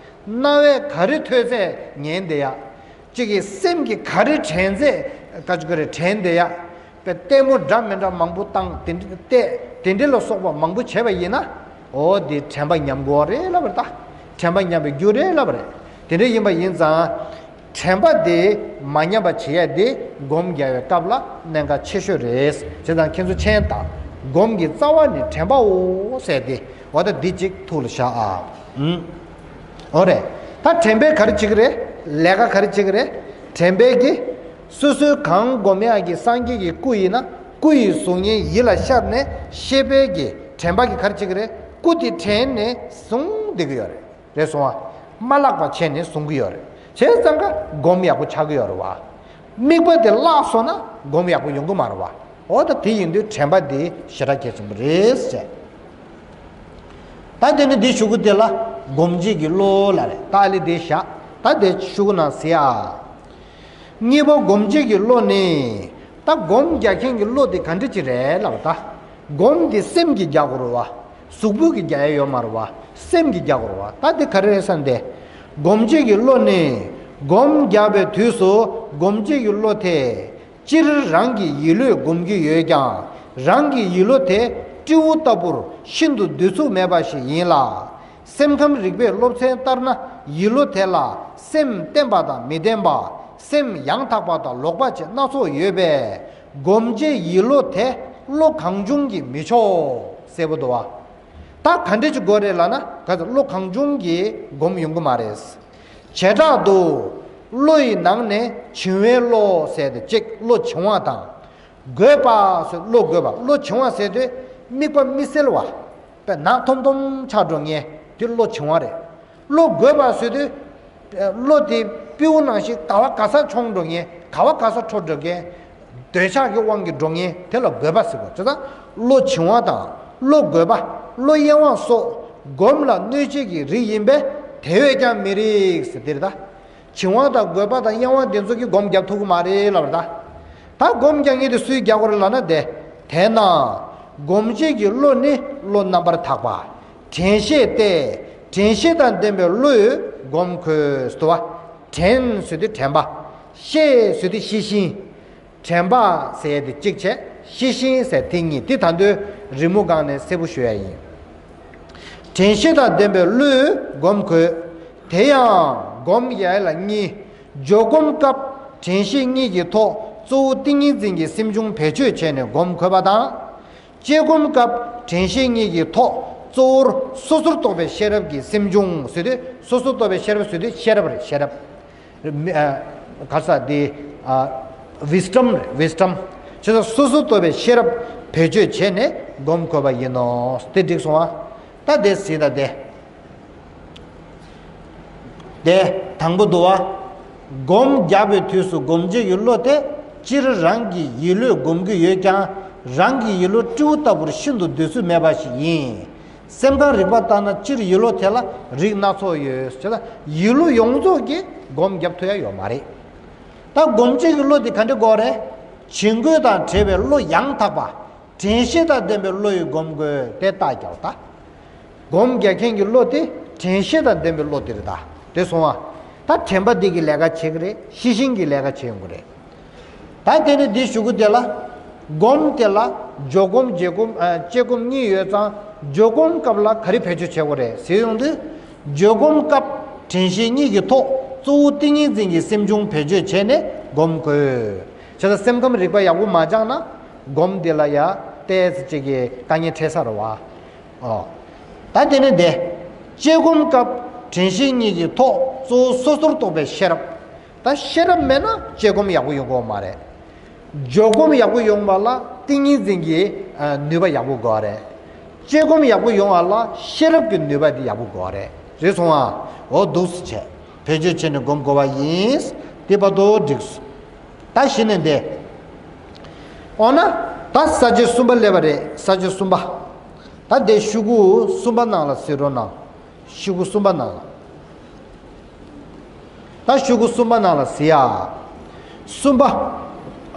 རྣ་བས་ག་རེ་ཐོས་ཚད་ཉན་བསྡད་ཡ། གཅིག་གིས་སེམས་ཀྱིས་ག་རེ་དྲན་ཚད་ག་ཅིག་ག་རེ་དྲན་བསྡད་ཡ། པའི་ལྟད་མོ་འདྲ་མི་འདྲ་མང་པོ་བཏང་དེ་འདྲ་བལྟས་དེ་འདྲ་ལ་སོགས་པ་མང་པོ་བྱས་པ་ཡིན་ན། འོ་དེ་དྲན་པ་ཉམས་དགོས་རེད་ལབ་པ་རེད་ད། དྲན་པ་ཉམས་པའི་རྒྱུ་རེད་ལབ་པ་རེད། དེ་འདྲ་ཡིན་པ་ཡིན་ཙང་། དྲན་པ་དེ་མ་ཉམས་པ་བྱེད་ཡ་དེ་སྒོམ་རྒྱག་པའི་སྐབས་ལ་གནད་འགག་ཆེ་ཤོས་རེད། བྱས་ཙང་ཁྱེད་ཚོ་མཁྱེན་དང་། སྒོམ་གྱི་རྩ་བ་ནི་དྲན་པའོ་ཟེར་ཏེ་འོ་ད་འདི་གཅིག་ཐུགས་ལ་བཞག་ཨ། ཨུམ། འོ་རེད། ད་དྲན་པས་ག་རེ་བྱེད་ཀྱི་རེད། ལས་ཀ་ག་རེ་བྱེད་ཀྱི་རེད། དྲན་པས་ཀྱི། སོ་སོའི་གང་སྒོམ་ཡག་གི་སངས་རྒྱས་ཀྱི་སྐུ་ཡིན་ན་སྐུ་ཡི་གཟུགས་བརྙན་ཡིད་ལ་ཤར་ནས་ཤེས་པས་ཀྱི་དྲན་པ་གིས་ག་རེ་བྱེད་ཀྱི་རེད། སྐུ་དེ་དྲན་ནས་བཟུང་བསྡད་ཀྱི་ཡོད་རེད། རེད་སོང་བ། མ་བརླག་པ་བྱས་ནས་བཟུང་གི་ཡོད་རེད། བྱས་ཙང་ཀ་སྒོམ་ཡག་པོ་ཆགས་ཀྱི་ཡོད་རེད་བ། དམིགས་པ་དེ་བརླག་སོང་ན་སྒོམ་ཡག་པོ་ཡོང་གི་མ་རེད་བ། འོ་ད་དེ་ཡིན་དུས་དྲན་པ་དེ་ཞེ་དྲག་གལ་ཆེན་པོ་རེད་ཟེར། ད་དེ་ནི་འདི་ཤོག་གུ་དེ་ལ་སྒོམ་བྱེད་ཀྱི་བློ་ལ་རེད། ད་ཨ་ལི་དེ་བཞག་ད་དེ་ཤོག་གུ་ནང་གཟིགས་ཨ། གཉིས་པ་སྒོམ་བྱེད་ཀྱི་བློ་ནི། ད་སྒོམ་རྒྱག་མཁན་གྱི་བློ་དེ་ག་འདྲ་ཅིག་རེད་ལབ་ད། སྒོམ་དེ་སེམས་ཀྱིས་རྒྱག་དགོས་རེད་བ། གཟུགས་པོ་གིས་རྒྱག་ཡ་ཡོད་མ་རེད་བ། སེམས་ཀྱིས་རྒྱག་དགོས་རེད་བ། ད་དེ་ག་རེ་རེད་ཟེར་ན་དེ། སྒོམ་བྱེད་ཀྱི་བློ་ནི། སྒོམ་རྒྱག་པའི་དུས་སུ་སྒོམ་བྱེད་ཀྱི་བློ་དེ། སྤྱིར་རང་གི་ཡིད་བློས་སྒོམ་གྱི་ཡོད་ཀྱང་རང་གི་ཡིད་བློ་དེ་སྤྲེའུ་ལྟ་བུར་ཤིན་ཏུ་འདོད་ཚུགས་མེད་པ་ཞིག་ཡིན་ལ། སེམས་ཁམས་རིག་པའི་སློབ་ཚན་ལྟར་ན་ཡིད་བློ་དེ་ལ་སེམས་བརྟན་པ་དང་མི་བརྟན་པ། སེམས་ཡང་དག་པ་དང་ལོག་པ་བཅས་སྣ་ཚོགས་ཡོད་པས། སྒོམ་བྱེད་ཡིད་བློ་དེ་བློ་གང་བྱུང་གིས་མི་ཆོག་གསལ་པོ་འདུག་བ། ད་ག་འདྲ་ཅིག་དགོས་རེད་ལབ་ན་ག་ཚོད་བློ་གང་བྱུང་གིས་སྒོམ་ཡོང་གི་མ་རེད། བྱེ་བྲག་ཏུ། བློ་ཡི་ནང་ནས་བྱིང་བའི་བློ་ཟེར་ཏེ་གཅིག་བློ་བྱིང་བ་དང་། རྒོད་པ་ཟེར་བློ་རྒོད་པ། བློ་བྱིང་བ་ཟེར་དུས་དམིགས་པ་མི་གསལ་བ། དཔེ་ནག་ཐོམ་ཐོམ་ཆགས་འགྲོ་མཁན་དེ་བློ་བྱིང་བ་རེད། བློ་རྒོད་པ་ཟེར་དུས། བློ་དེ་སྤྲེའུ་ནང་བཞིན་ག་བ་ག་ས་མཆོང་འགྲོ་མཁན། ག་བ་ག་ས་འཕྲོ་འགྲོ་མཁན། འདོད་ཆགས་ཀྱི་དབང་གིས་འགྲོ་མཁན་དེ་ལ་རྒོད་པ་ཟེར་བ། བྱས་ཙང་བློ་བྱིང་བ་དང་བློ་རྒོད་པ། བློ་གཡེང་བ་སོགས་སྒོམ་ལ་གནོད་བྱེད་ཀྱི་རིགས་ཡིན་པས་དེ་བས་ཀྱང་མི་རིགས་ཟེར་འདིར་ད། བྱིང་བ་དང་རྒོད་པ་དང་གཡེང་བ་འདི་ཚོ་གིས་སྒོམ་རྒྱག་ཐུབ་ཀྱི་མ་རེད་ལབ་པ་རེད་ད། ད་སྒོམ་རྒྱག་མཁན་དེ་སུས་རྒྱག་དགོས་རེད་ལབ་ན་དེ། དེས་ན། སྒོམ་བྱེད་ཀྱི་བློ་ནི་བློ་རྣམ་པར་དག་པ། དྲན་ཤེས་ཏེ། དྲན་ཤེས་དང་ལྡན་པའི་བློས་སྒོམ་དགོས་སོ། དྲན་ཟེར་དུས་དྲན་པ། ཤེས་ཟེར་དུས་ཤེས་བཞིན། དྲན་པ་ཟེར་ཡས་དེ་གཅིག་བྱས། ཤེས་བཞིན་ཟེར་དེ་གཉིས། དེ་ད་དུང་རི་མོ་སྒང་ནས་གསལ་པོ་ཞུ་ཡ་ཡིན། དྲན་ཤེས་དང་ལྡན་པའི་བློས་སྒོམ་དགོས། དེ་ཡང་སྒོམ་ཡ་ལ་གཉིས། འཇོག་སྒོམ་སྐབས་དྲན་ཤེས་གཉིས་ཀྱི་ཐོག་གཙོ་བོ་ཏིང་ངེ་འཛིན་གྱི་སེམས་བྱུང་བེད་སྤྱོད་བྱས་ནས་སྒོམ་དགོས་པ་དང་། དཔྱད་སྒོམ་སྐབས་དྲན་ཤེས་གཉིས་ཀྱི་ཐོག་གཙོ་བོར་སོ་སོར་རྟོག་པའི་ཤེས་རབ་ཀྱི་སེམས་བྱུང་ཟེར་དུས། སོ་སོར་རྟོག་པའི་ཤེས་རབ་ཟེར་དུས་ཤེས་རབ་རེད། ཤེས་རབ། མི་ཨ། ག་ས་དེ། ཨ། wisdom རེད། wisdom། བྱས་ཙང་སོ་སོར་རྟོག་པའི་ཤེས་རབ་བེད་སྤྱོད་བྱས་ནས་སྒོམ་དགོས་པ་ཡིན་ནོ། དེ་འགྲིག་སོང་ཨ། ད་དེ་གཟིགས་དང་དེ། དེ་དང་པོ་འདུག་བ། སྒོམ་རྒྱག་པའི་དུས་སུ་སྒོམ་བྱེད་ཀྱི་བློ་དེ་སྤྱིར་རང་གི་ཡིད་བློས་སྒོམ་གྱི་ཡོད་ཀྱང་རང་གི་ཡིད་བློ་སྤྲེའུ་ལྟ་བུར་ཤིན་ཏུ་འདོད་ཚུལ་མེད་པ་ཞིག་ཡིན། སེམས་ཁམས་རིག་པ་ལྟར་ན་སྤྱིར་ཡིད་བློ་དེ་ལ་རིགས་སྣ་ཚོགས་ཡོད། བྱས་ཙང་ཡིད་བློ་ཡོངས་རྫོགས་ཀྱིས་སྒོམ་རྒྱབ་ཐུབ་ཡ་ཡོད་མ་རེད། ད་སྒོམ་བྱེད་ཀྱི་བློ་དེ་ག་འདྲ་དགོས་རེད། བྱིང་རྒོད་དང་བྲལ་བའི་བློ་ཡང་དག་པ། དྲན་ཤེས་དང་ལྡན་པའི་བློ་ཡིས་སྒོམ་དགོས་ཏེ་རྟགས་རྒྱག་ད། སྒོམ་རྒྱག་མཁན་གྱི་བློ་དེ་དྲན་ཤེས་དང་ལྡན་པའི་བློ་དེ་རེད་ད། དེ་སོང་བ། ད་དྲན་པ་འདི་གི་ལས་ཀ་བྱེད་ཀྱི་རེད། ཤེས་བཞིན་གྱི་ལས་ཀ་བྱེད་ཡོང་གི་རེད། ད་དེ་ནི་འདི་གཞུག་གུ་དེ་ལ། སྒོམ་དེ་ལ་འཇོག་སྒོམ་བྱེད་སྒོམ་ཨ་བཅད་སྒོམ་གཉིས་ཡོད་ཙང་འཇོག་སྒོམ་སྐབས་ལ་ག་རེ་བེད་སྤྱོད་བྱེད་དགོས་རེད་ཟེར་ཡོང་དུས། འཇོག་སྒོམ་སྐབས་དྲན་ཤེས་གཉིས་ཀྱི་ཐོག་གཙོ་བོ་ཏིང་ངེ་འཛིན་གྱི་སེམས་བྱུང་བེད་སྤྱོད་བྱས་ནས་སྒོམ་དགོས། བྱས་ཙང་སེམས་ཁམས་རིག་པ་ཡག་པོ་མ་སྦྱངས་ན་སྒོམ་འདི་ལ་ཡ་ཏོག་ཙམ་ཅིག་གི་དཀའ་ངལ་འཕྲད་ས་རེད་བ། ཨོ། ད་དེ་ནི་དེ། བཅད་སྒོམ་སྐབས་དྲན་ཤེས་གཉིས་ཀྱི་ཐོག་གཙོ་བོ་སོ་སོར་རྟོག་པའི་ཤེས་རབ། ད་ཤེས་རབ་མེད་ན་བཅད་སྒོམ་ཡག་པོ་ཡོང་གི་ཡོད་མ་རེད། འཇོག་སྒོམ་ཡག་པོ་ཡོང་བ་ལ་ཏིང་ངེ་འཛིན་གྱི་ཨ་ནུས་པ་ཡག་པོ་དགོས་རེད། བཅད་སྒོམ་ཡག་པོ་ཡོང་བ་ལ་ཤེས་རབ་ཀྱི་ནུས་པ་དེ་ཡག་པོ་དགོས་རེད། རེད་སོང་ཨ། འོ་འདུག་སེ་བྱས། བེད་སྤྱོད་བྱས་ནས་སྒོམ་དགོས་པ་ཡིན། དེ་བར་དུ་འགྲིགས་སོང་། ད་གཞི་ནས་འདི། འོ་ན། ད་ས་བཅད་གསུམ་པ་སླེབས་པ་རེད། ས་བཅད་གསུམ་པ། ད་འདི་ཤོག་གུ་གསུམ་པ་ནང་ལ་གཟིགས་རོགས་གནང་། ཤོག་གུ་གསུམ་པ་ནང་ལ། ད་ཤོག་གུ་གསུམ་པ་ནང་ལ་གཟིགས་ཡ། གསུམ་པ།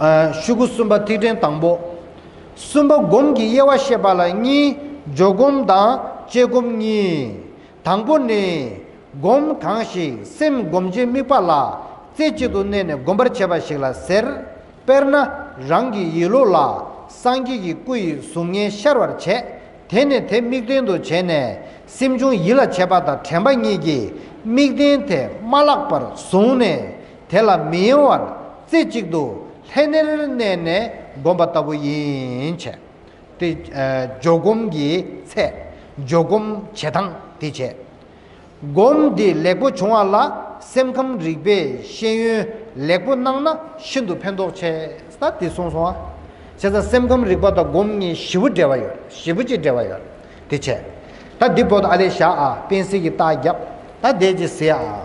ཨ། ཤོག་གུ་གསུམ་པ་ཐིག་ཕྲེང་དང་པོ། གསུམ་པ་སྒོམ་གྱི་དབྱེ་བ་བཤད་པ་ལ་གཉིས། འཇོག་སྒོམ་དང་བཅད་སྒོམ་གཉིས། དང་པོ་ནི། སྒོམ་གང་ཞིག་སེམས་སྒོམ་བྱེད་དམིགས་པ་ལ་རྩེ་གཅིག་ཏུ་གནས་ནས་སྒོམ་པར་བྱེད་པ་ཞིག་ལ་ཟེར། དཔེར་ན་རང་གི་ཡིད་བློ་ལ་སངས་རྒྱས་ཀྱི་སྐུ་ཡི་གཟུགས་བརྙན་ཤར་བར་བྱེད། དེ་ནས་དེ་དམིགས་རྟེན་དུ་བྱས་ནས་སེམས་བྱུང་ཡིད་ལ་བྱེད་པ་དང་དྲན་པ་གཉིས་ཀྱིས་དམིགས་རྟེན་དེ་མ་བརླག་པར་བཟུང་ནས་དེ་ལ་མི་གཡེང་བར་རྩེ་གཅིག་ཏུ་ལྷན་ནེར་གནས་ནས་སྒོམ་པ་ལྟ་བུ་ཡིན་བྱས། དེ་ཨ་འཇོག་སྒོམ་གྱི་ཚད། འཇོག་སྒོམ་བྱེད་སྟངས་དེ་བྱས། སྒོམ་འདི་ལེགས་པོ་བྱུང་བ་ལ་སེམས་ཁམས་རིག་པའི་ཤེས་ཡོན་ལེགས་པོ་གནང་ན་ཤིན་ཏུ་ཕན་ཐོགས་ཆེ། ད་དེ་གསུངས་སོང་ཨ། བྱས་ཙང་སེམས་ཁམས་རིག་པ་དང་སྒོམ་གཉིས་ཞེ་པོ་འབྲེལ་བ་ཡོད། ཞེ་པོ་ཅིག་འབྲེལ་བ་ཡོད། དེ་བྱས། ད་འདི་བོད་ཨ་ལས་བཞག་ཨ། པེན་སིལ་གྱི་རྟགས་བརྒྱབ། ད་དེ་ཅིག་གཟིགས་ཨ།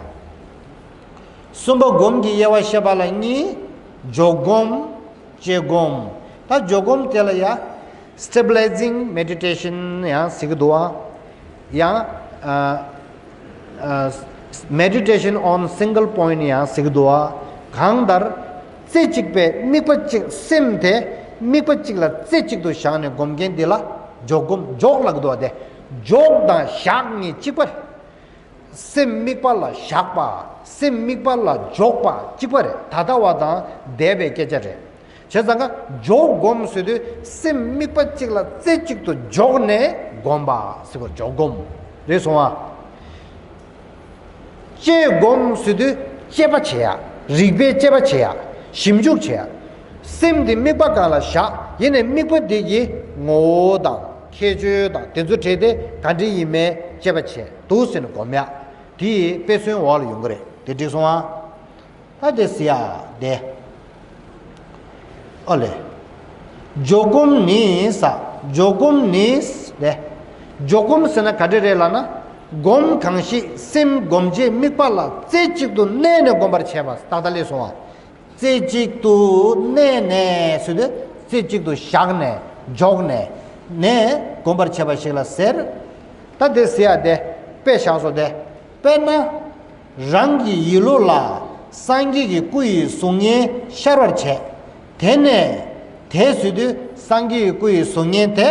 གསུམ་པ་སྒོམ་གྱི་དབྱེ་བ་བཤད་པ་ལ་གཉིས། འཇོག་སྒོམ། བཅད་སྒོམ། ད་འཇོག་སྒོམ་དེ་ལ་ཡ། Stabilizing Meditation ཡང་ཟེར་གྱི་འདུག་བ། ཡང་ཨ་ཨ་Meditation on Single Point ཡང་ཟེར་གྱི་འདུག་བ། གང་ལྟར། རྩེ་གཅིག་པའི་དམིགས་པ་གཅིག་སེམས་དེ་དམིགས་པ་གཅིག་ལ་རྩེ་གཅིག་ཏུ་བཞག་ནས་སྒོམ་མཁན་འདི་ལ་འཇོག་སྒོམ། འཇོག་ལབ་ཀྱི་འདུག་བ། དེ་འཇོག་དང་བཞག་གཉིས་གཅིག་པ་རེད། སེམས་དམིགས་པ་ལ་བཞག་པ། སེམས་དམིགས་པ་ལ་འཇོག་པ་གཅིག་པ་རེད། ད་ལྟ་བ་དང་འདས་པའི་སྐད་ཆ་རེད། བྱས་ཙང་ཀ་འཇོག་སྒོམ་ཟེར་དུས་སེམས་དམིགས་པ་གཅིག་ལ་རྩེ་གཅིག་ཏུ་འཇོག་ནས་སྒོམ་པ་ཟེར་བ་འཇོག་སྒོམ་རེད་སོང་ཨ། བཅད་སྒོམ་ཟེར་དུས་དཔྱད་པ་བྱེད་ཡ། རིག་པའི་དཔྱད་པ་བྱེད་ཡ། ཞིབ་འཇུག་བྱེད་ཡ། སེམས་འདི་དམིགས་པ་གང་ལ་བཞག་ཡིན་ནའི་དམིགས་པ་འདི་གི་ངོ་བོ་དང་ཁྱད་ཆོས་དང་དེ་ཚོ་བྲལ་ཏེ་ག་འདྲ་ཡིན་མིན་དཔྱད་པ་བྱེད། འདུག་ཟེར་ནས་སྒོམ་ཡ། དེ་ཡི་དཔེ་མཚོན་འོག་ལ་ཡོང་གི་རེད། དེ་འགྲིག་སོང་ཨ། ད་དེ་ཟེར་ཡ་དེ། ཨོ་ལེ། འཇོག་སྒོམ་ནི་ས། འཇོག་སྒོམ་ནི་ས་དེ། འཇོག་སྒོམ་ཟེར་ན་ག་འདྲ་རེད་ལབ་ན། སྒོམ་གང་ཞིག་སེམས་སྒོམ་བྱེད་དམིགས་པ་ལ་རྩེ་གཅིག་ཏུ་གནས་ནས་སྒོམ་པར་བྱེད་པ། ཏག་ཏག་ལས་སོང་བ། རྩེ་གཅིག་ཏུ་གནས་ནས་ཟེར་དུས་རྩེ་གཅིག་ཏུ་བཞག་ནས་འཇོག་ནས་ནས་སྒོམ་པར་བྱེད་པ་ཞིག་ལ་ཟེར། ད་དེ་ཟེར་ཡ་དེ་དཔེ་བཞག་སོ་དེ། དཔེར་ན། རང་གི་ཡིད་བློ་ལ་སངས་རྒྱས་ཀྱི་སྐུ་ཡི་གཟུགས་བརྙན་ཤར་བར་བྱེད། དེ་ནས་དེ་ཟེར་དུས་སངས་རྒྱས་ཀྱི་སྐུ་ཡི་གཟུགས་བརྙན་དེ་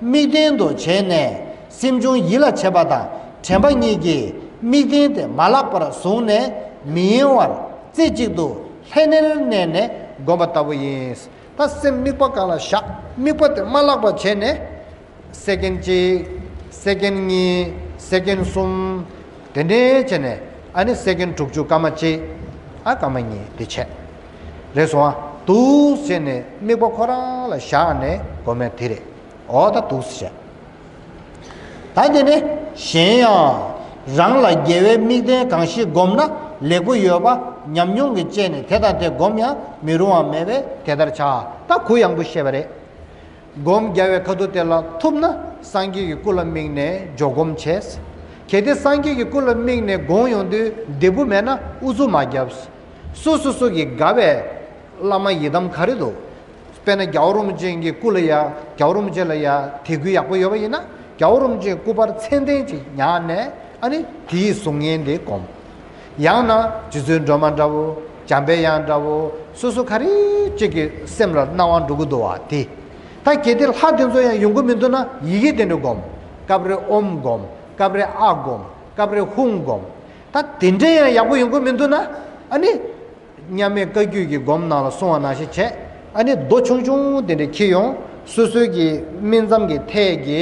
དམིགས་རྟེན་དུ་བྱས་ནས་སེམས་བྱུང་ཡིད་ལ་བྱེད་པ་དང་དྲན་པ་གཉིས་ཀྱིས་དམིགས་རྟེན་དེ་མ་བརླག་པར་བཟུང་ནས་མི་གཡེང་བར་རྩེ་གཅིག་ཏུ་ལྷན་ནེར་གནས་ནས་སྒོམ་པ་ལྟ་བུ་ཡིན། ད་སེམས་དམིགས་པ་གང་ལ་བཞག་དམིགས་པ་དེ་མ་བརླག་པར་བྱས་ནས། སེ་ཀེན་གཅིག་སེ་ཀེན་གཉིས། སེ་ཀེན་གསུམ། དེ་འདྲའི་བྱས་ནས་ཨ་ནི་སེ་ཀེན་དྲུག་ཅུ་སྐར་མ་གཅིག་ཨ་སྐར་མ་གཉིས་དེ་བྱས། རེད་སོང་ཨ། འདུག་བྱས་ནས་དམིགས་པ་ཁོ་རང་ལ་བཞག་ནས་སྒོམ་ཡ་དེ་རེད། འོ་ད་འདུག་བྱས། ད་དེ་ནས་གཞན་ཡང་། རང་ལ་དགེ་བའི་དམིགས་རྟེན་གང་ཞིག་བསྒོམས་ན་ལེགས་པོ་ཡོད་པ་ཉམས་མྱོང་གིས་དཔྱད་ནས་དེ་དང་དེ་བསྒོམ་ཡང་མི་རུང་བ་མེད་པས་དེ་ལྟར་བྱ། ད་གུ་ཡངས་པོ་བཤད་པ་རེད། སྒོམ་རྒྱག་པའི་ཁ་ཐུག་དེ་ལ་ཐུབ་ན་སངས་རྒྱས་ཀྱི་སྐུ་ལ་དམིགས་ནས་འཇོག་སྒོམ་བྱས། གལ་ཏེ་སངས་རྒྱས་ཀྱི་སྐུ་ལ་དམིགས་ནས་སྒོམ་ཡོང་དུས་འབྲས་བུ་མེད་ན་ཨུ་ཚུགས་མ་རྒྱབ། སོ་སོ་སོ་གི་དགའ་བའི་བླ་མ་ཡི་དམ་ག་རེ་འདུག་དཔེར་ན་རྒྱལ་བ་རིན་པོ་ཆེ་གི་སྐུ་ལ་ཡ། རྒྱལ་བ་རིན་པོ་ཆེ་ལ་ཡ་དད་གུས་ཡག་པོ་ཡོད་པ་ཡིན་ན་རྒྱལ་བ་རིན་པོ་ཆེའི་སྐུ་པར་མཚན་ལྡན་ཅིག་ཉར་ནས་ཨ་ནི་དེའི་གཟུགས་བརྙན་དེ་སྒོམ། ཡང་ན་རྗེ་བཙུན་སྒྲོལ་མ་འདྲ་བོ། འཇམ་པའི་དབྱངས་འདྲ་བོ་སོ་སོ་ག་རེ་གཅིག་གི་སེམས་ལ་སྣང་བ་འགྲོ་གི་འདུག་བ་དེ། ད་གལ་ཏེ་ལྷ་དེ་ཚོ་ཡང་ཡོང་གི་མི་འདུག་ན་ཡི་གེ་དེ་འདྲ་སྒོམ། སྐབས་རེ་ཨོམ་སྒོམ། སྐབས་རེ་ཨ་སྒོམ། སྐབས་རེ་ཧཱུྃ་སྒོམ། ད་དེ་འདྲ་ཡང་ཡག་པོ་ཡོང་གི་མི་འདུག་ན། ཨ་ནི། མཉམ་མེད་བཀའ་བརྒྱུད་ཀྱི་སྒོམ་ནང་ལ་གསུངས་པ་ནང་བཞིན་བྱས། ཨ་ནི་རྡོ་ཆུང་ཆུང་དེ་འདྲ་འཁྱེར་ཡོང་། སོ་སོའི་གི་སྨིན་མཚམས་ཀྱི་ཐད་ཀྱི་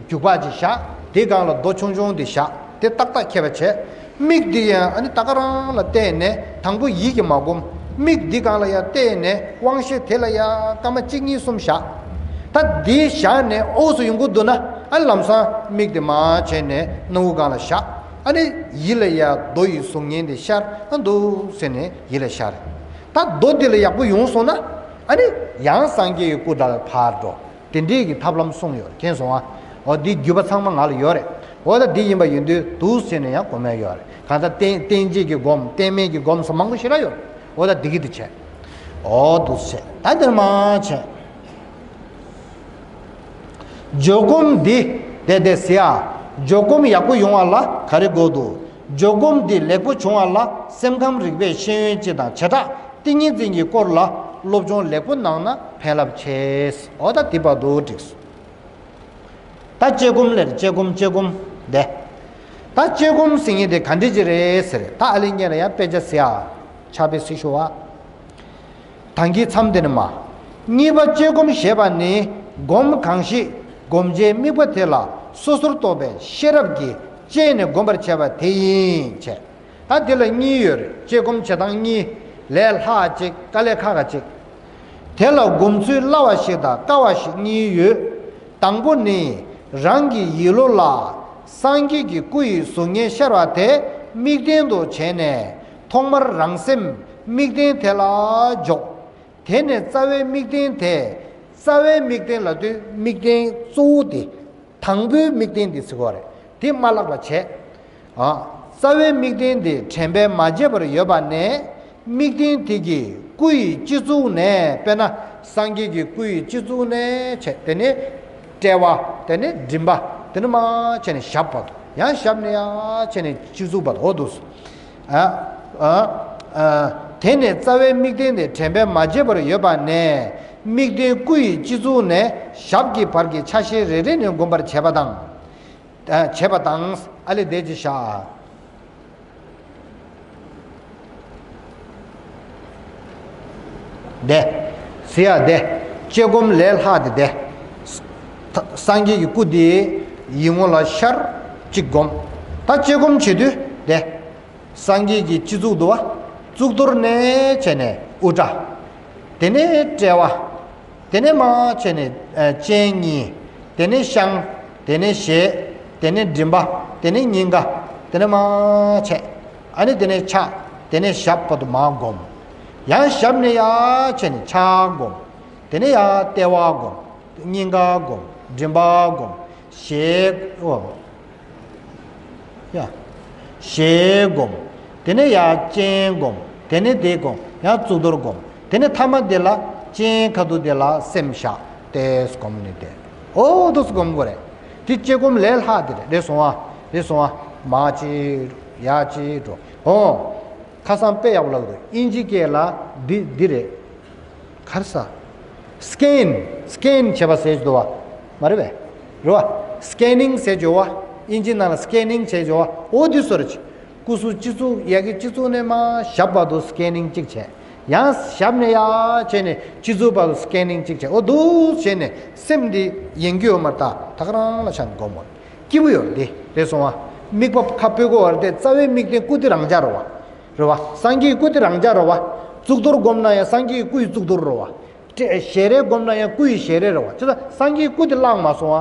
རྒྱུག་པ་ཅིག་བཞག་དེའི་སྒང་ལ་རྡོ་ཆུང་ཆུང་དེ་བཞག་དེ་ཏག་ཏག་འཁྱེར་བ་བྱས། མིག་འདི་ཡང་ཨ་ནི་ད་ག་རང་ལ་བལྟས་ནས། དང་པོ་ཡིད་ཀྱིས་མ་བསྒོམ། མིག་འདི་སྒང་ལ་ཡང་བལྟས་ནས་དབང་ཤེས་དེ་ལ་ཡང་སྐར་མ་གཅིག་གཉིས་གསུམ་བཞག་ད་འདི་བཞག་ནས་འོག་སུ་ཡོང་གི་འདུག་ན། ཨ་ནི་ལམ་སང་མིག་དེ་མར་བྱས་ནས་སྣ་བུག་སྒང་ལ་བཞག་ཨ་ནི་ཡིད་ལ་ཡང་རྡོ་ཡི་གཟུགས་བརྙན་དེ་ཤར། ཨ་འདུག་ཟེར་ནས་ཡིད་ལ་ཤར། ད་རྡོ་འདི་ལ་ཡག་པོ་ཡོང་སོང་ན། ཨ་ནི་ཡང་སངས་རྒྱས་ཀྱི་སྐུ་དང་ཕར་འགྲོ། དེ་འདྲའི་གི་ཐབས་ལམ་གསུངས་ཡོད་རེད། མཁྱེན་སོང་ཨ། འོ་འདི་བརྒྱུད་པ་ཚང་མ་ང་ལ་ཡོད་རེད། འོ་ད་འདི་ཡིན་པ་ཡིན་དུས་འདུག་ཟེར་ནས་ཡང་སྒོམ་ཡ་ཡོད་རེད། གང་ལྟར་རྟེན་རྟེན་བྱེད་ཀྱི་སྒོམ། རྟེན་མེད་ཀྱི་སྒོམ་སོགས་མང་པོ་ཞེ་དྲག་ཡོད་རེད། འོ་ད་འདི་གི་འདི་བྱས། འོ་འདུག་བྱས། ད་འདིར་མ་བྱས། འཇོག་སྒོམ་འདི་བསྡད་བསྡད་ཟེར་ཡ། འཇོག་སྒོམ་ཡག་པོ་ཡོང་བ་ལ་ག་རེ་དགོས་འདུག་འཇོག་སྒོམ་འདི་ལེགས་པོ་བྱུང་བ་ལ་སེམས་ཁམས་རིག་པའི་ཤེས་ཡོན་སྤྱི་དང་བྱེ་བྲག་ཏིང་ངེ་འཛིན་གྱི་སྐོར་ལ་སློབ་སྦྱོང་ལེགས་པོ་གནང་ན་ཕན་རླབས་ཆེ། འོ་ད་འདི་བར་དུ་འགྲིགས་སོང་། ད་དཔྱད་སྒོམ་ལེར་དཔྱད་སྒོམ་དཔྱད་སྒོམ་འདི། ད་དཔྱད་སྒོམ་ཟེར་མཁན་དེ་ག་འདྲ་ཅིག་རེད་ཟེར། ད་ཨ་ལེ་ངས་ལ་ཡང་དཔེ་ཆ་ཟེར་ཡ། ཕྱག་དཔེ་སྲིད་ཤོ་བ། དང་གི་མཚམས་དེ་ནི་མ། གཉིས་པ་དཔྱད་སྒོམ་ཞེས་པ་ནི་སྒོམ་གང་ཞིག་སྒོམ་བྱའི་དམིགས་པ་དེ་ལ་སོ་སོར་རྟོག་པའི་ཤེས་རབ་ཀྱིས་དཔྱད་ནས་བསྒོམ་པར་བྱ་བ་དེ་ཡིན་བྱས། ད་དེ་ལ་གཉིས་ཡོད་རེད། དཔྱད་སྒོམ་བྱེད་སྟངས་གཉིས། ལས་སླ་བ་གཅིག་དཀའ་ལས་ཁག་པ་གཅིག་དེ་ལ་སྒོམ་ཚུལ་སླ་བ་ཞིག་དང་དཀའ་བ་ཞིག་གཉིས་ཡོད། དང་པོ་ནི་རང་གི་ཡིད་བློ་ལ་སངས་རྒྱས་ཀྱི་སྐུ་ཡི་གཟུགས་བརྙན་ཤར་བ་དེ་དམིགས་རྟེན་དུ་བྱས་ནས་ཐོག་མར་རང་སེམས་དམིགས་རྟེན་དེ་ལ་འཇོག་དེ་ནས་རྩ་བའི་དམིགས་རྟེན་དེ། རྩ་བའི་དམིགས་རྟེན་ལབ་དུས་དམིགས་རྟེན་གཙོ་བོ་དེ། དང་པོའི་དམིགས་རྟེན་དེ་ཟེར་བ་རེད། དེ་མ་བརླག་པ་བྱས། ཨ། རྩ་བའི་དམིགས་རྟེན་དེ་དྲན་པས་མ་བརྗེད་པར་ཡོད་པ་ནས། དམིགས་རྟེན་དེ་གི་སྐུ་ཡི་སྤྱི་གཙུག་ནས། དཔེར་ན་སངས་རྒྱས་ཀྱི་སྐུ་ཡི་སྤྱི་གཙུག་ནས་བྱས། དེ་ནས་དཔྲལ་བ། དེ་ནས་མགྲིན་པ། དེ་ནས་མར་བྱས་ནས་ཞབས་བར་དུ། ཡང་ཞབས་ནས་ཡར་བྱས་ནས་སྤྱི་གཙུག་བར་དུ། འོ་འདུག་ཨ། ཨ། ཨ། དེ་ནས་རྩ་བའི་དམིགས་རྟེན་དེ་དྲན་པས་མ་བརྗེད་པར་ཡོད་པ་ནས། དམིགས་རྟེན་སྐུ་ཡི་སྤྱི་གཙུག་ནས་ཞབས་ཀྱི་བར་གྱི་ཆ་ཤས་རེ་རེ་ནས་བསྒོམ་པར་བྱེད་པ་དང་། ཨ། བྱེད་པ་དང་། ཨ་ལེ་དེ་ཅི་བྱ། དེ། ཟེར་ཡ་དེ། དཔྱད་སྒོམ་ལས་སླ་དེ་དེ། ས། སངས་རྒྱས་ཀྱི་སྐུ་དེ་ཡིད་ངོ་ལ་ཤར་གཅིག་བསྒོམ། ད་དཔྱད་སྒོམ་བྱེད་དུས་དེ། སངས་རྒྱས་ཀྱི་སྤྱི་གཙུག་འདུག་བ། གཙུག་ཏོར་ནས་བྱས་ནས་དབུ་སྐྲ། དེ་ནས་དཔྲལ་བ། དེ་ནས་མར་བྱས་ནས་ཨ། སྤྱན་གཉིས། དེ་ནས་བཤང་། དེ་ནས་ཞལ། དེ་ནས་མགྲིན་པ། དེ་ནས་སྙིང་ག། དེ་ནས་མར་བྱས། ཨ་ནི་དེ་ནས་ཕྱག། དེ་ནས་ཞབས་བར་དུ་མར་བསྒོམ། ཡང་ཞབས་ནས་ཡར་བྱས་ནས་ཕྱག་བསྒོམ། དེ་ནས་ཡར་ལྟེ་བ་བསྒོམ། སྙིང་ག་བསྒོམ། མགྲིན་པ་བསྒོམ། ཞལ། ཨོ། ཡ། ཞལ་བསྒོམ། དེ་ནས་ཡར་སྤྱན་བསྒོམ། དེ་ནས་དེ་བསྒོམ། ཡང་གཙུག་ཏོར་བསྒོམ། དེ་ནས་ཐ་མ་དེ་ལ་སྤྱན་ཁ་ཐུག་དེ་ལ་སེམས་བཞག་དེ་བསྒོམ་ནི་དེ། ཨོ་འདུག་སེ་བསྒོམ་དགོས་རེད། དེ་དཔྱད་སྒོམ་ལས་སླ་དེ་རེད། རེད་སོང་བ། རེད་སོང་བ། མར་གཅིག་ཡར་གཅིག་འགྲོ། ཨོ། ཁ་སང་དཔེ་ཡག་པོ་ལབ་འདུག་དབྱིན་ཇི་སྐད་ལ་འདི་འདི་རེད། ག་རེ་ཟ། སི་ཀེན། སི་ཀེན་བྱེད་པ་ཟེར་གྱི་འདུག་བ། མ་རེད་པས། རེད་བ། སི་ཀེ་ནིང་ཟེར་གྱི་ཡོད་བ། དབྱིན་ཇི་ནང་ལ་སི་ཀེ་ནིང་བྱེད་ཀྱི་ཡོད་བ། འོ་འདི་བཟོ་འདྲ་ཅིག་སྐུ་གཟུགས་སྤྱི་གཙུག་ཡ་གི་སྤྱི་གཙུག་ནས་མར་ཞབས་བར་དུ་སི་ཀེ་ནིང་གཅིག་བྱས། ཡང་ཞབས་ནས་ཡར་བྱས་ནས་སྤྱི་གཙུག་བར་དུ་སི་ཀེ་ནིང་གཅིག་བྱས། འོ་འདུག་བྱས་ནས་སེམས་འདི་ཡེངས་རྒྱུ་ཡོད་མ་རེད། ད་ད་ག་རང་ལ་ཆ་ནས་སྒོམ་དགོས། སྐྱིད་པོ་ཡོད་འདི་རེད་སོང་བ། དམིགས་པ་ཁ་སྤོས་དགོས་པ་རེད་དེ། རྩ་བའི་དམིགས་རྟེན་སྐུ་དེ་རང་འཇགས་རེད་བ། རེད་བ། སངས་རྒྱས་ཀྱི་སྐུ་དེ་རང་འཇགས་རེད་བ། གཙུག་ཏོར་བསྒོམས་ན་ཡང་སངས་རྒྱས་ཀྱི་སྐུ་ཡི་གཙུག་ཏོར་རེད་བ། སྤྲད། ཞལ་རས་བསྒོམས་ན་ཡང་སྐུ་ཡི་ཞལ་རས་རེད་བ། ཅི་ལྟར་སངས་རྒྱས་ཀྱི་སྐུ་དེ་བླངས་མ་སོང་བ།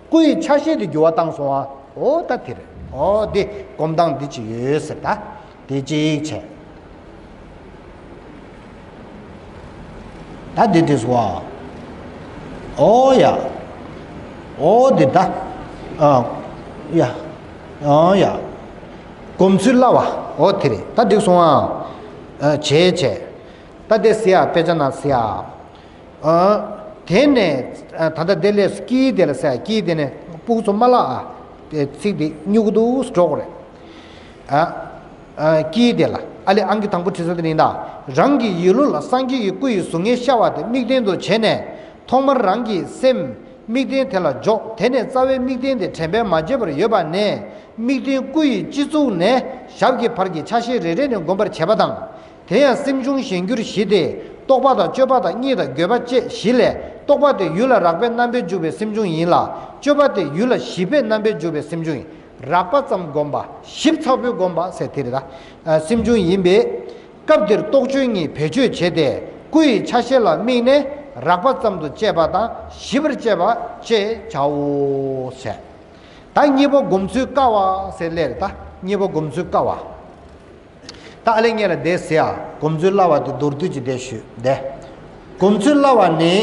སྐུ་ཡི་ཆ་ཤས་དེ་འགྱུར་བ་བཏང་སོང་བ། འོ་ད་དེ་རེད། འོ་དེ་སྒོམ་སྟངས་འདི་ཅིག་ཡོད་ཟེར། ད་དེ་གཅིག་བྱས། ད་འདི་འདྲ་སོང་བ། ཨོ་ཡ། ཨོ་འདི་ད། ཨ། ཡ། ཨོ་ཡ། སྒོམ་ཚུལ་སླ་བ། ཨོ་དེ་རེད། ད་འགྲིག་སོང་ཨ། ཨ། བྱས་བྱས། ད་དེ་ཟེར་ཡ། དཔེ་ཆ་ནང་ཟེར་ཡ། ཨ། དེ་ནས་ད་ལྟ་དེ་ལས་དཀྱིལ་དེ་ལ་ཟེར་ཡ། དཀྱིལ་དེ་ནས་སྤུ་གུ་ཚོ་མ་བརླག་ཨ། དེ་ཚིག་དེ་སྨྱུ་གུ་འདུག་སེ་འགྲོ་དགོས་རེད། ཨ། ཨ་ཀྱིས་དེ་ལ་ཨ་ལས་ཨང་ཀི་དང་པོ་བྲིས་ས་དེ་ཡིན་ད། རང་གི་ཡིད་བློ་ལ་སངས་རྒྱས་ཀྱི་སྐུ་ཡི་གཟུགས་བརྙན་ཤར་བ་དེ་དམིགས་རྟེན་དུ་བྱས་ནས། ཐོག་མར་རང་གི་སེམས་དམིགས་རྟེན་དེ་ལ་འཇོག་དེ་ནས་རྩ་བའི་དམིགས་རྟེན་དེ་དྲན་པས་མ་བརྗེད་པར་ཡོད་པ་ནས། དམིགས་རྟེན་སྐུ་ཡི་སྤྱི་གཙུག་ནས་ཞབས་ཀྱི་བར་གྱི་ཆ་ཤས་རེ་རེ་ནས་བསྒོམ་པར་བྱེད་པ་དང་། དེ་ཡང་སེམས་བྱུང་གཞན་འགྱུར་བཞི་སྟེ། རྟོག་པ་དང་སྤྱོད་པ་དང་གཉིད་དང་འགྱོད་པ་བཅས་བཞི་ལས། རྟོག་པ་དེ་ཡུལ་ལ་རགས་པའི་རྣམ་པས་འཇུག་པའི་སེམས་བྱུང་ཡིན་ལ། སྤྱོད་པ་དེ་ཡུལ་ལ་ཞིབ་པའི་རྣམ་པས་འཇུག་པའི་སེམས་བྱུང་ཡིན། རགས་པ་ཙམ་བསྒོམ་པ། ཞིབ་ཚགས་པོས་བསྒོམ་པ་ཟེར་དེ་རེད་ད། ཨ་སེམས་བྱུང་ཡིན་པས། སྐབས་འདིར་རྟོག་དཔྱོད་གཉིས་བེད་སྤྱོད་བྱས་ཏེ། སྐུ་ཡི་ཆ་ཤས་ལ་དམིགས་ནས་རགས་པ་ཙམ་དུ་དཔྱད་པ་དང་ཞིབ་པར་དཔྱད་པ་ཅེས་བྱའོ་ཟེར། ད་གཉིས་པོ་སྒོམ་ཚུལ་དཀའ་བ་ཟེར་ལས་རེད་ད། གཉིས་པོ་སྒོམ་ཚུལ་དཀའ་བ། ད་ཨ་ལས་ངས་ལ་དེ་ཟེར་ཡ། སྒོམ་ཚུལ་སླ་བ་དེ་མདོར་བསྡུས་ཀྱི་དེ་ཞུས་དེ། སྒོམ་ཚུལ་སླ་བ་ནི།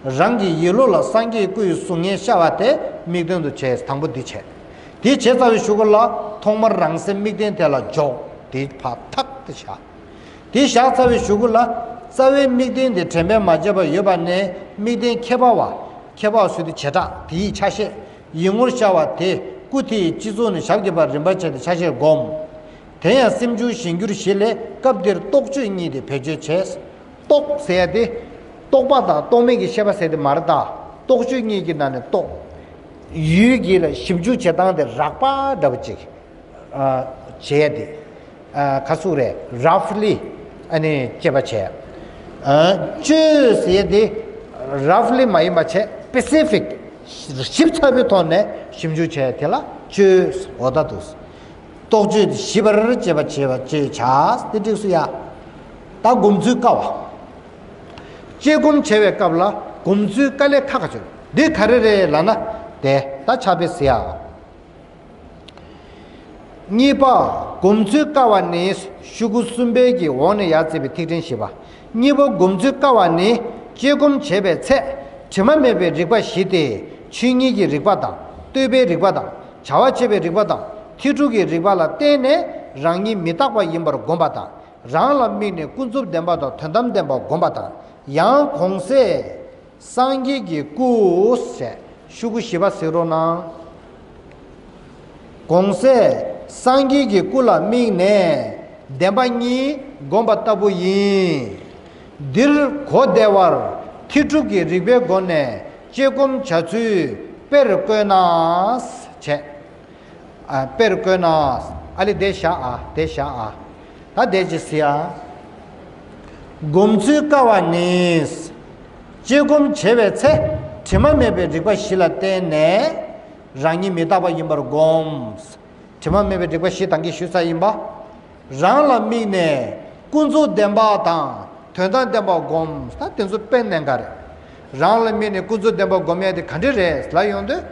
རང་གི་ཡིད་བློ་ལ་སངས་རྒྱས་སྐུ་ཡི་གཟུགས་བརྙན་ཤར་བ་དེ་དམིགས་རྟེན་དུ་བྱས། དང་པོ་འདི་བྱས། དེ་བྱས་ཚར་བའི་གཞུག་གུ་ལ་ཐོག་མར་རང་སེམས་དམིགས་རྟེན་དེ་ལ་འཇོག་དེ་ཕར་ཐག་ཏུ་བཞག་དེ་བཞག་ཚར་བའི་གཞུག་གུ་ལ་རྩ་བའི་དམིགས་རྟེན་དེ་དྲན་པས་མ་བརྗེད་པར་ཡོད་པ་ནས། དམིགས་རྟེན་ཁྱད་པར་བ། ཁྱད་པར་བ་ཟེར་དུས་བྱེ་བྲག་དེ་ཡི་ཆ་ཤས། ཡིད་ངོར་ཤར་བ་དེ་སྐུ་དེ་ཡི་སྤྱི་གཙུག་ནས་ཞབས་ཀྱི་བར་རིམ་པར་བྱས་ཏེ་ཆ་ཤས་བསྒོམ། དེ་ཡང་སེམས་བྱུང་གཞན་འགྱུར་བཞི་ལས། སྐབས་འདིར་རྟོག་དཔྱོད་གཉིས་དེ་བེད་སྤྱོད་བྱས། རྟོག་ཟེར་ཡ་དེ། རྟོག་པ་དང་རྟོག་མེད་ཀྱི་ཤེས་པ་ཟེར་དེ་མ་རེད་ད། རྟོག་དཔྱོད་གཉིས་ཀྱི་ནང་ནས་རྟོག་ཡུལ་གྱི་ལ་ཞིབ་འཇུག་བྱེད་སྟངས་དེ་རགས་པ་འདྲ་པོ་ཅིག་ཨ་བྱས་ཏེ། ཨ་ག་ཚོད་རེད། རཕ་ལི་ཨ་ནི་དཔྱད་པ་བྱས། ཨ་དཔྱོད་ཟེར་ཏེ་རཕ་ལི་མ་ཡིན་པ་བྱས། སི་པེ་སི་ཕིག་ཞིབ་ཚགས་པོའི་ཐོག་ནས་ཞིབ་འཇུག་བྱས་དེ་ལ་དཔྱོད། འོ་ད་འདུག་རྟོག་དཔྱོད་ཞིབ་པར་བྱེད་པ་བྱེད་པ་བྱེད་བྱ་དེ་འགྲིགས་སོ་ཡ། ད་སྒོམ་ཚུལ་དཀའ་བ། དཔྱད་སྒོམ་བྱེད་པའི་སྐབས་ལ་སྒོམ་ཚུལ་དཀའ་ལས་ཁག་ཁག་བྱུང་། འདི་ག་རེ་རེད་ལབ་ན། དེ་ད་ཕྱག་དཔེ་ཟེར་ཡ། གཉིས་པ། སྒོམ་ཚུལ་དཀའ་བ་ནི། ཤོག་གུ་གསུམ་པའི་གི་འོག་ནས་ཡར་བརྩིས་པའི་ཐིག་ཕྲེང་བཞི་པ། གཉིས་པ། སྒོམ་ཚུལ་དཀའ་བ་ནི། དཔྱད་སྒོམ་བྱེད་པའི་ཚེ། དྲི་མ་མེད་པའི་རིག་པ་བཞི་སྟེ། ཆོས་ཉིད་ཀྱི་རིག་པ་དང་། ལྟོས་པའི་རིག་པ་དང་། བྱ་བ་བྱེད་པའི་རིག་པ་དང་། ཐེར་ཕྲུག་གི་རིག་པ་ལ་བརྟེན་ནས་རང་ཉིད་མི་རྟག་པ་ཡིན་པར་བསྒོམ་པ་དང་། རང་ལ་དམིགས་ནས་ཀུན་རྫོབ་བདེན་པ་དང་དོན་དམ་བདེན་པ་བསྒོམ་པ་དང་། ཡང་གོང་གསལ། སངས་རྒྱས་ཀྱི་སྐུ་ཞེས་ཤོག་གུ་བཞི་པ་གཟིགས་རོགས་གནང་། གོང་གསལ་སངས་རྒྱས་ཀྱི་སྐུ་ལ་དམིགས་ནས་བདེན་པ་གཉིས་བསྒོམ་པ་ལྟ་བུ་ཡིན། འདིར་གོ་བདེ་བར་ཐེར་ཕྲུག་གི་རིག་པའི་སྒོ་ནས་དཔྱད་སྒོམ་བྱ་ཚུལ་དཔེར་བཀོད་ན། བྱས། ཨ་དཔེར་བཀོད་ན། ཨ་ལས་དེ་བཞག་ཨ་དེ་བཞག་ཨ། ད་དེ་ཅི་ཟེར་ཡ། སྒོམ་ཚུལ་དཀའ་བ་ནི། དཔྱད་སྒོམ་བྱེད་པའི་ཚེ། དྲི་མ་མེད་པའི་རིག་པ་བཞི་ལ་བརྟེན་ནས་རང་ཉིད་མི་རྟག་པ་ཡིན་པར་བསྒོམ། དྲི་མ་མེད་པའི་རིག་པ་བཞི་ད་གིན་ཞུས་ཚར་ཡིན་པ། རང་ལ་དམིགས་ནས་ཀུན་རྫོབ་བདེན་པ་དང་དོན་དམ་བདེན་པ་བསྒོམ། ད་དེ་ཚོ་དཔེ་གནད་འགག་རེད། རང་ལ་དམིགས་ནས་ཀུན་རྫོབ་བདེན་པ་བསྒོམ་ཡ་དེ་ག་འདྲ་རེད་ལབ་ཡོང་དུས།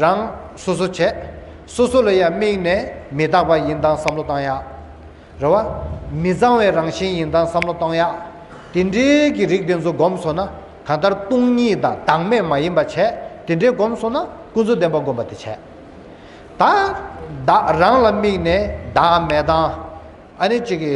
རང་སོ་སོ་བྱས། སོ་སོ་ལ་ཡང་དམིགས་ནས་མི་རྟག་པ་ཡིན་སྟངས་བསམ་བློ་བཏང་ཡ། རེད་བ། མི་གཙང་བའི་རང་བཞིན་ཡིན་སྟངས་བསམ་བློ་གཏོང་ཡ། དེ་འདྲའི་གི་རིགས་དེ་ཚོ་བསྒོམས་སོང་ན། གང་ལྟར་སྟོང་ཉིད་དང་བདག་མེད་མ་ཡིན་པ་བྱས། དེ་འདྲའི་བསྒོམས་སོང་ན་ཀུན་རྫོབ་བདེན་པ་བསྒོམ་པ་དེ་བྱས། ད། བདག་རང་ལ་དམིགས་ནས་བདག་མེད་སྟངས། ཨ་ནི་གཅིག་གི་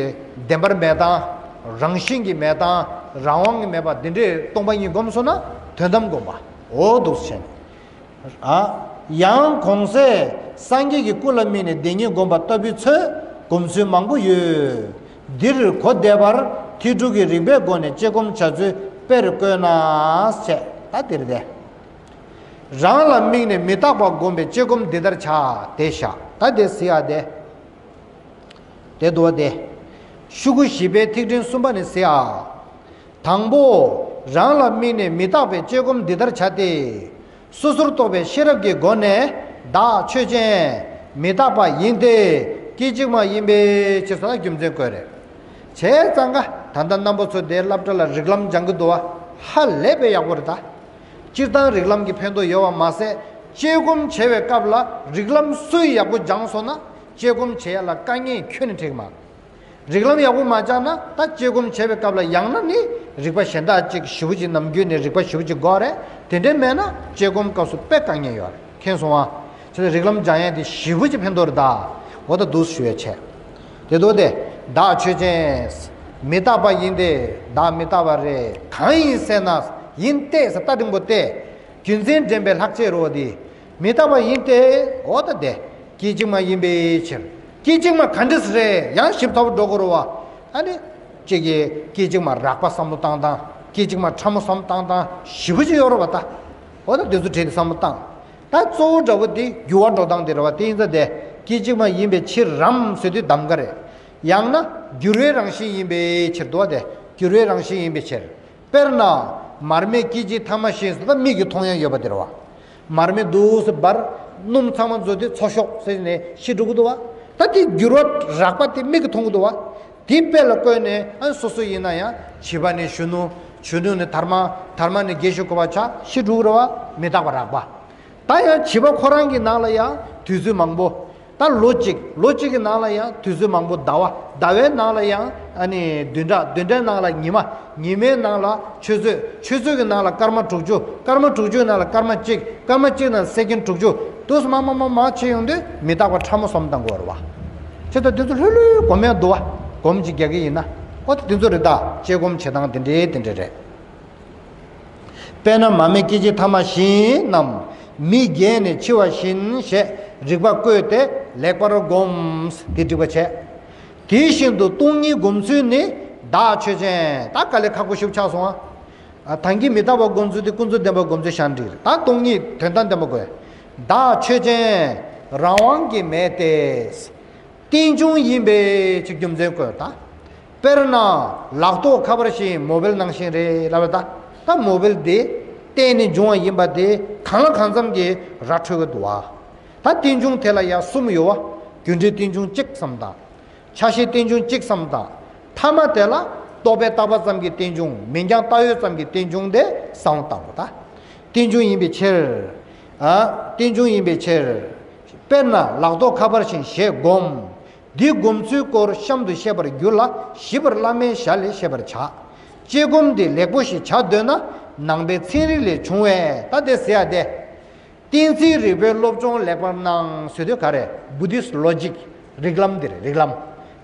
བདེན་པར་མེད་སྟངས། རང་བཞིན་གྱིས་མེད་སྟངས། རང་དབང་གིས་མེད་པ་དེ་འདྲའི་སྟོང་པ་ཉིད་བསྒོམས་སོང་ན་དོན་དམ་བསྒོམ་པ། འོ་འདུག་སེ་བྱས་ནས། ཨ། ཡང་གོང་གསལ་སངས་རྒྱས་ཀྱི་སྐུ་ལ་དམིགས་ནས་བདེན་གཉིས་བསྒོམ་པ་ལྟ་བུའི་ཚུལ་སྒོམ་ཚུལ་མང་པོ་ཡོད། འདིར་གོ་བདེ་བར་ཐེར་ཕྲུག་གི་རིག་པའི་སྒོ་ནས་དཔྱད་སྒོམ་བྱ་ཚུལ་དཔེར་བཀོད་ན། བྱས་ད་འདིར་དེ། རང་ལ་དམིགས་ནས་མི་རྟག་པ་བསྒོམ་པའི་དཔྱད་སྒོམ་འདི་ལྟར་བྱ། དེ་བཞག་ད་དེ་གཟིགས་ཨ་དེ། དེ་འདུག་སྟེ། ཤོག་གུ་བཞི་པའི་ཐིག་ཕྲེང་གསུམ་པ་ནས་གཟིགས་ཨ། དང་པོ། རང་ལ་དམིགས་ནས་མི་རྟག་པའི་དཔྱད་སྒོམ་འདི་ལྟར་བྱ་སྟེ། སོ་སོར་རྟོག་པའི་ཤེས་རབ་ཀྱི་སྒོ་ནས་བདག་ཆོས་ཅན། མི་རྟག་པ་ཡིན་ཏེ། སྐད་ཅིག་མ་ཡིན་པའི་ཕྱིར་སོགས་ལ་རྒྱུ་མཚན་བཀོད་རེད། བྱས་ཙང་ཀ་ད་ལྟ་རྣམ་པ་ཚོ་དེ་སློབ་གྲྭ་ལ་རིགས་ལམ་སྦྱང་གི་འདུག་བ། ཧ་ལས་པའི་ཡག་པོ་རེད་ད། སྤྱིར་བཏང་རིགས་ལམ་གྱི་ཕན་ཐོགས་ཡོད་པ་མ་ཟད། དཔྱད་སྒོམ་བྱེད་པའི་སྐབས་ལ་རིགས་ལམ་སུས་ཡག་པོ་སྦྱངས་སོང་ན་དཔྱད་སྒོམ་བྱེད་ཡ་ལ་དཀའ་ངལ་ཁྱོན་ནས་འཕྲད་ཀྱི་མ་རེད། རིགས་ལམ་ཡག་པོ་མ་སྦྱངས་ན་ད་དཔྱད་སྒོམ་བྱེད་པའི་སྐབས་ལ་ཡང་ན་ནི་རིག་པ་གཞན་དག་ཅིག་ཞེ་པོ་ཅིག་ནམ་རྒྱུན་ནས་རིག་པ་ཞེ་པོ་ཅིག་དགོས་རེད། དེ་འདྲའི་མེད་ན་དཔྱད་སྒོམ་སྐབས་སུ་དཔེ་དཀའ་ངལ་ཡོད་རེད། མཁྱེན་སོང་ཨ། བྱས་ཙང་རིགས་ལམ་སྦྱང་ཡས་དེ་ཞེ་པོ་ཅིག་ཕན་ཐོགས་རེད་ད། འོ་ད་འདུག་ཞུ་ཡས་བྱས། དེ་འདུག་སྟེ། བདག་ཆོས་ཅན། མི་རྟག་པ་ཡིན་ཏེ། བདག་མི་རྟག་པ་རེད། གང་ཡིན་ཟེར་ན། ཡིན་ཏེ་ཟེར་ད་འགྲེང་བུ་སྟེ། རྒྱུ་མཚན་འདྲེན་པའི་ལྷག་བཅས་རོ་དེ། མི་རྟག་པ་ཡིན་ཏེ། འོ་ད་དེ། སྐད་ཅིག་མ་ཡིན་པའི་ཕྱིར། སྐད་ཅིག་མ་ག་འདྲས་རེད། ཡང་ཞིབ་ཚགས་པོ་འགྲོ་དགོས་རེད་བ། ཨ་ནི། གཅིག་གིས་སྐད་ཅིག་མ་རགས་པ་བསམ་བློ་བཏང་སྟངས། སྐད་ཅིག་མ་ཕྲ་མོ་བསམ་བློ་བཏང་སྟངས་ཞེ་པོ་ཅིག་ཡོད་རེད་བ་ད། འོ་ད་དེ་ཚོ་བྲིས་ཏེ་བསམ་བློ་བཏང་། ད་གཙོ་བོ་འདྲ་བོ་དེ་འགྱུར་བ་འགྲོ་སྟངས་དེ་རེད་བ། དེ་ཡིན་ཙང་དེ་སྐད་ཅིག་མ་ཡིན་པའི་ཕྱིར་རམ་ཟེར་དུས་གདམ་ག་རེད། ཡང་ན་འགྱུར་བའི་རང་བཞིན་ཡིན་པའི་ཕྱིར་དུ་བ། དེ་འགྱུར་བའི་རང་བཞིན་ཡིན་པའི་ཕྱིར། དཔེར་ན། མར་མེ་སྐད་ཅིག་ཐ་མ་བཞིན་ཟེར། ད་མིག་གིས་མཐོང་ཡ་ཡོད་པ་དེ་རེད་བ། མར་མེ་འདུག་སེ་འབར། སྣུམ་ཚང་མ་འཛུལ་ཏེ་འཚོ་ཤོག་ཟེར་ནས་ཤི་འགྲོ་གི་འདུག་བ། ད་དེ་འགྱུར་བ་རགས་པ་དེ་མིག་གིས་མཐོང་གི་འདུག་བ། དེ་དཔེ་ལ་བཀོད་ནས། ཨ། སོ་སོ་ཡིན་ན་ཡང་བྱིས་པ་ནས་གཞོན་ནུ། གཞོན་ནུ་ནས་དར་མ། དར་མ་ནས་རྒས་ཤོས་སྐོར་བ་ཆགས། ཤི་འགྲོ་གི་རེད་བ། མི་རྟག་པ་རགས་པ། ད་ཡང་བྱིས་པ་ཁོ་རང་གི་ནང་ལ་ཡང་དུས་ཚོད་མང་པོ། ད་ལོ་གཅིག་ལོ་གཅིག་གི་ནང་ལ་ཡང་དུས་ཚོད་མང་པོ། ཟླ་བ། ཟླ་བའི་ནང་ལ་ཡང་། ཨ་ནི། བདུན་ཕྲག་བདུན་ཕྲག་ནང་ལ་ཉི་མ། ཉི་མའི་ནང་ལ་ཆུ་ཚོད། ཆུ་ཚོད་ཀྱི་ནང་ལ་སྐར་མ་དྲུག་ཅུ། སྐར་མ་དྲུག་ཅུའི་ནང་ལ་སྐར་མ་གཅིག་སྐར་མ་གཅིག་ནང་སེ་ཀེན་དྲུག་ཅུ། དུས་མ་མ་མ་མ་ཕྱིན་ཡོང་དུས་མི་རྟག་པ་ཕྲ་མོ་བསམ་བཏང་དགོས་རེད་བ། ཁྱེད་ཚོ་དེ་ཚོ་ལྷོད་ལྷོད་སྒོམ་ཡག་འདུག་བ། སྒོམ་གཅིག་རྒྱག་གི་ཡིན་ན། ཨོ་ད་དེ་ཚོ་རེད། ད་དཔྱད་སྒོམ་བྱེད་སྟངས་དེ་འདྲའི་དེ་འདྲ་རེད། དཔེར་ན་མར་མེ་སྐད་ཅིག་ཐ་མ་བཞིན་ནམ། མི་རྒས་ནས་འཆི་བ་བཞིན་ཞེས་རིགས་པ་བཀོད་དེ་ལེགས་པར་བསྒོམ། དེ་འགྲིག་པ་བྱས། དེ་བཞིན་དུ་སྟོང་ཉིད་སྒོམ་ཚུལ་ནི། བདག་ཆོས་ཅན། ད་དཀའ་ལས་ཁག་པོ་ཞིག་ཆགས་སོང་ཨ། ཨ། ད་གིན་མི་རྟག་པ་སྒོམ་ཚུལ་དེ་ཀུན་རྫོབ་བདེན་པ་སྒོམ་ཚུལ་བཞག་འགྲིག་རེད། ད་སྟོང་ཉིད་དོན་དམ་བདེན་པ་དགོས། བདག་ཆོས་ཅན། རང་དབང་གིས་མེད་དེ། རྟེན་འབྱུང་ཡིན་པའི་ཕྱིར་རྒྱུ་མཚན་བཀོད། ད་དཔེར་ན་ལག་ཐོགས་ཁ་པར་བཞིན། མོ་བེལ་ནང་བཞིན་རེད་ལབ་པ། ད་ད་མོ་བེལ་དེ་བརྟེན་ནས་འབྱུང་བ་ཡིན་པ་དེ་གང་ལ་གང་འཚམ་གྱིས་ར་འཕྲོད་ཀྱི་འདུག་བ། ད་རྟེན་འབྱུང་དེ་ལ་ཡང་གསུམ་ཡོད་བ། རྒྱུ་འབྲས་རྟེན་འབྱུང་གཅིག་བསམ་དང་། ཆ་ཤས་རྟེན་འབྱུང་གཅིག་བསམ་དང་། ཐ་མ་དེ་ལ་རྟོག་པས་བཏགས་པ་ཙམ་གྱི་རྟེན་འབྱུང་། མིང་རྐྱང་བཏགས་ཡོད་ཙམ་གྱི་རྟེན་འབྱུང་དེ་བསམ་བློ་བཏང་དགོས། ད་རྟེན་འབྱུང་ཡིན་པའི་ཕྱིར། ཨ། རྟེན་འབྱུང་ཡིན་པའི་ཕྱིར། དཔེར་ན་ལག་ཐོགས་ཁ་པར་བཞིན་ཞེས་བསྒོམ། འདི་སྒོམ་ཚུལ་སྐོར་གཤམ་དུ་བཤད་པར་འགྱུར་ལ། ཞིབ་པར་བླ་མའི་ཞལ་ལས་ཤེས་པར་བྱ། དཔྱད་སྒོམ་འདི་ལེགས་པོ་ཞིག་བྱ་འདོད་ན། ནང་པའི་ཚན་རིག་ལས་བྱུང་བའི། ད་དེ་ཟེར་ཡ་དེ། གཏན་ཚིགས་རིག་པའི་སློབ་སྦྱོང་ལེགས་པར་གནང་ཟེར་དུས་ག་རེ། Buddhist logic། རིགས་ལམ་འདིར། རིགས་ལམ།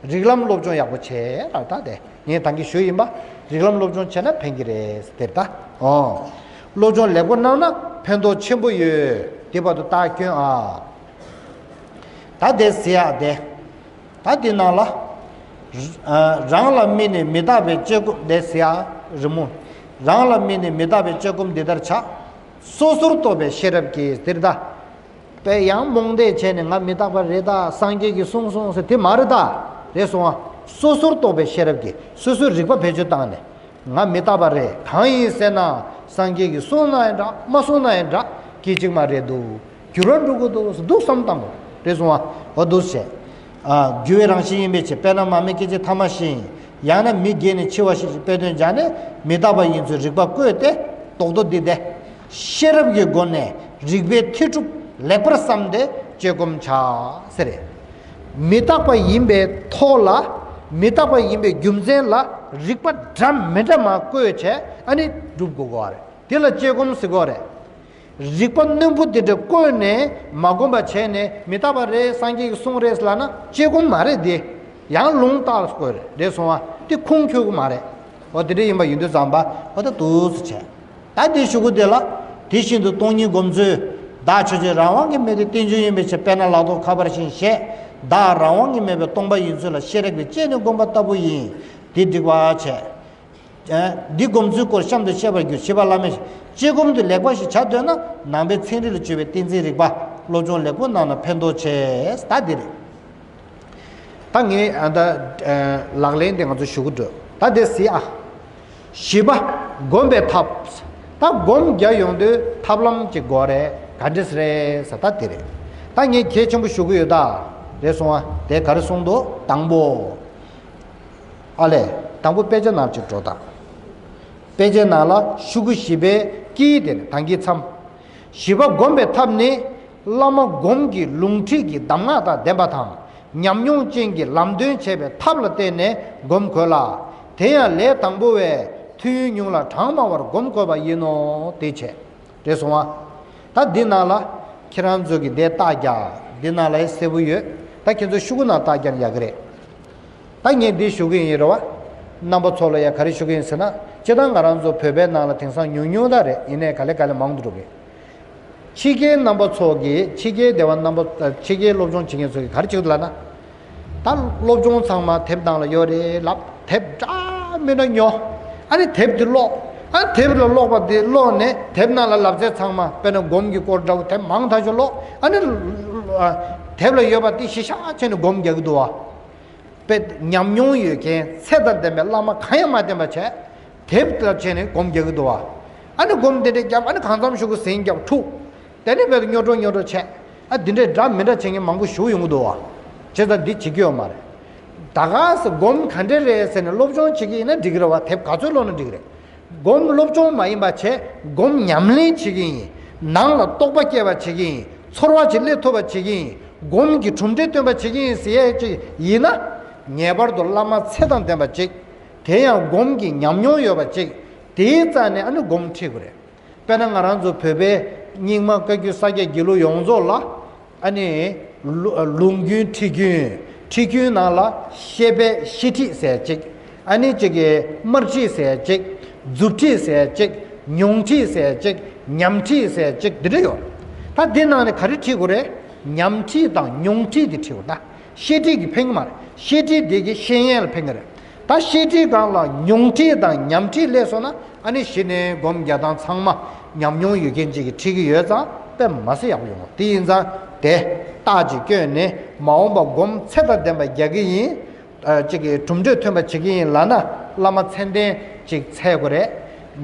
རིགས་ལམ་སློབ་སྦྱོང་ཡག་པོ་བྱས་ལ། ད་དེ་ངས་ད་གིན་ཞུས་ཡིན་པ། རིགས་ལམ་སློབ་སྦྱོང་བྱས་ན་ཕན་གྱི་རེད་དེར་ད། ཨོ། སློབ་སྦྱོང་ལེགས་པོ་གནང་ན་ཕན་ཐོགས་ཆེན་པོ་ཡོད། དེ་བར་དུ་རྟགས་སྐྱོན་ཨ། ད་དེ་ཟེར་ཡ་དེ། ད་དེ་ནང་ལ། རང་ལ་དམིགས་ནས་མི་རྟག་པའི་དཔྱད་སྒོམ་དེ་ཟེར་ཡ་རི་མོ། རང་ལ་དམིགས་ནས་མི་རྟག་པའི་དཔྱད་སྒོམ་འདི་ལྟར་བྱ། སོ་སོར་རྟོག་པའི་ཤེས་རབ་ཀྱིས་དེར་ད། དཔེ་ཡང་རྨོངས་དད་བྱས་ནས་ང་མི་རྟག་པ་རེད་ད། སངས་རྒྱས་ཀྱིས་གསུངས་སོང་ཟེར་དེ་མ་རེད་ད། རེད་སོང་ཨ། སོ་སོར་རྟོག་པའི་ཤེས་རབ་ཀྱིས་སོ་སོའི་རིག་པ་བེད་སྤྱོད་བཏང་ནས། ང་མི་རྟག་པ་རེད། གང་ཡིན་ཟེར་ན། སངས་རྒྱས་ཀྱིས་གསུངས་ན་ཡང་འདྲ། མ་གསུངས་ན་ཡང་འདྲ། སྐད་ཅིག་མ་རེད་འདུག་འགྱུར་བ་འགྲོ་གི་འདུག་ཟེར་འདུག་བསམ་བཏང་དགོས། རེད་སོང་ཨ། འོ་འདུག་བྱས། ཨ། འགྱུར་བའི་རང་བཞིན་ཡིན་པའི་ཕྱིར། དཔེར་ན་མར་མེ་སྐད་ཅིག་ཐ་མ་བཞིན། ཡང་ན་མི་རྒས་ནས་འཆི་བ་བཞིན་ཞེས་དཔེ་དོན་སྦྱར་ནས་མི་རྟག་པ་ཡིན་ཚུལ་རིགས་པ་བཀོད་དེ། རྟོག་ཏུ་བསྡུས་ཏེ། ཤེས་རབ་ཀྱི་སྒོ་ནས་རིགས་པའི་མཐིལ་སྒྲུབ་ལེགས་པར་བསམས་ཏེ་དཔྱད་སྒོམ་བྱ་ཟེར། མི་རྟག་པ་ཡིན་པའི་ཐོག་ལ། མི་རྟག་པ་ཡིན་པའི་རྒྱུ་མཚན་ལ་རིགས་པ་འདྲ་མི་འདྲ་མ་བཀོད་བྱས། ཨ་ནི་སྒྲུབ་དགོས་གོ་རེད། དེ་ལ་དཔྱད་སྒོམ་ཟེར་གོ་རེད། རིགས་པ་རྣོན་པོ་དེ་འདྲ་བཀོད་ནས་མ་བསྒོམ་པ་བྱས་ནས་མི་རྟག་པ་རེད། སངས་རྒྱས་ཀྱིས་གསུངས་རེད་ལབ་ན་དཔྱད་སྒོམ་མ་རེད་དེ། ཡང་ལུང་བཏགས་དགོས་རེད། རེད་སོང་བ། དེ་ཁུངས་འཁྱོལ་གི་མ་རེད། འོ་དེ་འདྲ་ཡིན་པ་ཡིན་དུས་ཙམ་པ། འོ་ད་འདུག་སེ་བྱས། ད་དེ་ཞུ་གི་དེ་ལ། དེ་བཞིན་དུ་སྟོང་ཉིད་སྒོམ་ཚུལ། བདག་ཆོས་ཅན། རང་དབང་གིས་མེད་དེ། རྟེན་འབྱུང་ཡིན་པའི་ཕྱིར། དཔེར་ན་ལག་ཐོགས་ཁ་པར་བཞིན་ཞེས། བདག་རང་དབང་གིས་མེད་པའི་སྟོང་པ་ཡིན་ཚུལ་ལ་ཤེས་རབ་ཀྱིས་དཔྱད་ནས་བསྒོམ་པ་ལྟ་བུ་ཡིན། དེ་འགྲིག་པ་བྱས། འདི་སྒོམ་ཚུལ་སྐོར་གཤམ་དུ་བཤད་པར་འགྱུར། ཞེས་པ་བླ་མའི་དཔྱད་སྒོམ་འདི་ལེགས་པ་ཞིག་བྱ་འདོད་ན། ནང་པའི་ཚན་རིག་ལ་བརྗོད་པའི་གཏན་ཚིགས་རིག་པ་སློབ་སྦྱོང་ལེགས་པོ་གནང་ན་ཕན་ཐོགས་ཆེ། ད་འདི་རེད། ད་ངས་ཨ་ད་ལག་ལེན་དེ་ང་ཚོ་ཞུ་གི་འགྲོ། ད་དེ་གཟིགས་ཨ། བཞི་པ། སྒོམ་པའི་ཐབས། ད་སྒོམ་རྒྱག་ཡོང་དུས་ཐབས་ལམ་གཅིག་དགོས་རེད། ག་འདྲས་རེད་ཟེར་ད་དེ་རེད། ད་ངས་གལ་ཆེན་པོ་ཞུ་གི་ཡོད་ད། རེད་སོང་ཨ། དེ་ག་རེ་གསུངས་འདུག་དང་པོ། ཨ་ལས། དང་པོ་དཔེ་ཆ་ནང་ཅིག་འགྲོ་དང་། དཔེ་ཆའི་ནང་ལ་ཤོག་གུ་བཞི་པའི་དཀྱིལ་དེར་ད་གིན་མཚམས། བཞི་པ་སྒོམ་པའི་ཐབས་ནི། བླ་མ་སྒོམ་གྱི་ལུང་ཁྲིད་ཀྱི་གདམས་ངག་དང་ལྡན་པ་དང་། ཉམས་མྱོང་ཅན་གྱིས་ལམ་སྟོན་བྱས་པའི་ཐབས་ལ་བརྟེན་ནས་སྒོམ་དགོས་ལ། དེ་ཡང་ལས་དང་པོ་བས་ཐུན་ཉུང་ལ་གྲངས་མང་བར་སྒོམ་དགོས་པ་ཡིན་ནོ། དེ་བྱས། རེད་སོང་བ། ད་འདི་ནང་ལ་ཁྱེད་རང་ཚོ་གིས་འདི་རྟགས་རྒྱག་འདི་ནང་ལ་ཡང་གསལ་པོ་ཡོད། ད་ཁྱེད་ཚོ་ཤོག་གུ་ནང་རྟགས་རྒྱག་ན་ཡག་གི་རེད། ད་ངས་འདི་ཞུ་གི་ཡིན་རེད་བ། རྣམ་པ་ཚོ་ལ་ཡང་ག་རེ་ཞུ་གི་ཡིན་ཟེར་ན། སྤྱིར་བཏང་ང་རང་ཚོ་བོད་པའི་ནང་ལ་དེང་སང་ཉུང་ཉུང་ད་རེད། ཡིན་ནའི་ག་ལེ་ག་ལེ་མང་དུ་འགྲོ་གི། ཕྱི་རྒྱལ་རྣམ་པ་ཚོ་གིས། ཕྱི་རྒྱལ་སྡེ་བ་རྣམ་པ། ཕྱི་རྒྱལ་སློབ་སྦྱོང་བྱེད་མཁན་ཚོ་གིས་ག་རེ་བྱེད་ཀྱི་འདུག་ལབ་ན། ད་སློབ་སྦྱོང་ཚང་མ་དེབ་ནང་ལ་ཡོད་རེད་ལབ། དེབ་འདྲ་མི་འདྲ་ཉོ། ཨ་ནི་དེབ་དེ་ཀློག་ཨ་ནི་དེབ་ལ་ཀློག་པ་དེ་ཀློག་ནས་དེབ་ནང་ལ་ལབ་ཚད་ཚང་མ། དཔེར་ན་སྒོམ་གྱི་སྐོར་འདྲ་བོ་དེབ་མང་ཐག་ཆོད་ཀློག་ཨ་ནི་ཨ་དེབ་ལ་ཡོད་པ་དེ་གཞི་བཞག་བྱས་ནས་སྒོམ་རྒྱག་གི་འདུག་བ། དཔེ་ཉམས་མྱོང་ཡོད་མཁན་ཚད་དང་ལྡན་པའི་བླ་མ་གང་ཡང་མ་བསྟེན་པ་བྱས། དེབ་ལྟར་བྱས་ནས་སྒོམ་རྒྱག་གི་འདུག་བ། ཨ་ནི་སྒོམ་དེ་འདྲས་རྒྱབ། ཨ་ནི་གང་འཚམ་ཞིག་གི་ཟིན་རྒྱབ་འཁྲུག་དེ་ནས་དཔེ་རྙོག་དྲ་རྙོག་དྲ་བྱས། ཨ་འདི་འདྲས་འདྲ་མི་འདྲ་བྱེད་མཁན་མང་པོ་ཞིག་ཡོང་གི་འདུག་བ། བྱས་ཙང་འདི་བྱེད་ཀྱི་ཡོད་མ་རེད། ད་ག་སེ་སྒོམ་ག་འདྲས་རེད་ཟེར་ནས་སློབ་སྦྱོང་བྱེད་ཀྱི་ཡིན་ན་འགྲིག་གི་རེད་བ། དེབ་ག་ཚོད་ཀློག་ན་འགྲིག་གི་རེད། སྒོམ་སློབ་སྦྱོང་མ་ཡིན་པ་བྱས། སྒོམ་ཉམས་ལེན་བྱེད་ཀྱི་ཡིན། ནང་ལ་རྟོགས་པ་སྐྱེ་བ་བྱེད་ཀྱི་ཡིན། ཚོར་བ་ཅིག་སླེབས་ཐུབ་པ་བྱེད་ཀྱི་ཡིན། སྒོམ་གྱི་གྲུབ་འབྲས་སྟོན་པ་བྱེད་ཀྱི་ཡིན་ཟེར་ཡས་ཅིག་ཡིན་ན། ངེས་པར་དུ་བླ་མ་ཚད་དང་ལྡན་པ་ཅིག་དེ་ཡང་སྒོམ་གྱི་ཉམས་མྱོང་ཡོད་པ་ཅིག་དེའི་རྩ་ནས་ཨ་ནི་སྒོམ་ཁྲིད་དགོས་རེད། དཔེར་ན་ང་རང་ཚོ་བོད་པའི་རྙིང་མ་བཀའ་བརྒྱུད་ས་སྐྱ་དགེ་ལུགས་ཡོངས་རྫོགས་ལ། ཨ་ནི་ལུ་ལུང་རྒྱུན་ཁྲིད་རྒྱུན། ཁྲིད་རྒྱུན་ནང་ལ་བཤད་པའི་བཤད་ཁྲིད་ཟེར་གཅིག་ཨ་ནི་གཅིག་གི་སྨར་ཁྲིད་ཟེར་གཅིག་མཛུབ་ཁྲིད་ཟེར་གཅིག་མྱོང་ཁྲིད་ཟེར་གཅིག་ཉམས་ཁྲིད་ཟེར་གཅིག་འདི་འདྲ་ཡོད། ད་འདི་ནང་ནས་ག་རེ་ཁྲིད་དགོས་རེད། ཉམས་ཁྲིད་དང་མྱོང་ཁྲིད་འདི་ཁྲིད་དགོས་ད། བཤད་ཁྲིད་ཀྱིས་ཕན་གྱི་མ་རེད། བཤད་ཁྲིད་འདི་གིས་ཤེས་ཡོན་ལ་ཕན་གྱི་རེད། ད་བཤད་ཁྲིད་སྒང་ལ་མྱོང་ཁྲིད་དང་ཉམས་ཁྲིད་སླེབས་སོང་ན། ཨ་ནི་གཞི་ནས་སྒོམ་རྒྱག་སྟངས་ཚང་མ་ཉམས་མྱོང་ཡོད་མཁན་ཅིག་གིས་ཁྲིད་ཀྱི་ཡོད་ཙང་དཔེ་མ་སྲིད་ཡག་པོ་ཡོང་བ། དེ་ཡིན་ཙང་དེ་རྟགས་ཅིག་བསྐྱོན་ནས་མ་འོངས་པ་སྒོམ་ཚད་དང་ལྡན་པ་རྒྱག་གི་ཡིན། ཨ་ཅིག་གིས་གྲུབ་འབྲས་ཐོན་པ་བྱེད་ཀྱི་ཡིན་ལབ་ན། བླ་མ་མཚན་ལྡན་ཅིག་འཚོལ་དགོས་རེད།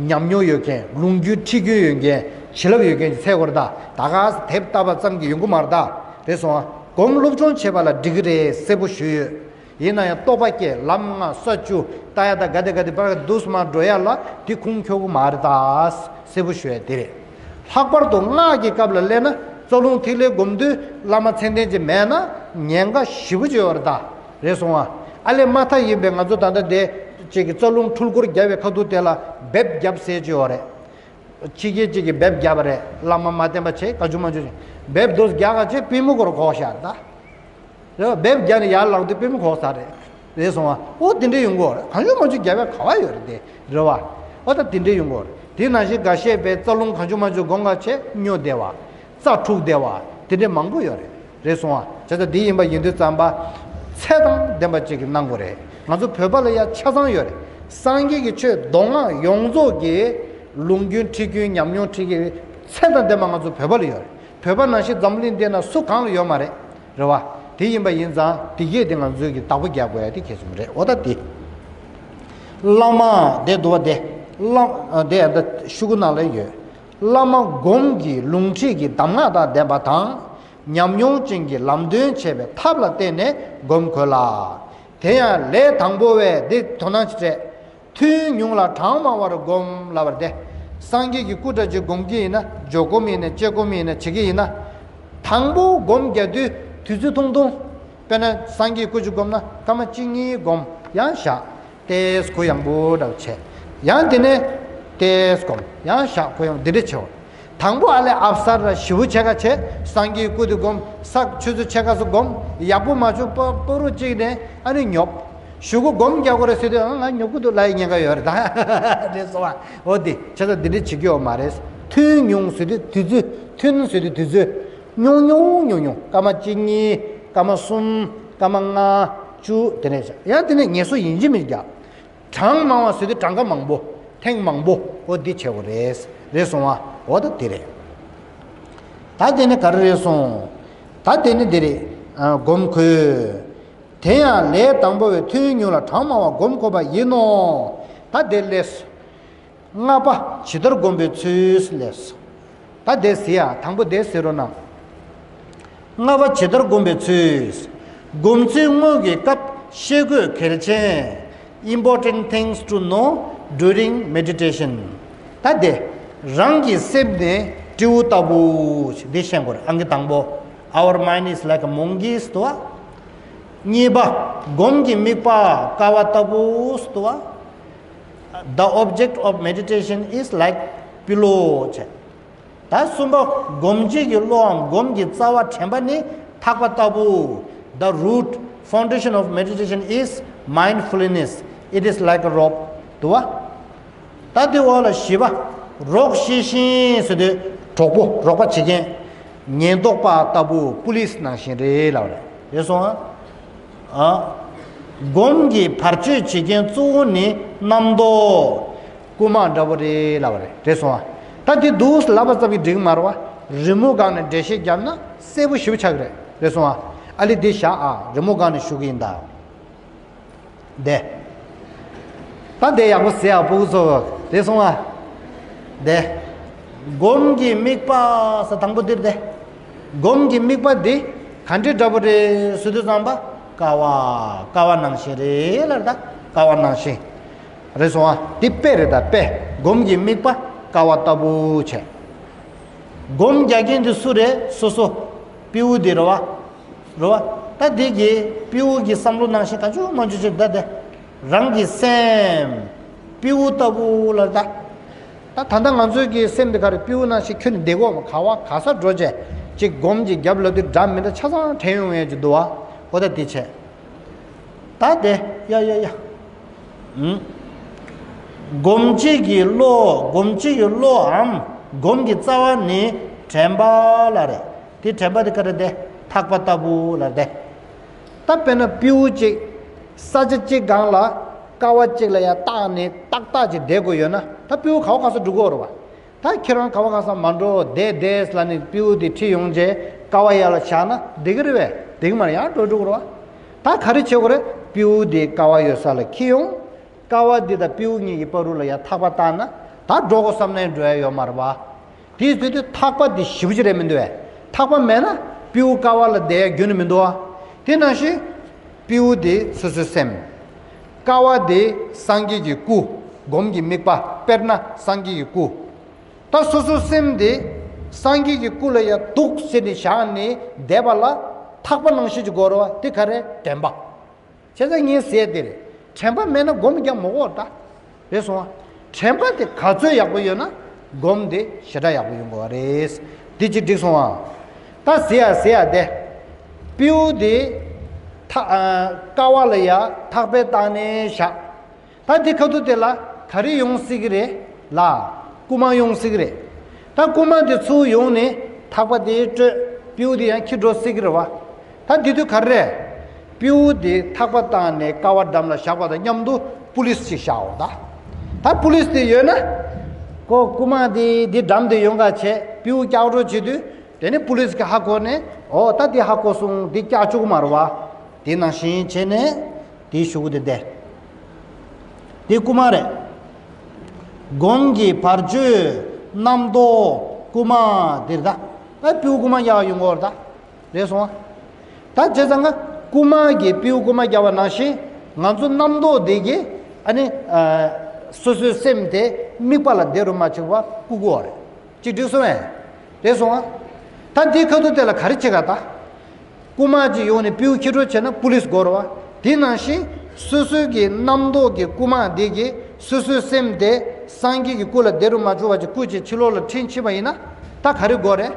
ཉམས་མྱོང་ཡོད་མཁན། ལུང་རྒྱུན་ཁྲིད་རྒྱུན་ཡོད་མཁན། བྱིན་རླབས་ཡོད་མཁན་ཅིག་འཚོལ་དགོས་རེད་ད། ད་ག་སེ་དེབ་ལྟ་བ་ཙམ་གྱིས་ཡོང་གི་མ་རེད་ད། རེད་སོང་ཨ། སྒོམ་སློབ་སྦྱོང་བྱེད་པ་ལ་འགྲིག་གི་རེད་གསལ་པོ་ཞུས་ཡོད། ཡིན་ན་ཡང་རྟོགས་པ་སྐྱེ། ལམ་ལྔ་ས་བཅུ་ལྟ་ཡ་ད་ག་དེ་ག་དེ་བར་འདུག་སེ་མར་འགྲོ་ཡ་ལ་དེ་ཁུངས་འཁྱོལ་གི་མ་རེད་ད། གསལ་པོ་ཞུ་ཡ་དེ་རེད། ལྷག་པར་དུ་སྔགས་ཀྱི་སྐབས་ལ་སླེབས་ན་རྩ་རླུང་ཐིག་ལེ་སྒོམ་དུས་བླ་མ་མཚན་ལྡན་ཅིག་མེད་ན་ཉེན་ཁ་ཞེ་པོ་ཅིག་ཡོད་རེད་ད། རེད་སོང་ཨ། ཨ་ལས་མ་མཐའ་ཡིན་པའི་ང་ཚོ་ད་ལྟ་དེ་ཅིག་གི་རྩ་རླུང་འཕྲུལ་འཁོར་རྒྱབ་པའི་ཁ་ཐུག་དེ་ལ་འབེབས་རྒྱབ་ཟེར་གྱི་ཡོད་རེད། ཕྱི་རྒྱལ་གཅིག་གིས་འབེབས་བརྒྱབ་པ་རེད། བླ་མ་མ་བསྟེན་པ་བྱས་ག་ཅུ་མ་ཅུ་ཅིག་འབེབས་འདུག་རྒྱག་ག་བྱས་པུས་མོ་སྐོར་གོག་ཤག་ད། རེད་བ། འབེབས་བརྒྱབ་ནས་ཡར་ལངས་དུས་པུས་མོ་གོག་ཚར་རེད། རེད་སོང་བ། ཨོ་དེ་འདྲ་ཡོང་གི་ཡོད་རེད། གང་བྱུང་མང་བྱུང་རྒྱབ་ཡ་ག་བ་ཡོད་རེད་དེ། རེད་བ། ཨོ་ད་དེ་འདྲ་ཡོང་གི་ཡོད་རེད། དེ་ནང་བཞིན་འགའ་ཤས་པའི་རྩ་རླུང་གང་བྱུང་མང་བྱུང་སྒོམ་ག་བྱས་སྨྱོ་བསྡད་པ། རྩ་འཁྲུགས་བསྡད་པ། དེ་འདྲ་མང་པོ་ཡོད་རེད། རེད་སོང་བ། བྱས་ཙང་འདི་ཡིན་པ་ཡིན་དུས་ཙམ་པ། ཚད་དང་ལྡན་པ་ཅིག་གིས་གནང་དགོས་རེད། ང་ཚོ་བོད་པ་ལ་ཡ་ཆ་ཚང་ཡོད་རེད། སངས་རྒྱས་ཀྱི་ཆོས་མདོ་སྔགས་ཡོངས་རྫོགས་ཀྱི་ལུང་རྒྱུན་ཁྲིད་རྒྱུན་ཉམས་མྱོང་ཁྲིད་ཀྱི་ཚད་དང་ལྡན་པ་ང་ཚོ་བོད་པ་ལ་ཡོད་རེད། བོད་པ་ནང་བཞིན་འཛམ་གླིང་འདི་ན་སུ་གང་ལ་ཡོད་མ་རེད། རེད་བ། དེ་ཡིན་པ་ཡིན་ཙང་དེ་གས་དེ་ང་ཚོས་ཀྱི་བདག་པོ་རྒྱག་དགོས་ཡ་དེ་གལ་ཆེན་པོ་རེད། འོ་ད་དེ། བླ་མ་དེ་འདུག་བ་དེ། བླ་དེ་ཡང་ད་ཤོག་གུ་ནང་ལ་ཡོད། བླ་མ་སྒོམ་གྱི་ལུང་ཁྲིད་ཀྱི་གདམས་ངག་དང་ལྡན་པ་དང་། ཉམས་མྱོང་ཅན་གྱི་ལམ་སྟོན་བྱས་པའི་ཐབས་ལ་བརྟེན་ནས་སྒོམ་དགོས་ལ། དེ་ཡང་ལས་དང་པོ་བས་དེ་དོ་སྣང་བྱེད། ཐུན་ཉུང་ལ་གྲངས་མང་བར་སྒོམ་ལབ་པ་རེད་དེ། སངས་རྒྱས་ཀྱི་སྐུ་འདྲ་ཅིག་སྒོམ་གྱི་ཡིན་ན། འཇོག་སྒོམ་ཡིན་ན། བཅད་སྒོམ་ཡིན་ན། བྱེད་ཀྱི་ཡིན་ན། དང་པོ་སྒོམ་རྒྱག་དུས་དུས་ཚོད་ཐུང་ཐུང་། དཔེར་ན་སངས་རྒྱས་སྐུ་ཅིག་སྒོམ་ན་སྐར་མ་གཅིག་གཉིས་སྒོམ། ཡང་བཞག་ཏེས་གུ་ཡངས་པོ་འདྲ་བྱས། ཡང་དེ་ནས་ཏེས་སྒོམ། ཡང་བཞག་གུ་ཡངས་འདི་འདྲ་བྱེད། དང་པོ་ཨ་ལས་ཨབ་སར་ཞེ་པོ་བྱེད་ཀ་བྱས། སངས་རྒྱས་སྐུ་དེ་སྒོམ། ས་ཆུ་ཚོད་ཕྱེད་ཀ་ཙམ་སྒོམ། ཡག་པོ་མ་བྱུང་པ་པོ་རུ་གཅིག་ནས་ཨ་ནི་ཉོབ། གཞུག་གུ་སྒོམ་རྒྱག་དགོས་རེད་ཟེར་དུས། ཨ་ང་ཉོབ་ཀྱི་འདུག་ལབ་ཡ་ཉེན་ཁ་ཡོད་རེད་ད། རེད་སོང་བ། འོ་དེ་བྱས་ཙང་འདི་འདྲ་བྱེད་ཀྱི་ཡོད་མ་རེད། ཐུན་ཉུང་ཟེར་དུས་དུས་ཚོད། ཐུན་ཟེར་དུས་དུས་ཚོད། ཉུང་ཉུང་ཉུང་ཉུང་། སྐར་མ་གཅིག་གཉིས། སྐར་མ་གསུམ། སྐར་མ་ལྔ། བཅུ། དེ་ནས་བྱས། ཡང་དེ་ནས་ངལ་གསོ་ཡིན་གཅིག་མིན་གཅིག་རྒྱག་གྲངས་མང་བ་ཟེར་དུས་གྲངས་ཀ་མང་པོ། ཐེངས་མང་པོ། འོ་འདི་བྱེད་དགོས་རེད། རེད་སོང་བ། འོ་ད་འདི་རེད། ད་དེ་ནི་ག་རེ་རེད་སོང་། ད་དེ་ནི་འདི་རེད། ཨ་སྒོམ་དགོས། དེ་ཡང་ལས་དང་པོ་བས་ཐུན་ཉུང་ལ་གྲངས་མང་བ་སྒོམ་དགོས་པ་ཡིན་ནོ། ད་དེ་ལས། ལྔ་པ་ཇི་ལྟར་བསྒོམ་པའི་ཚུལ་ལས། ད་དེ་ཟེར་ཡ། དང་པོ་དེ་ཟེར་རོགས་གནང་། ལྔ་པ་ཇི་ལྟར་བསྒོམ་པའི་ཚུལ། སྒོམ་ཚུལ་དངོས་ཀྱི་སྐབས་ཤེས་དགོས་གལ་ཆེ། Important things to know during meditation. ད་དེ། རང་གི་སེམས་ནི་སྤྲེའུ་ལྟ་བུ། འདི་ཤེས་དགོས་རེད། ཨང་ཀི་དང་པོ། Our mind is like a monkey's དོ། གཉིས་པ། སྒོམ་གྱི་དམིགས་པ་ཀ་བ་ལྟ་བུ་དོ། The object of meditation is like pillow བྱས། ད་གསུམ་པ། སྒོམ་བྱེད་ཀྱི་བློའམ་སྒོམ་གྱི་རྩ་བ་དྲན་པ་ནི་ཐག་པ་ལྟ་བུ། The root foundation of meditation is mindfulness. It is like a rope དུ་བ། ད་དེ་འོག་ལ་བཞི་པ། རོགས་ཤེས་ཤིང་ཟེར་དུས་གྲོགས་པོ། རོགས་པ་བྱེད་མཁན། ཉེན་རྟོག་པ་ལྟ་བུ། པུ་ལིས་ནང་བཞིན་རེད་ལབ་རེད། རེད་སོང་ཨ། ཨ། སྒོམ་གྱི་བར་གཅོད་བྱེད་མཁན་གཙོ་བོ་ནི་རྣམ་རྟོག་རྐུ་མ་འདྲ་པོ་རེད་ལབ་པ་རེད། རེད་སོང་ཨ། ད་འདི་འདུག་ལབ་པ་ཙམ་གྱིས་འགྲིག་མ་རེད་བ། རི་མོ་སྒང་ནས་འགྲེལ་བཤད་བརྒྱབ་ན་གསལ་པོ་ཞེ་པོ་ཆགས་ཀྱི་རེད། རེད་སོང་ཨ། ཨ་ལེ་འདི་བཞག་ཨ། རི་མོ་སྒང་ནས་ཞུ་གི་ཡིན་ད། བསྡད། ད་བསྡད་ཡག་པོ་ཟེར་ཡག་ཕྲུ་གུ་ཚོ། བསྡད་སོང་ཨ། བསྡད། སྒོམ་གྱི་དམིགས་པ་ས་དང་པོ་འདིར་བསྡད། སྒོམ་གྱི་དམིགས་པ་འདི་ག་འདྲའི་འདྲ་པོ་རེད་ཟེར་དུས་ཙམ་པ། ཀ་བ། ཀ་བ་ནང་བཞིན་རེད་ལབ་ད། ཀ་བ་ནང་བཞིན། རེད་སོང་ཨ། འདི་དཔེ་རེད་ད་དཔེ། སྒོམ་གྱི་དམིགས་པ་ཀ་བ་ལྟ་བུ་བྱས། སྒོམ་རྒྱག་མཁན་དེ་སུ་རེད། སོ་སོ། སྤྲེའུ་དེ་རེད་བ། རེད་བ། ད་དེ་གི་སྤྲེའུ་གི་བསམ་བློ་ནང་བཞིན་གང་བྱུང་མང་བྱུང་བྱེད་ད་དེ། རང་གི་སེམས། སྤྲེའུ་ལྟ་བུ་ལ་ད། ད་ད་ལྟ་ང་ཚོའི་གི་སེམས་དེ་ག་རེ། སྤྲེའུ་ནང་བཞིན་ཁྱོན་ནས་བསྡད་གོ་མ། ག་བ་ག་ས་འགྲོ་བྱས་ཅིག་སྒོམ་གྱི་རྒྱབ་ལ་དུས་འདྲ་མི་འདྲ་ཆ་ཚང་དྲན་ཡོང་ཡས་ཀྱི་འདུག་བ། འོ་ད་དེ་བྱས། ད་དེ་ཡ་ཡ་ཡ། ཨུམ། སྒོམ་བྱེད་ཀྱི་བློ། སྒོམ་བྱེད་ཀྱི་བློའམ་སྒོམ་གྱི་རྩ་བ་ནི་དྲན་པ་ལ་རེད། དེ་དྲན་པ་དེ་ག་རེ་དེ། ཐག་པ་ལྟ་བུ་ལ་རེད། ད་དཔེར་ན་སྤྲེའུ་གཅིག་ས་ཆ་གཅིག་སྒང་ལ་ཀ་བ་གཅིག་ལ་ཡ་བཏགས་ནས་ཏག་ཏག་ཅིག་བསྡད་དགོས་ཡོད་ན། ད་སྤྲེའུ་ག་བ་ག་ས་འགྲོ་གི་ཡོད་རེད་བ། ད་ཁྱེད་རང་ག་བ་ག་ས་མ་འགྲོ། བསྡད་བསྡད་ལབ་ནས་སྤྲེའུ་དེ་ཁྲིད་ཡོང་རྗེས་ཀ་བ་ཡར་ལ་བཞག་ན་བསྡད་ཀྱི་རེད་པས། བསྡད་ཀྱི་མ་རེད། ཡར་འགྲོ་འགྲོ་གི་རེད་བ། ད་ག་རེ་བྱེད་དགོས་རེད། སྤྲེའུ་དེ་ཀ་བ་ཡོད་ས་ལ་ཁྱེར་ཡོང་། ཀ་བ་འདི་དང་སྤྲེའུ་གཉིས་ཀྱི་བར་དུ་ལ་ཡ་ཐག་པ་བཏགས་ན་ད་འགྲོ་དགོས་བསམ་ན་ཡང་འགྲོ་ཡ་ཡོད་མ་རེད་བ། དེ་ཡིན་དུས་ཐག་པ་འདི་ཞེ་པོ་ཅིག་རེད་མི་འདུག་བས། ཐག་པ་མེད་ན་སྤྲེའུ་ཀ་བ་ལ་བསྡད་ཡ་རྒྱུན་ནས་མི་འདུག་བ། དེ་ནང་བཞིན་སྤྲེའུ་དེ་སོ་སོའི་སེམས། ཀ་བ་དེ་སངས་རྒྱས་ཀྱི་སྐུ། སྒོམ་གྱི་དམིགས་པ་དཔེར་ན་སངས་རྒྱས་ཀྱི་སྐུ། ད་སོ་སོའི་སེམས་དེ་སངས་རྒྱས་ཀྱི་སྐུ་ལ་ཡ་འདུག་ཟེར་ནས་བཞག་ནས་བསྡད་པ་ལ་ཐག་པ་ནང་བཞིན་གྱི་སྐོར་བ་དེ་ག་རེ། དྲན་པ། བྱས་ཙང་ངས་ཟེར་དེ་རེད། དྲན་པ་མེད་ན་སྒོམ་རྒྱག་མི་དགོས་ད། རེད་སོང་བ། དྲན་པ་དེ་ག་ཚོད་ཡག་པོ་ཡོད་ན་སྒོམ་དེ་ཞེ་དྲག་ཡག་པོ་ཡོང་དགོས་པ་རེད། འདི་གཅིག་འགྲིག་སོང་བ། ད་ཟེར་ཡ་ཟེར་ཡ་དེ། སྤྲེའུ་དེ་ཐག་ཨ། ཀ་བ་ལ་ཡ་ཐག་པས་བཏགས་ནས་བཞག་ད་དེ་ཁ་ཐུག་དེ་ལ་ག་རེ་ཡོང་སྲིད་ཀྱི་རེད་ལ། རྐུ་མ་ཡོང་སྲིད་ཀྱི་རེད། ད་རྐུ་མ་དེ་ཚུར་ཡོང་ནས་ཐག་པ་དེ་སྤྲོད། སྤྲེའུ་དེ་ཡང་ཁྱེར་འགྲོ་སྲིད་ཀྱི་རེད་བ། ད་དེ་དུས་ག་རེ་རེད། སྤྲེའུ་དེ་ཐག་པ་བཏགས་ནས་ཀ་བ་འགྲམ་ལ་བཞག་པ་དང་མཉམ་དུ་པུ་ལིས་ཅིག་བཞག་འོ་ད། ད་པུ་ལིས་དེ་ཡོད་ན། ཁོ་རྐུ་མ་དེ་དེ་འགྲམ་དེ་ཡོང་ག་བྱས་སྤྲེའུ་སྐྱག་འགྲོ་བྱེད་དུས། དེ་ནས་པུ་ལིས་ཀྱིས་ཧ་གོ་ནས། འོ་ད་དེ་ཧ་གོ་སོང་། དེ་སྐྱག་བཅུག་གི་མ་རེད་བ། དེ་ནང་བཞིན་བྱས་ནས་དེའི་གཞུག་གུ་དེ་བསྡད། དེ་རྐུ་མ་རེད། སྒོམ་གྱི་བར་གཅོད་རྣམ་རྟོག་རྐུ་མ་དེ་རེད་ད། ཨ་སྤྲེའུ་རྐུ་མ་རྒྱག་ཡོང་གི་ཡོད་རེད་ད། རེད་སོང་ཨ། ད་བྱས་ཙང་ང་རྐུ་མ་གིས་སྤྲེའུ་རྐུ་མ་རྒྱག་པ་ནང་བཞིན་ང་ཚོ་རྣམ་རྟོག་དེ་གིས་ཨ་ནི་ཨ་སོ་སོའི་སེམས་དེ་དམིགས་པ་ལ་བདེ་རུ་མ་བཅུག་པ་རྐུ་གི་ཡོད་རེད། གཅིག་འགྲིག་སོང་ངས། རེད་སོང་ཨ། ད་འདིའི་ཁ་ཐུག་དེ་ལ་ག་རེ་བྱེད་ག་ད། རྐུ་མ་ཅིག་ཡོང་ནས་སྤྲེའུ་ཁྱེར་འགྲོ་བྱས་ན་པུ་ལིས་དགོས་རེད་བ། དེ་ནང་བཞིན་སོ་སོའི་གི་རྣམ་རྟོག་གི་རྐུ་མ་དེ་གིས་སོ་སོའི་སེམས་དེ་སངས་རྒྱས་ཀྱི་སྐུ་ལ་བདེ་རུ་མ་བཅུག་པ་ཅིག་རྐུ་བྱས་ཕྱི་ལོགས་ལ་འཁྲིད་ཕྱིན་པ་ཡིན་ན་ད་ག་རེ་དགོས་རེད།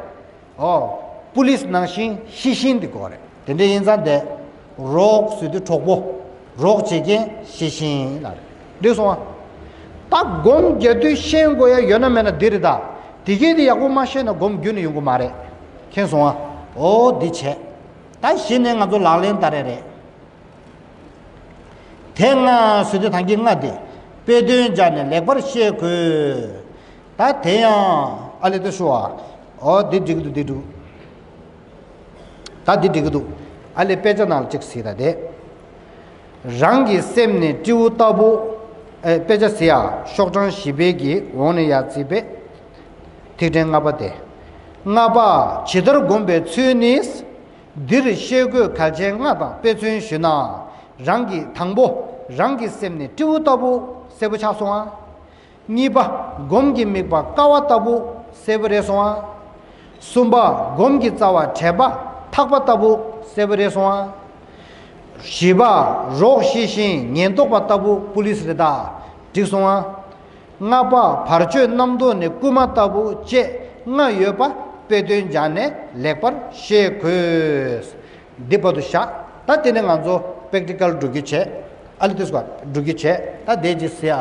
ཨོ། པུ་ལིས་ནང་བཞིན་ཤེས་བཞིན་དེ་དགོས་རེད། དེ་འདྲ་ཡིན་ཙང་དེ། རོགས་ཟེར་དུས་གྲོགས་པོ། རོགས་བྱེད་མཁན་ཤེས་བཞིན་ལ་རེད། འགྲིག་སོང་ཨ། ད་སྒོམ་རྒྱག་དུས་ཤེས་དགོས་ཡ་ཡོད་ན་མེད་ན་འདི་རེད་ད། དེ་གས་དེ་ཡག་པོ་མ་ཤེས་ན་སྒོམ་རྒྱུན་ནས་ཡོང་གི་མ་རེད། མཁྱེན་སོང་ཨ། ཨོ་འདི་བྱས། ད་གཞི་ནས་ང་ཚོ་ལག་ལེན་བསྟར་རེ་རེད། དེ་ལྔ་ཟེར་དུས་ད་གིན་ལྔ་དེ། དཔེ་དོན་སྦྱར་ནས་ལེགས་པར་ཤེས་དགོས། ད་དེ་ཡང་ཨ་ལེ་ཏུ་ཤོ་ཨ། ཨོ་འདི་འགྲིག་གི་འདུག་འདི་འགྲིག་ད་འདི་འགྲིག་གི་འདུག་ཨ་ལེ་དཔེ་ཆ་ནང་ལ་གཅིག་གཟིགས་ད་དེ། རང་གི་སེམས་ནི་སྤྲེའུ་ལྟ་བུ། ཨེ་དཔེ་ཆ་གཟིགས་ཡ་ཤོག་གྲངས་བཞི་པའི་གི་འོག་ནས་ཡར་གཟིགས་པས། ཐིག་ཕྲེང་ལྔ་པ་དེ། ལྔ་པ་ཇི་ལྟར་བསྒོམ་པའི་ཚུལ་ནི། འདིར་ཤེས་དགོས་གལ་ཆེན་ལྔ་དང་དཔེ་མཚོན་ཞུས་ན། རང་གི་དང་པོ། རང་གི་སེམས་ནི་སྤྲེའུ་ལྟ་བུ་གསལ་པོ་ཆགས་སོང་ཨ། གཉིས་པ། སྒོམ་གྱི་དམིགས་པ་ཀ་བ་ལྟ་བུ་གསལ་པོ་རེད་སོང་ཨ། གསུམ་པ། སྒོམ་གྱི་རྩ་བ་དྲན་པ་ཐག་པ་ལྟ་བུ་གསལ་པོ་རེད་སོང་ཨ། བཞི་པ། རོགས་ཤེས་བཞིན་ཉེན་རྟོག་པ་ལྟ་བུ་པུ་ལིས་རེད་ད། འགྲིག་སོང་ཨ། ལྔ་པ། བར་གཅོད་རྣམ་རྟོག་ནི་རྐུན་མ་ལྟ་བུ་བཅས་ལྔ་ཡོད་པ་དཔེ་དོན་སྦྱར་ནས་ལེགས་པར་ཤེས་དགོས། འདི་བར་དུ་བཞག་ད་དེ་ནས་ང་ཚོ་པེག་ཊི་ཀལ་འགྲོ་རྒྱུ་བྱས། ཨ་ལི་ཏིས་བ་འགྲོ་རྒྱུ་བྱས། ད་དེ་ཅི་ཟེར་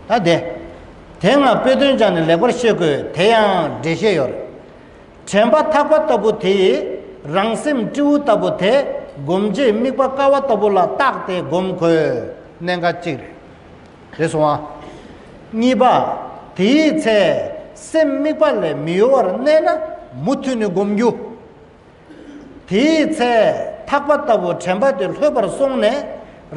ཨ། ད་དེ། དེ་སྔ་དཔེ་དོན་སྦྱར་ནས་ལེགས་པར་ཤེས་དགོས། དེ་ཡང་འགྲེལ་བཤད་ཡོད་རེད། དྲན་པ་ཐག་པ་ལྟ་བུ་དེ་ཡིས་ རང་སེམས་སྤྲེའུ་ལྟ་བུ་དེ་སྒོམ་བྱེད་དམིགས་པ་ཀ་བ་ལྟ་བུ་ལ་བཏགས་ཏེ་སྒོམ་དགོས། གནད་འགག་གཅིག་རེད། རེད་སོང་ཨ། གཉིས་པ། དེའི་ཚེ་སེམས་དམིགས་པ་ལས་མི་གཡོ་བར་གནས་ན་མུ་མཐུད་ནས་སྒོམ་རྒྱུ། དེའི་ཚེ་ཐག་པ་ལྟ་བུ་དྲན་པ་དེ་ལྷོད་པར་སོང་ནས།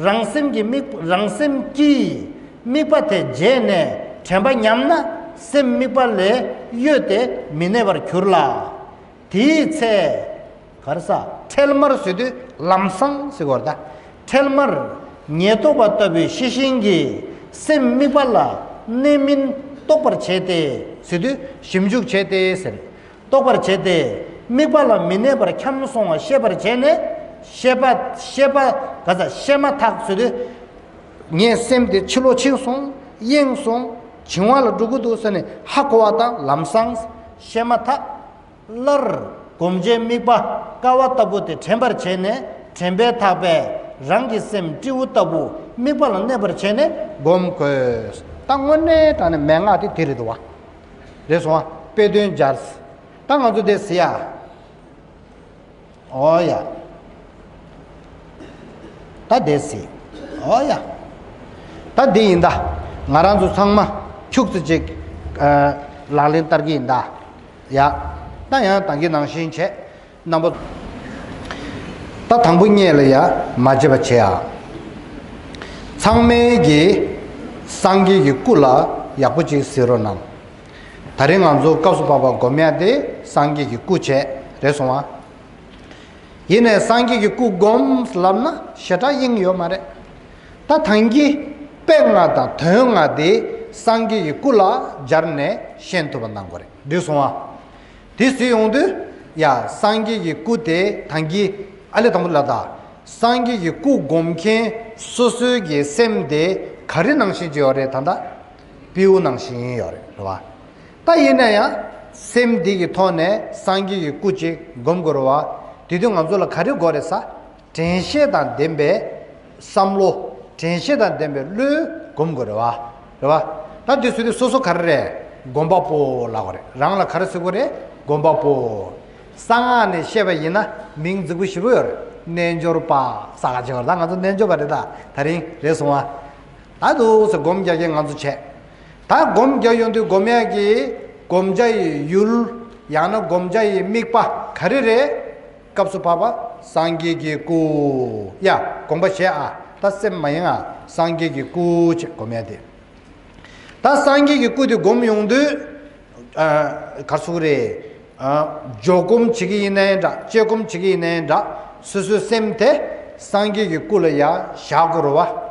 རང་སེམས་ཀྱི་དམིགས། རང་སེམས་ཀྱིས་དམིགས་པ་དེ་བརྗེད་ནས་དྲན་པ་ཉམས་ན་སེམས་དམིགས་པ་ལས་གཡོས་ཏེ་མི་གནས་པར་གྱུར་ལ། དེའི་ཚེ། ག་རེ་ཟ། འཕྲལ་མར་ཟེར་དུས་ལམ་སང་ཟེར་དགོས་རེད་ད། འཕྲལ་མར་ཉེར་བསྡོགས་པ་ལྟ་བུའི་ཤེས་བཞིན་གྱིས་སེམས་དམིགས་པ་ལ་གནས་མིན་རྟོགས་པར་བྱས་ཏེ་ཟེར་དུས་ཞིབ་འཇུག་བྱས་ཏེ་ཟེར། རྟོགས་པར་བྱས་ཏེ། དམིགས་པ་ལ་མི་གནས་པར་འཁྱམས་སོང་བ་ཤེས་པར་བྱས་ནས། ཤེས་པ། ཤེས་པ། ག་ས། ཤེས་མ་ཐག་ཟེར་དུས། ངའི་སེམས་དེ་ཕྱི་ལོགས་ཕྱིན་སོང་། གཡེངས་སོང་། བྱིང་བ་ལ་འགྲོ་གི་འདུག་ཟེར་ནས་ཧ་གོ་བ་དང་ལམ་སང་ཤེས་མ་ཐག། སླར་སྒོམ་བྱེད་དམིགས་པ་ཀ་བ་ལྟ་བུ་དེ་དྲན་པར་བྱས་ནས། དྲན་པའི་ཐག་པས་རང་གི་སེམས་སྤྲེའུ་ལྟ་བུ་དམིགས་པ་ལ་གནས་པར་བྱས་ནས་སྒོམ་དགོས། ད་དངོས་གནས་དྲང་གནས་མན་ངག་དེ་དེ་རེད་འདུག་བ། རེད་སོང་བ། དཔེ་དོན་སྦྱར། ད་ང་ཚོ་དེ་ཟེར་ཡ། ཨོ་ཡ། ད་དེ་ཟེར། ཨོ་ཡ། ད་འདི་ཡིན་ད། ང་རང་ཚོ་ཚང་མ་ཁྱུག་ཙམ་ཅིག་ཨ། ལག་ལེན་བསྟར་གྱི་ཡིན་ད། ཡ། ད་ཡང་ད་གིན་ནང་བཞིན་བྱས། རྣམ་པ། ད་དང་པོ་ཉིད་ལ་ཡ་མ་བརྗེད་པ་བྱེད་ཨ། ཚང་མས་ཀྱི་སངས་རྒྱས་ཀྱི་སྐུ་ལ་ཡག་པོ་ཅིག་གཟིགས་རོགས་གནང་། ད་རིང་ང་ཚོ་སྐབས་སུ་བབ་པ་སྒོམ་ཡ་དེ་སངས་རྒྱས་ཀྱི་སྐུ་བྱས་རེད་སོང་ཨ། ཡིན་ནའི་སངས་རྒྱས་ཀྱི་སྐུ་སྒོམ་ལབ་ན་ཞེ་དྲག་དབྱིངས་ཡོད་མ་རེད། ད་ཐང་གི་དཔེ་ལྔ་དང་དོན་ལྔ་དེ་སངས་རྒྱས་ཀྱི་སྐུ་ལ་སྦྱར་ནས་ཤེས་ཐུབ་པ་གནང་དགོས་རེད། འགྲིག་སོང་ཨ། དེ་ཟེར་ཡོང་དུས། ཡ། སངས་རྒྱས་ཀྱི་སྐུ་དེ་ཐང་གི་ཨ་ལེ་དང་པོ་ལ་ད། སངས་རྒྱས་ཀྱི་སྐུ་སྒོམ་མཁན་སོ་སོའི་གི་སེམས་དེ་ག་རེ་ནང་བཞིན་གྱི་ཡོད་རེད་ད་ལྟ། སྤྲེའུ་ནང་བཞིན་ཡོད་རེད་རེད་བ། ད་ཡིན་ན་ཡང་སེམས་འདི་གི་ཐོག་ནས་སངས་རྒྱས་ཀྱི་སྐུ་ཅིག་སྒོམ་དགོས་རེད་བ། དེ་དུས་ང་ཚོ་ལ་ག་རེ་དགོས་རེད་ཟ། དྲན་ཤེས་དང་ལྡན་པའི་བསམ་བློ། དྲན་ཤེས་དང་ལྡན་པའི་བློས་སྒོམ་དགོས་རེད་བ། རེད་བ། ད་འདི་ཚོ་དེ་སོ་སོ་ག་རེ་རེད། སྒོམ་པ་པོ་ལབ་དགོས་རེད། རང་ལ་ག་རེ་ཟེར་དགོས་རེད། སྒོམ་པ་པོ། གསང་སྔགས་ནས་བཤད་པ་ཡིན་ན་མིང་རྫིག་པོ་ཞེ་པོ་ཡོད་རེད། རྣལ་འབྱོར་པ་ཟེར་ག་བྱེད་པ་རེད། ད་ང་ཚོ་རྣལ་འབྱོར་པ་རེད། ད་ད་རིང་རེད་སོང་བ། ད་འདུག་སེ་སྒོམ་རྒྱག་མཁན་ང་ཚོ་བྱས། ད་སྒོམ་རྒྱག་ཡོང་དུས་སྒོམ་ཡག་གི་སྒོམ་བྱ་ཡི་ཡུལ། ཡང་ན་སྒོམ་བྱ་ཡི་དམིགས་པ་ག་རེ་རེད། སྐབས་སུ་བབ་པ་སངས་རྒྱས་ཀྱི་སྐུ། ཡ། དགོངས་པ་བཞེས་ཨ། ད་སེམས་མ་ཡེངས་ཨ། སངས་རྒྱས་ཀྱི་སྐུ་ཅེས་སྒོམ་ཡག་དེ། ད་སངས་རྒྱས་ཀྱི་སྐུ་དེ་སྒོམ་ཡོང་དུས། ཨ། ག་རེ་ཟེར་དགོས་རེད། ཨ། འཇོག་སྒོམ་བྱེད་ཀྱི་ཡིན་ནའི་འདྲ། བཅད་སྒོམ་བྱེད་ཀྱི་ཡིན་ནའི་འདྲ། སོ་སོའི་སེམས་དེ་སངས་རྒྱས་ཀྱི་སྐུ་ལ་ཡ་བཞག་དགོས་རེད་བ།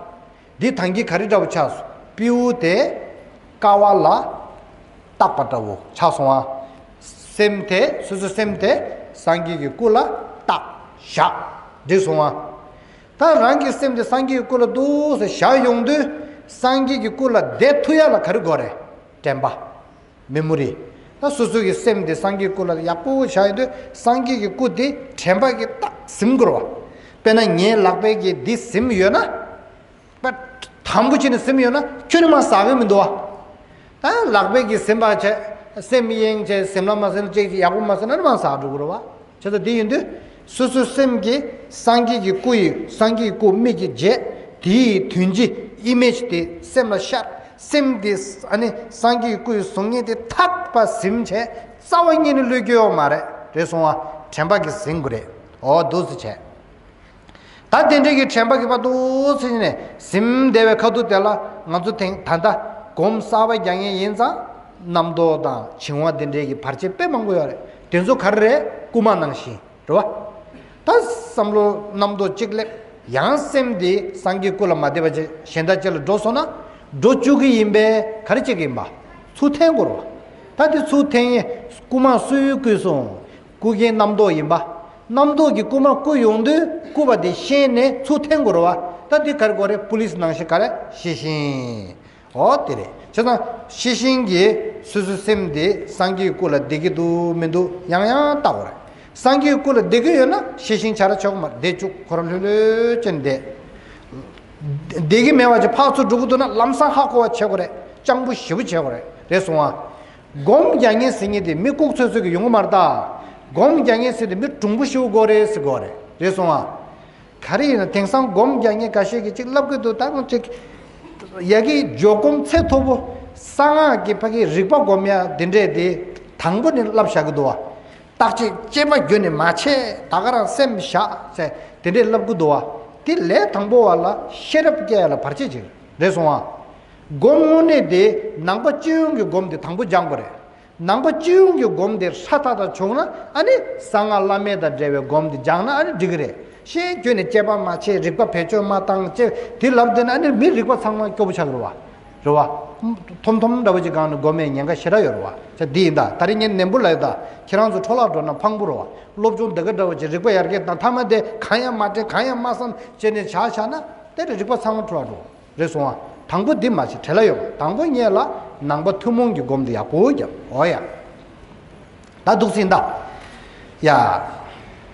འདི་ཐང་གི་ག་རེ་འདྲ་བོ་ཆགས་སོང་། སྤྲེའུ་དེ་ཀ་བ་ལ་བཏགས་པ་འདྲ་བོ་ཆགས་སོང་ཨ། སེམས་དེ། སོ་སོའི་སེམས་དེ་སངས་རྒྱས་ཀྱི་སྐུ་ལ་བཏགས་བཞག་འགྲིག་སོང་ཨ། ད་རང་གི་སེམས་དེ་སངས་རྒྱས་ཀྱི་སྐུ་ལ་འདུག་སེ་བཞག་ཡོང་དུས། སངས་རྒྱས་ཀྱི་སྐུ་ལ་བསྡད་ཐུབ་ཡ་ལ་ག་རེ་དགོས་རེད། དྲན་པ། མེ་མོ་རི། ད་སོ་སོ་གི་སེམས་དེ་སངས་རྒྱས་སྐུ་ལ་ཡག་པོ་བཞག་ཡོང་དུས་སངས་རྒྱས་ཀྱི་སྐུ་དེ་དྲན་པ་གིས་ཏག་ཟིན་དགོས་རེད་བ། དཔེར་ན་ངའི་ལག་པའི་གི་འདི་ཟིན་ཡོད་ན། པ། དམ་པོ་བྱས་ནས་ཟིན་ཡོད་ན་ཁྱོན་ནས་མར་ཟག་གི་མི་འདུག་བ། ད་ལག་པའི་གི་ཟིན་པ་བྱས། སེམས་གཡེང་བྱས། ཟིན་ལ་མ་ཟིན་ལ་ཅིག་ཡག་པོ་མ་ཟིན་ན་མར་ཟག་འགྲོ་གི་རེད་བ། བྱས་ཙང་དེ་ཡིན་དུས་སོ་སོའི་སེམས་ཀྱིས་སངས་རྒྱས་ཀྱི་སྐུ་ཡི། སངས་རྒྱས་ཀྱི་སྐུ་མིག་གིས་མཇལ། དེའི་དོན་སྤྱི་ཨི་མེ་ཇི་དེ་སེམས་ལ་ཤར། སེམས་དེ་ཨ་ནི་སངས་རྒྱས་ཀྱི་སྐུ་ཡི་གཟུགས་བརྙན་དེ་ཐག་པ་ཟིན་བྱས། རྩ་བ་ཉིད་ནས་བློས་འགྱོད་ཡོད་མ་རེད། རེད་སོང་བ། དྲན་པ་གིས་ཟིན་དགོས་རེད། འོ་འདུག་སེ་བྱས། ད་དེ་འདྲའི་གི་དྲན་པ་གིས་ཕར་འདུག་སེ་ནས་ཟིན་བསྡད་པའི་ཁ་ཐུག་དེ་ལ་ང་ཚོ་དེང་ད་ལྟ་སྒོམ་གསར་པ་རྒྱག་མཁན་ཡིན་ཙང་རྣམ་རྟོག་དང་བྱིང་བ་དེ་འདྲའི་གི་བར་ཆད་དཔེ་མང་པོ་ཡོད་རེད། དེ་ཚོ་ག་རེ་རེད། རྐུན་མ་ནང་བཞིན་རེད་བ། ད་བསམ་བློ་རྣམ་རྟོག་གཅིག་སླེབས། ཡང་སེམས་དེ་སངས་རྒྱས་སྐུ་ལ་མ་བསྡད་པ་བྱས་གཞན་དག་ཅིག་ལ་འགྲོ་སོང་ན་འགྲོ་བཅུག་གི་ཡིན་པས། ག་རེ་བྱེད་ཀྱི་ཡིན་པ། ཚུར་འཐེན་དགོས་རེད་བ། ད་དེ་ཚུར་འཐེན་ཡས་རྐུན་མ་སུས་རྐུས་སོང་། རྐུ་མཁན་རྣམ་རྟོག་ཡིན་པ། རྣམ་རྟོག་གིས་རྐུན་མ་རྐུ་ཡོང་དུས་རྐུ་བ་དེ་ཤེས་ནས་ཚུར་འཐེན་དགོས་རེད་བ། ད་དེ་ག་རེ་དགོས་རེད། པུ་ལིས་ནང་བཞིན་ག་རེ། ཤེས་བཞིན། འོ་དེ་རེད། བྱས་ཙང་ཤེས་བཞིན་གྱིས་སོ་སོའི་སེམས་དེ་སངས་རྒྱས་སྐུ་ལ་བསྡད་ཀྱི་འདུག་མི་འདུག་ཡང་ཡང་བལྟ་དགོས་རེད། སངས་རྒྱས་སྐུ་ལ་བསྡད་ཀྱི་ཡོད་ན་ཤེས་བཞིན་བྱ་ར་ཆོག་གི་མ་རེད། བསྡད་བཅུག་ཁོ་རང་ལྷོད་ལྷོད་བྱས་ནས་བསྡད། བསྡད་ཀྱི་མེད་པ་ཅིག་ཕར་ཚུར་འགྲོ་གི་འདུག་ན་ལམ་སང་ཧ་གོ་བ་བྱེད་དགོས་རེད། སྤྱང་པོ་ཞེ་པོ་བྱེད་དགོས་རེད། རེད་སོང་ཨ། སྒོམ་རྒྱག་མཁན་ཟེར་མཁན་དེ་མི་ལྐུགས་ཚོད་ཚོད་ཀྱི་ཡོང་གི་མ་རེད་ད། སྒོམ་རྒྱག་མཁན་ཟེར་དེ་མི་གྲུང་པོ་ཞིག་དགོས་རེད་ཟེར་དགོས་རེད། རེད་སོང་ཨ། ག་རེ་ཡིན་ན་དེང་སང་སྒོམ་རྒྱག་མཁན་འགའ་ཤས་ཀྱིས་ཅིག་ལབ་གི་འདུག་ད་ཅིག་ཡ་གི་འཇོག་སྒོམ་ཚད་མཐོ་པོ་གསང་སྔགས་ཀྱི་ཕ་གི་རིག་པ་སྒོམ་ཡ་དེ་འདྲས་དེ་དང་པོ་ནས་བསླབ་བཞག་གི་འདུག་བ། བརྟག་དཔྱད་དཔྱད་པ་རྒྱུད་ནས་མ་བྱས་ད་ག་རང་སེམས་བཞག་ཟེར་དེ་འདྲས་ལབ་གི་འདུག་བ། དེ་ལས་དང་པོ་བ་ལ་ཤེས་རབ་སྐྱེ་ཡ་ལ་བར་ཆད་ཅིག་རེད་སོང་ཨ། སྒོམ་དངོས་གནས་དེ་ནང་པ་སྤྱི་ཡོངས་ཀྱི་སྒོམ་དེ་དང་པོ་སྦྱང་དགོས་རེད། ནང་པ་སྤྱི་ཡོངས་ཀྱི་སྒོམ་དེ་ཧྲ་ཐག་ཐག་བྱུང་ན་ཨ་ནི་གསང་སྔགས་བླ་མེད་དང་འབྲེལ་བའི་སྒོམ་དེ་སྦྱངས་ན་ཨ་ནི་འགྲིག་གི་རེད། ཤེས་རྒྱུད་ནས་དཔྱད་པ་མ་བྱས་རིག་པ་བེད་སྤྱོད་མ་བཏང་ཅེས་དེ་ལབ་བསྡད་ན་ཨ་ནི་མི་རིག་པ་ཚང་མ་སྐྱོ་པོ་ཆགས་ཀྱི་རེད་བ། རེད་བ། ཐོམ་ཐོམ་འདྲ་བོ་ཅིག་སྒང་ནས་སྒོམ་མེད་ཉེན་ཁ་ཞེ་དྲག་ཡོད་རེད་བ། ཅེས་འདི་ཡིན་ད་ད་རེས་ངས་ནན་པོ་ལབ་ཡོད་ད། ཁྱེད་རང་ཚོ་འཕྲོ་བརླག་འགྲོ་ན་ཕངས་པོ་རེད་བ། སློབ་སྦྱོང་འདི་ག་འདྲ་བོ་ཅིག་རིག་པ་ཡར་རྒྱས་བཏང་མཐའ་མ་དེ་གང་ཡང་མ་དྲན་གང་ཡང་མ་བསམ་བྱས་ནས་བྱ་བཞག་ན་དེ་རེད་རིག་པ་ཚང་མ་འཕྲོ་བརླག་འགྲོ། རེད་སོང་ཨ། དང་པོ་འདི་མ་བྱེད་བྲེལ་ལ་ཡོད་པ། དང་པོ་ངེད་ལ་ནང་པ་ཐུན་མོང་གི་སྒོམ་འདི་ཡག་པོ་རྒྱབ། འོ་ཡ། ད་འདུག་སེ་ཡིན་ད། ཡ།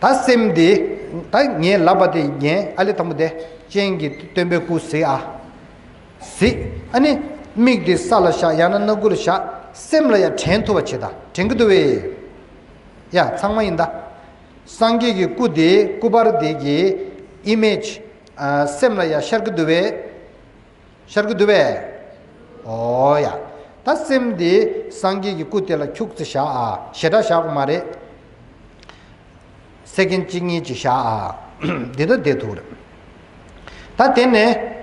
ད་སེམས་འདི། ད་ངས་ལབ་པ་དེ་ཉན་ཨ་ལེ་དང་པོ་དེ། སྤྱན་གྱི་སྟོན་པའི་སྐུ་གཟིགས་ཨ། གཟིགས། ཨ་ནི། མིག་འདི་ས་ལ་བཞག་ཡང་ན་སྣ་ཁུག་ལ་བཞག་སེམས་ལ་ཡ་དྲན་ཐུབ་པ་བྱེད་ད། དྲན་གྱི་འདུག་བས། ཡ་ཚང་མ་ཡིན་ད། སངས་རྒྱས་ཀྱི་སྐུ་དེ་སྐུ་པར་དེ་གི་ཨི་མེཇ། ཨ། སེམས་ལ་ཡ་ཤར་གྱི་འདུག་བས། ཤར་གྱི་འདུག་བས། ཨོ་ཡ། ད་སེམས་དེ་སངས་རྒྱས་ཀྱི་སྐུ་དེ་ལ་འཁྱུག་ཙམ་བཞག་ཨ། ཞེ་དྲག་བཞག་དགོས་མ་རེད། སེ་ཀེན་གཅིག་གཉིས་ཅིག་བཞག་ཨ། འདི་ལྟར་བསྡད་ཐུབ་རེད། ད་དེ་ནས་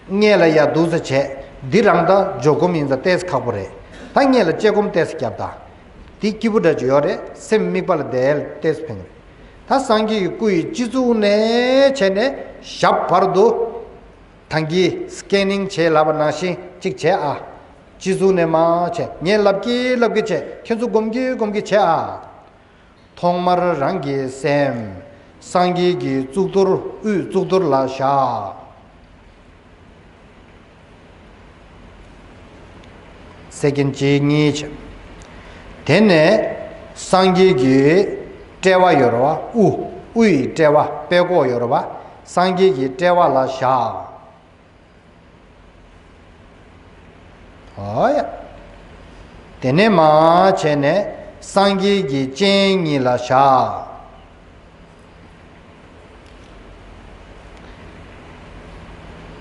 སྔོན་ལ་ཡ་འདུག་ཙམ་བྱས། འདི་རང་ད་འཇོག་སྒོམ་ཡིན་ཙང་ཏོག་ཙམ་ཁག་པོ་རེད། ད་སྔོན་ལ་དཔྱད་སྒོམ་ཏོག་ཙམ་བརྒྱབ་ད། འདི་སྐྱིད་པོ་འདྲ་ཅིག་ཡོད་རེད། སེམས་དམིགས་པ་ལ་བསྡད་ཏོག་ཙམ་ཕན་གི་རེད། ད་སངས་རྒྱས་ཀྱི་སྐུ་ཡི་སྤྱི་གཙུག་ནས་བྱས་ནས་ཞབས་བར་དུ། ད་གིན་སི་ཀེན་ནིང་བྱས་ལབ་པ་ནང་བཞིན་གཅིག་བྱས་ཨ། སྤྱི་གཙུག་ནས་མར་བྱས། ངས་ལབ་ཀྱི་ལབ་ཀྱི་བྱས། ཁྱེད་ཚོ་སྒོམ་གྱི་སྒོམ་གྱི་བྱས་ཨ། ཐོག་མར་རང་གི་སེམས་སངས་རྒྱས་ཀྱི་གཙུག་ཏོར་དབུས་གཙུག་ཏོར་ལ་བཞག་སེ་ཀེན་གཅིག་གཉིས་བྱས། དེ་ནས་སངས་རྒྱས་ཀྱི་དཔྲལ་བ་ཡོད་རེད་བ། དབུ། དབུ་ཡི་དཔྲལ་བ་པད་ཀོག་ཡོད་རེད་བ། སངས་རྒྱས་ཀྱི་དཔྲལ་བ་ལ་བཞག་ཨོ་ཡ། དེ་ནས་མར་བྱས་ནས་སངས་རྒྱས་ཀྱི་སྤྱན་གཉིས་ལ་བཞག་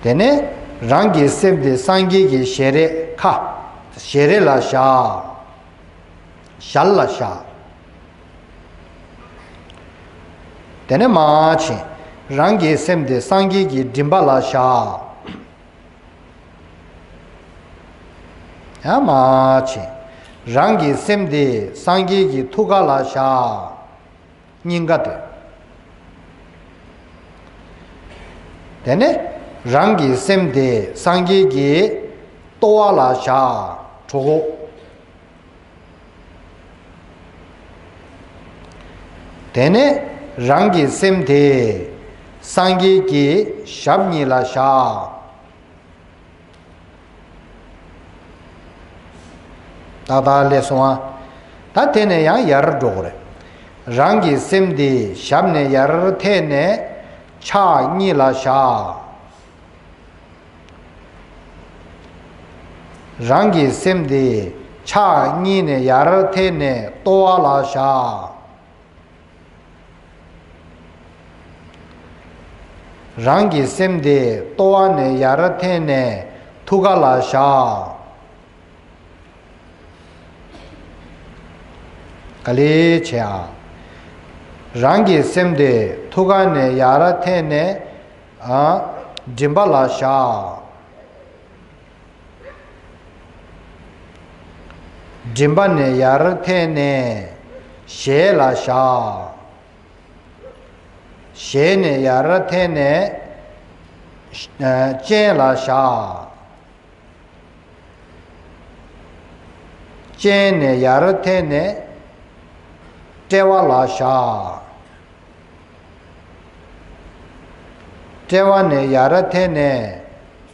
དེ་ནས་རང་གི་སེམས་དེ་སངས་རྒྱས་ཀྱི་ཞལ་རས་ཁ། ཞལ་རས་ལ་བཞག་ཞལ་ལ་བཞག་དེ་ནས་མར་ཕྱིན། རང་གི་སེམས་དེ་སངས་རྒྱས་ཀྱི་མགྲིན་པ་ལ་བཞག་ཡང་མར་ཕྱིན། རང་གི་སེམས་དེ་སངས་རྒྱས་ཀྱི་ཐུགས་ཀ་ལ་བཞག་སྙིང་ག་དེ། དེ་ནས་རང་གི་སེམས་དེ་སངས་རྒྱས་ཀྱི་ལྟོ་བ་ལ་བཞག་གྲོད་ཁོག་དེ་ནས་རང་གི་སེམས་དེ་སངས་རྒྱས་ཀྱི་ཞབས་གཉིས་ལ་བཞག་ཏག་ཏག་ལས་སོང་ཨ། ད་དེ་ནས་ཡང་ཡར་འགྲོ་དགོས་རེད། རང་གི་སེམས་དེ་ཞབས་ནས་ཡར་འཐེན་ནས་ཕྱག་གཉིས་ལ་བཞག་རང་གི་སེམས་དེ་ཕྱག་གཉིས་ནས་ཡར་འཐེན་ནས་ལྟོ་བ་ལ་བཞག་རང་གི་སེམས་དེ་ལྟོ་བ་ནས་ཡར་འཐེན་ནས་ཐུགས་ཀ་ལ་བཞག་ག་ལེ་བྱས་ཨ། རང་གི་སེམས་དེ་ཐུགས་ཀ་ནས་ཡར་འཐེན་ནས་ཨ། མགྲིན་པ་ལ་བཞག་མགྲིན་པ་ནས་ཡར་འཐེན་ནས་ཞལ་ལ་བཞག་ཞལ་ནས་ཡར་འཐེན་ནས་ཨ། སྤྱན་ལ་བཞག་སྤྱན་ནས་ཡར་འཐེན་ནས་དཔྲལ་བ་ལ་བཞག་དཔྲལ་བ་ནས་ཡར་འཐེན་ནས་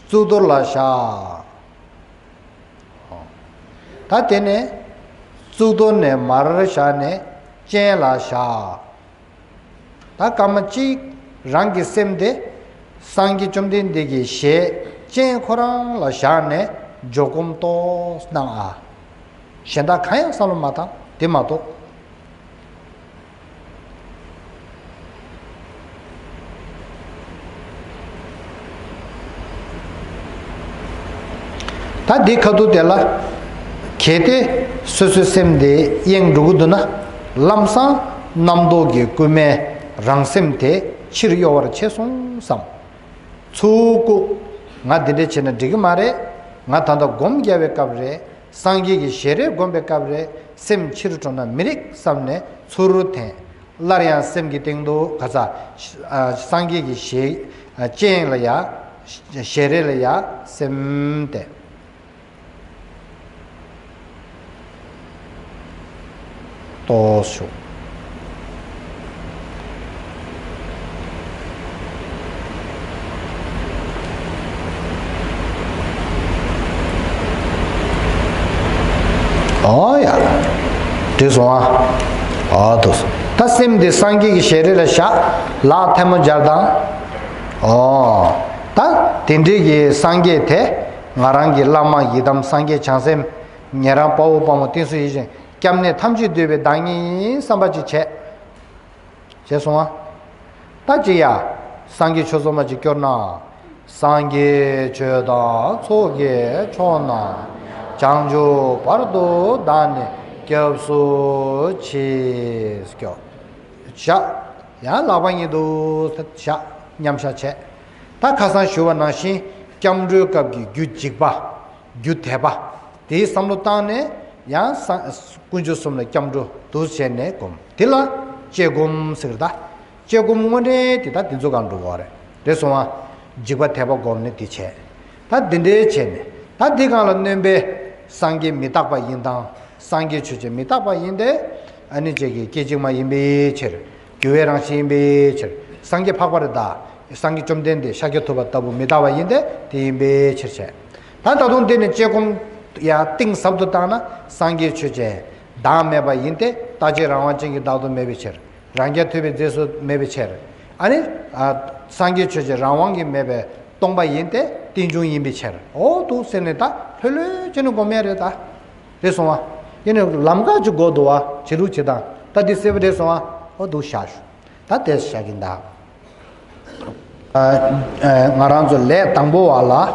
གཙུག་ཏོར་ལ་བཞག་ད་དེ་ནས་གཙུག་ཏོར་ནས་མར་བཞག་ནས་སྤྱན་ལ་བཞག་ད་སྐར་མ་གཅིག་རང་གི་སེམས་དེ་སངས་རྒྱས་བཅོམ་ལྡན་འདས་ཀྱི་ཞལ་སྤྱན་ཁོ་རང་ལ་བཞག་ནས་འཇོག་སྒོམ་ཏོག་གནང་ཨ། གཞན་དག་གང་ཡང་བསམ་བློ་མ་བཏང་དེ་མ་གཏོགས། ད་འདི་ཁ་ཐུག་དེ་ལ། གལ་ཏེ་སོ་སོའི་སེམས་དེ་གཡེང་འགྲོ་གི་འདུག་ན། ལམ་སང་རྣམ་རྟོག་གི་སྐུལ་མས་རང་སེམས་དེ་ཕྱིར་གཡོ་བར་བྱས་སོང་བསམ། ཚུར་བཀུག་ང་འདི་འདྲ་བྱས་ན་འགྲིག་གི་མ་རེད། ང་ད་ལྟ་སྒོམ་རྒྱག་པའི་སྐབས་རེད། སངས་རྒྱས་ཀྱི་ཞལ་རས་བསྒོམ་པའི་སྐབས་རེད། སེམས་ཕྱིར་འགྲོ་ན་མི་རིགས་བསམ་ནས་ཚུར་འཐེན། སླར་ཡང་སེམས་ཀྱི་སྟེང་དུ་ག་ས། ཨ། སངས་རྒྱས་ཀྱི་ཞལ། ཨ། སྤྱན་ལ་ཡ། ཞལ་རས་ལ་ཡ་སེམས་གཏད། ཏོག་ཞུ། ཨོ་ཡ། འགྲིག་སོང་ཨ། ཨོ་འདུག་སོང་། ད་སེམས་འདི་སངས་རྒྱས་ཀྱི་ཞལ་རས་ལ་བཞག་ལག་ཐལ་མོ་སྦྱར་དང་། ཨོ། ད་དེ་འདྲའི་གི་སངས་རྒྱས་དེ་ང་རང་གི་བླ་མ་ཡི་དམ་སངས་རྒྱས་བྱང་སེམས། ཉན་རང་དཔའ་བོ་དཔའ་མོ་དེ་ཚོ་ཡིན་ཞིང་། སྐྱབས་གནས་ཐམས་ཅད་འདུས་པའི་བདག་ཉིད་ཡིན་བསམ་པ་ཅིག་བྱས། བྱས་སོང་ཨ། ད་ཅི་ཡ། སངས་རྒྱས་ཆོས་ཚོགས་མ་ཅིག་སྐྱོར་ན། སངས་རྒྱས་ཆོས་དང་ཚོགས་ཀྱི་མཆོག་རྣམས། བྱང་ཆུབ་བར་དུ་བདག་ནི་སྐྱབས་སུ་མཆི། སྐྱོར། བཞག་ཡང་ལག་པ་གཉིས་དུ་བཞག་མཉམ་བཞག་བྱས། ད་ཁ་སང་ཞུ་བ་ནང་བཞིན་སྐྱབས་འགྲོའི་སྐབས་ཀྱི་རྒྱུ་འཇིགས་པ། རྒྱུ་དད་པ། དེའི་བསམ་བློ་བཏང་ནས་ཡང་ས། དཀོན་མཆོག་གསུམ་ལ་སྐྱབས་འགྲོ་འདུག་བྱས་ནས་སྒོམ། དེ་ལ་དཔྱད་སྒོམ་ཟེར་ད། དཔྱད་སྒོམ་དངོས་འབྲེལ་དེ་ད་དེ་ཚོ་གང་འགྲོ་བ་རེད། རེད་སོང་བ། འཇིགས་པ་དད་པ་སྒོམ་ནས་དེ་བྱས། ད་དེ་འདྲའི་བྱས་ནས་ད་དེ་གང་ལ་སྣོན་པའི་སངས་རྒྱས་མི་རྟག་པ་ཡིན་དང་། སངས་རྒྱས་ཆོས་ཅན་མི་རྟག་པ་ཡིན་ཏེ། ཨ་ནི་ཅིག་གི་སྐད་ཅིག་མ་ཡིན་པའི་ཕྱིར། འགྱུར་བའི་རང་བཞིན་ཡིན་པའི་ཕྱིར། སངས་རྒྱས་འཕགས་པ་རེད་ད། སངས་རྒྱས་བཅོམ་ལྡན་འདས་ཤཱཀྱ་ཐུབ་པ་ལྟ་བུ་མི་རྟག་པ་ཡིན་ཏེ་དེ་ཡིན་པའི་ཕྱིར་བྱས། ད་ད་དུང་འདི་ནི་དཔྱད་སྒོམ་ཡང་གཏིང་ཟབ་ཏུ་བཏང་ན་སངས་རྒྱས་ཆོས་ཅན་བདག་མེད་པ་ཡིན་ཏེ་རྟག་གཅིག་རང་དབང་ཅན་གྱི་བདག་ཏུ་མེད་པའི་ཕྱིར། རང་རྐྱ་ཐུབ་པའི་རྫས་སུ་མེད་པའི་ཕྱིར། ཨ་ནི། ཨ། སངས་རྒྱས་ཆོས་ཅན་རང་དབང་གིས་མེད་པའི་སྟོང་པ་ཡིན་ཏེ་རྟེན་འབྱུང་ཡིན་པའི་ཕྱིར། འོ་འདུག་ཟེར་ནས་ད་ལྷོད་ལྷོད་བྱས་ནས་སྒོམ་ཡ་རེད་ད། རེད་སོང་བ། ཡིན་ནའི་ལམ་ཁ་ཅིག་དགོས་འདུག་བ། བྱེད་ལུགས་བྱེད་སྟངས། ད་འདི་གསལ་པོ་རེད་སོང་བ། འོ་འདུག་བཞག་ཞུ། ད་དེ་བཞག་གིན་ད། ཨ། ཨ། ང་རང་ཚོ་ལས་དང་པོ་བ་ལ། ཨ།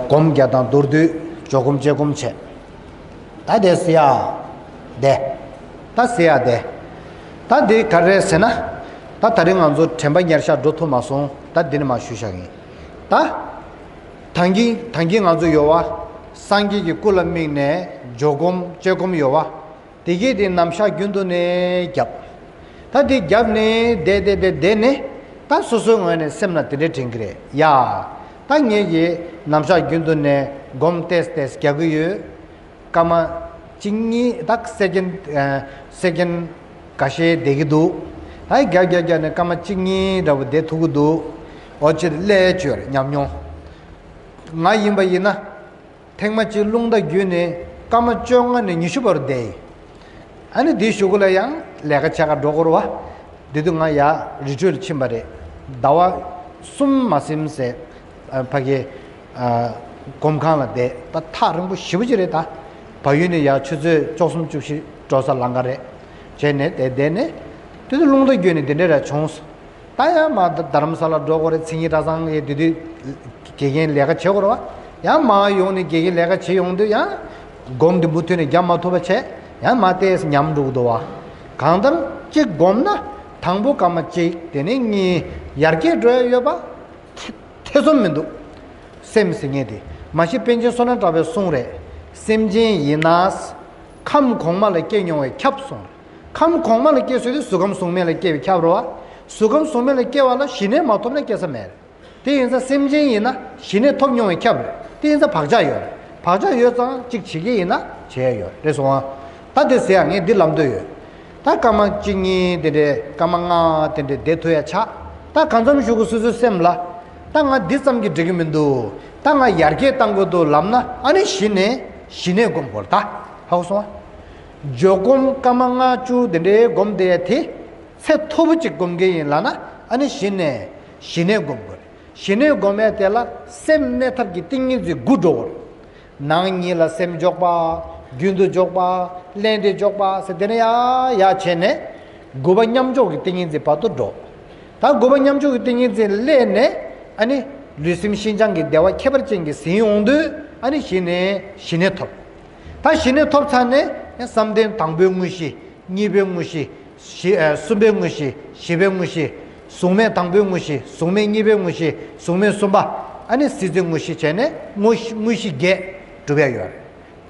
སྒོམ་རྒྱག་དང་མདོར་བསྡུས་འཇོག་སྒོམ་དཔྱད་སྒོམ་བྱས། ད་དེ་ཟེར་ཡ། དེ། ད་ཟེར་ཡ་དེ། ད་འདི་ག་རེ་ཟེར་ན། ད་ད་རིང་ང་ཚོ་དྲན་པ་ཉེར་བཞག་འགྲོ་ཐུབ་མ་སོང་། ད་འདི་ནས་མར་ཞུ་བཞག་གིན། ད། ད་གིན་ད་གིན་ང་ཚོ་ཡོད་བ། སངས་རྒྱས་ཀྱི་སྐུ་ལ་དམིགས་ནས་འཇོག་སྒོམ་དཔྱད་སྒོམ་ཡོད་བ། དེ་གས་དེ་ནམ་ཞག་རྒྱུན་དུ་ནས་བརྒྱབ། ད་དེ་བརྒྱབ་ནས་བསྡད་བསྡད་བསྡད་བསྡད་ནས་ད་སོ་སོའི་ངོས་ནས་སེམས་ལ་དེ་འདྲས་དྲན་གི་རེད་ཡ། ད་ངས་ཀྱིས་ནམ་ཞག་རྒྱུན་དུ་ནས་སྒོམ་ཏོག་ཙམ་ཏོག་ཙམ་རྒྱག་གི་ཡོད། སྐར་མ་གཅིག་གཉིས་ད་སེ་ཀེན་ཨ། སེ་ཀེན་འགའ་ཤས་བསྡད་ཀྱི་འདུག་ད་རྒྱག་རྒྱག་རྒྱག་ནས་སྐར་མ་གཅིག་གཉིས་འདྲ་བོ་བསྡད་ཐུབ་ཀྱི་འདུག་འོ་ཅིག་སླེབས་བྱས་ཉམས་མྱོང་། ང་ཡིན་པ་ཡིན་ན། ཐེངས་མ་གཅིག་རླུང་རྟ་བརྒྱུད་ནས་སྐར་མ་བཅོ་ལྔ་ནས་ཉི་ཤུ་བར་བསྡད་ཡིན། ཨ་ནི་དེའི་གཞུག་གུ་ལ་ཡང་ལས་ཀ་བྱེད་ག་འགྲོ་དགོས་རེད་བ། དེ་དུས་ང་ཡར་རི་ཁྲོད་ལ་ཕྱིན་པ་རེད། ཟླ་བ་གསུམ་མ་ཟིན་ཙམ། ཨ། ཕ་གི། ཨ། སྒོམ་ཁང་ལ་བསྡད། ད་ཐག་རིང་པོ་ཞེ་པོ་ཅིག་རེད་ད། བལ་ཡུལ་ནས་ཡར་ཆུ་ཚོད་བཅུ་གསུམ་བཅུ་བཞི་འགྲོ་ས་ལམ་ཁ་རེད། བྱས་ནས་བསྡད་བསྡད་ནས། དེ་དུས་རླུང་རྟ་བརྒྱུད་ནས་དེ་འདྲ་ར་བྱུང་སོང་། ད་ཡང་མར་རྡ་རམ་ས་ལ་འགྲོ་དགོས་རེད། མཚན་ཉིད་གྲྭ་ཚང་གི་དེ་དུས་དགེ་རྒན་ལས་ཀ་བྱེད་དགོས་རེད་བ། ཡང་མར་ཡོང་ནས་དགེ་རྒན་ལས་ཀ་བྱེད་ཡོང་དུས་ཡང་སྒོམ་དེ་མུ་མཐུད་ནས་རྒྱབ་མ་ཐུབ་པ་བྱས། ཡང་མར་ཏོག་ཙམ་ཉམས་འགྲོ་གི་འདུག་བ། གང་ལྟར་གཅིག་སྒོམ་ན་དང་པོ་སྐར་མ་གཅིག་དེ་ནས་གཉིས་ཡར་རྒྱས་འགྲོ་ཡ་ཡོད་པ། ཐེ་ཐེ་ཚོམ་མི་འདུག་སེམས་ཟེར་མཁན་དེ། མ་གཞི་པཎ་ཆེན་བསོད་ནམས་གྲགས་པའི་གསུང་རེད། སེམས་ཅན་ཡིན་ན། ཁམས་གོང་མ་ལ་སྐྱེ་མྱོང་བས་ཁྱབ་གསུངས། ཁམས་གོང་མ་ལ་སྐྱེ་ཟེར་དུས་གཟུགས་ཁམས་གཟུགས་མེད་ལ་སྐྱེ་བས་ཁྱབ་རེད་བ། གཟུགས་ཁམས་གཟུགས་མེད་ལ་སྐྱེ་བ་ལ་ཞི་གནས་མ་ཐོབ་ན་སྐྱེ་ས་མེད། དེ་ཡིན་ཙང་སེམས་ཅན་ཡིན་ན་ཞི་གནས་ཐོབ་མྱོང་བས་ཁྱབ་རེད། དེ་ཡིན་ཙང་བག་ཆགས་ཡོད་རེད། བག་ཆགས་ཡོད་ཙང་གཅིག་བྱེད་ཀྱི་ཡིན་ན་བྱེད་ཡ་ཡོད་རེད་སོང་ཨ། ད་དེ་ཟེར་ཡ་ངས་འདི་ལབ་འདོད་ཡོད། ད་སྐར་མ་གཅིག་གཉིས་དེ་འདྲའི་སྐར་མ་ལྔ་དེ་འདྲའི་བསྡད་ཐུབ་ཡ་ཆགས། ད་གང་འཚམ་ཞུ་གི་སོ་སོའི་སེམས་ལ། ད་ང་འདི་ཙམ་གྱིས་འགྲིག་གི་མི་འདུག་ད་ང་ཡར་རྒྱས་གཏང་དགོས་འདུག་ལབ་ན་ཨ་ནི་གཞི་ནས་ཞི་གནས་སྒོམ་དགོས་རེད་ད། ཧ་གོ་སོང་ཨ། འཇོག་སྒོམ་སྐར་མ་ལྔ་བཅུ་དེ་འདྲའི་སྒོམ་བསྡད་ཡ་དེ། ཚད་མཐོ་པོ་གཅིག་སྒོམ་གྱི་ཡིན་ལབ་ན་ཨ་ནི་གཞི་ནས་ཞི་གནས་སྒོམ་དགོས་རེད། ཞི་གནས་སྒོམ་ཡ་དེ་ལ་སེམས་གནས་ཐབས་ཀྱི་ཏིང་ངེ་འཛིན་དགུ་འགྲོ་དགོས་རེད། ནང་ཉིད་ལ་སེམས་འཇོག་པ། རྒྱུན་དུ་འཇོག་པ། བླན་ཏེ་འཇོག་པ་ཟེར་དེ་ནས་ཡ་ཡ་བྱས་ནས། དགུ་པ་མཉམ་འཇོག་གི་ཏིང་ངེ་འཛིན་བར་དུ་འགྲོ། ད་དགུ་པ་མཉམ་འཇོག་གི་ཏིང་ངེ་འཛིན་སླེབས་ནས་ཨ་ནི། ལུས་སེམས་ཤིན་སྦྱངས་ཀྱི་བདེ་བ་ཁྱད་པར་ཅན་གྱིས་ཟིན་ཡོང་དུས། ཨ་ནི་གཞི་ནས་ཞི་གནས་ཐོབ། ད་ཞི་གནས་ཐོབ་ཚར་ནས་བསམ་གཏན་དང་པོའི་དངོས་གཞི། གཉིས་པའི་དངོས་གཞི། བཞི་ཨ་གསུམ་པའི་དངོས་གཞི། བཞི་པའི་དངོས་གཞི། གཟུགས་མེད་དང་པོའི་དངོས་གཞི། གཟུགས་མེད་གཉིས་པའི་དངོས་གཞི། གཟུགས་མེད་གསུམ་པ། ཨ་ནི་སྲིད་རྩེའི་དངོས་གཞི་བྱས་ནས་དངོས་གཞི་དངོས་གཞི་བརྒྱད་གྲུབ་ཡ་ཡོད་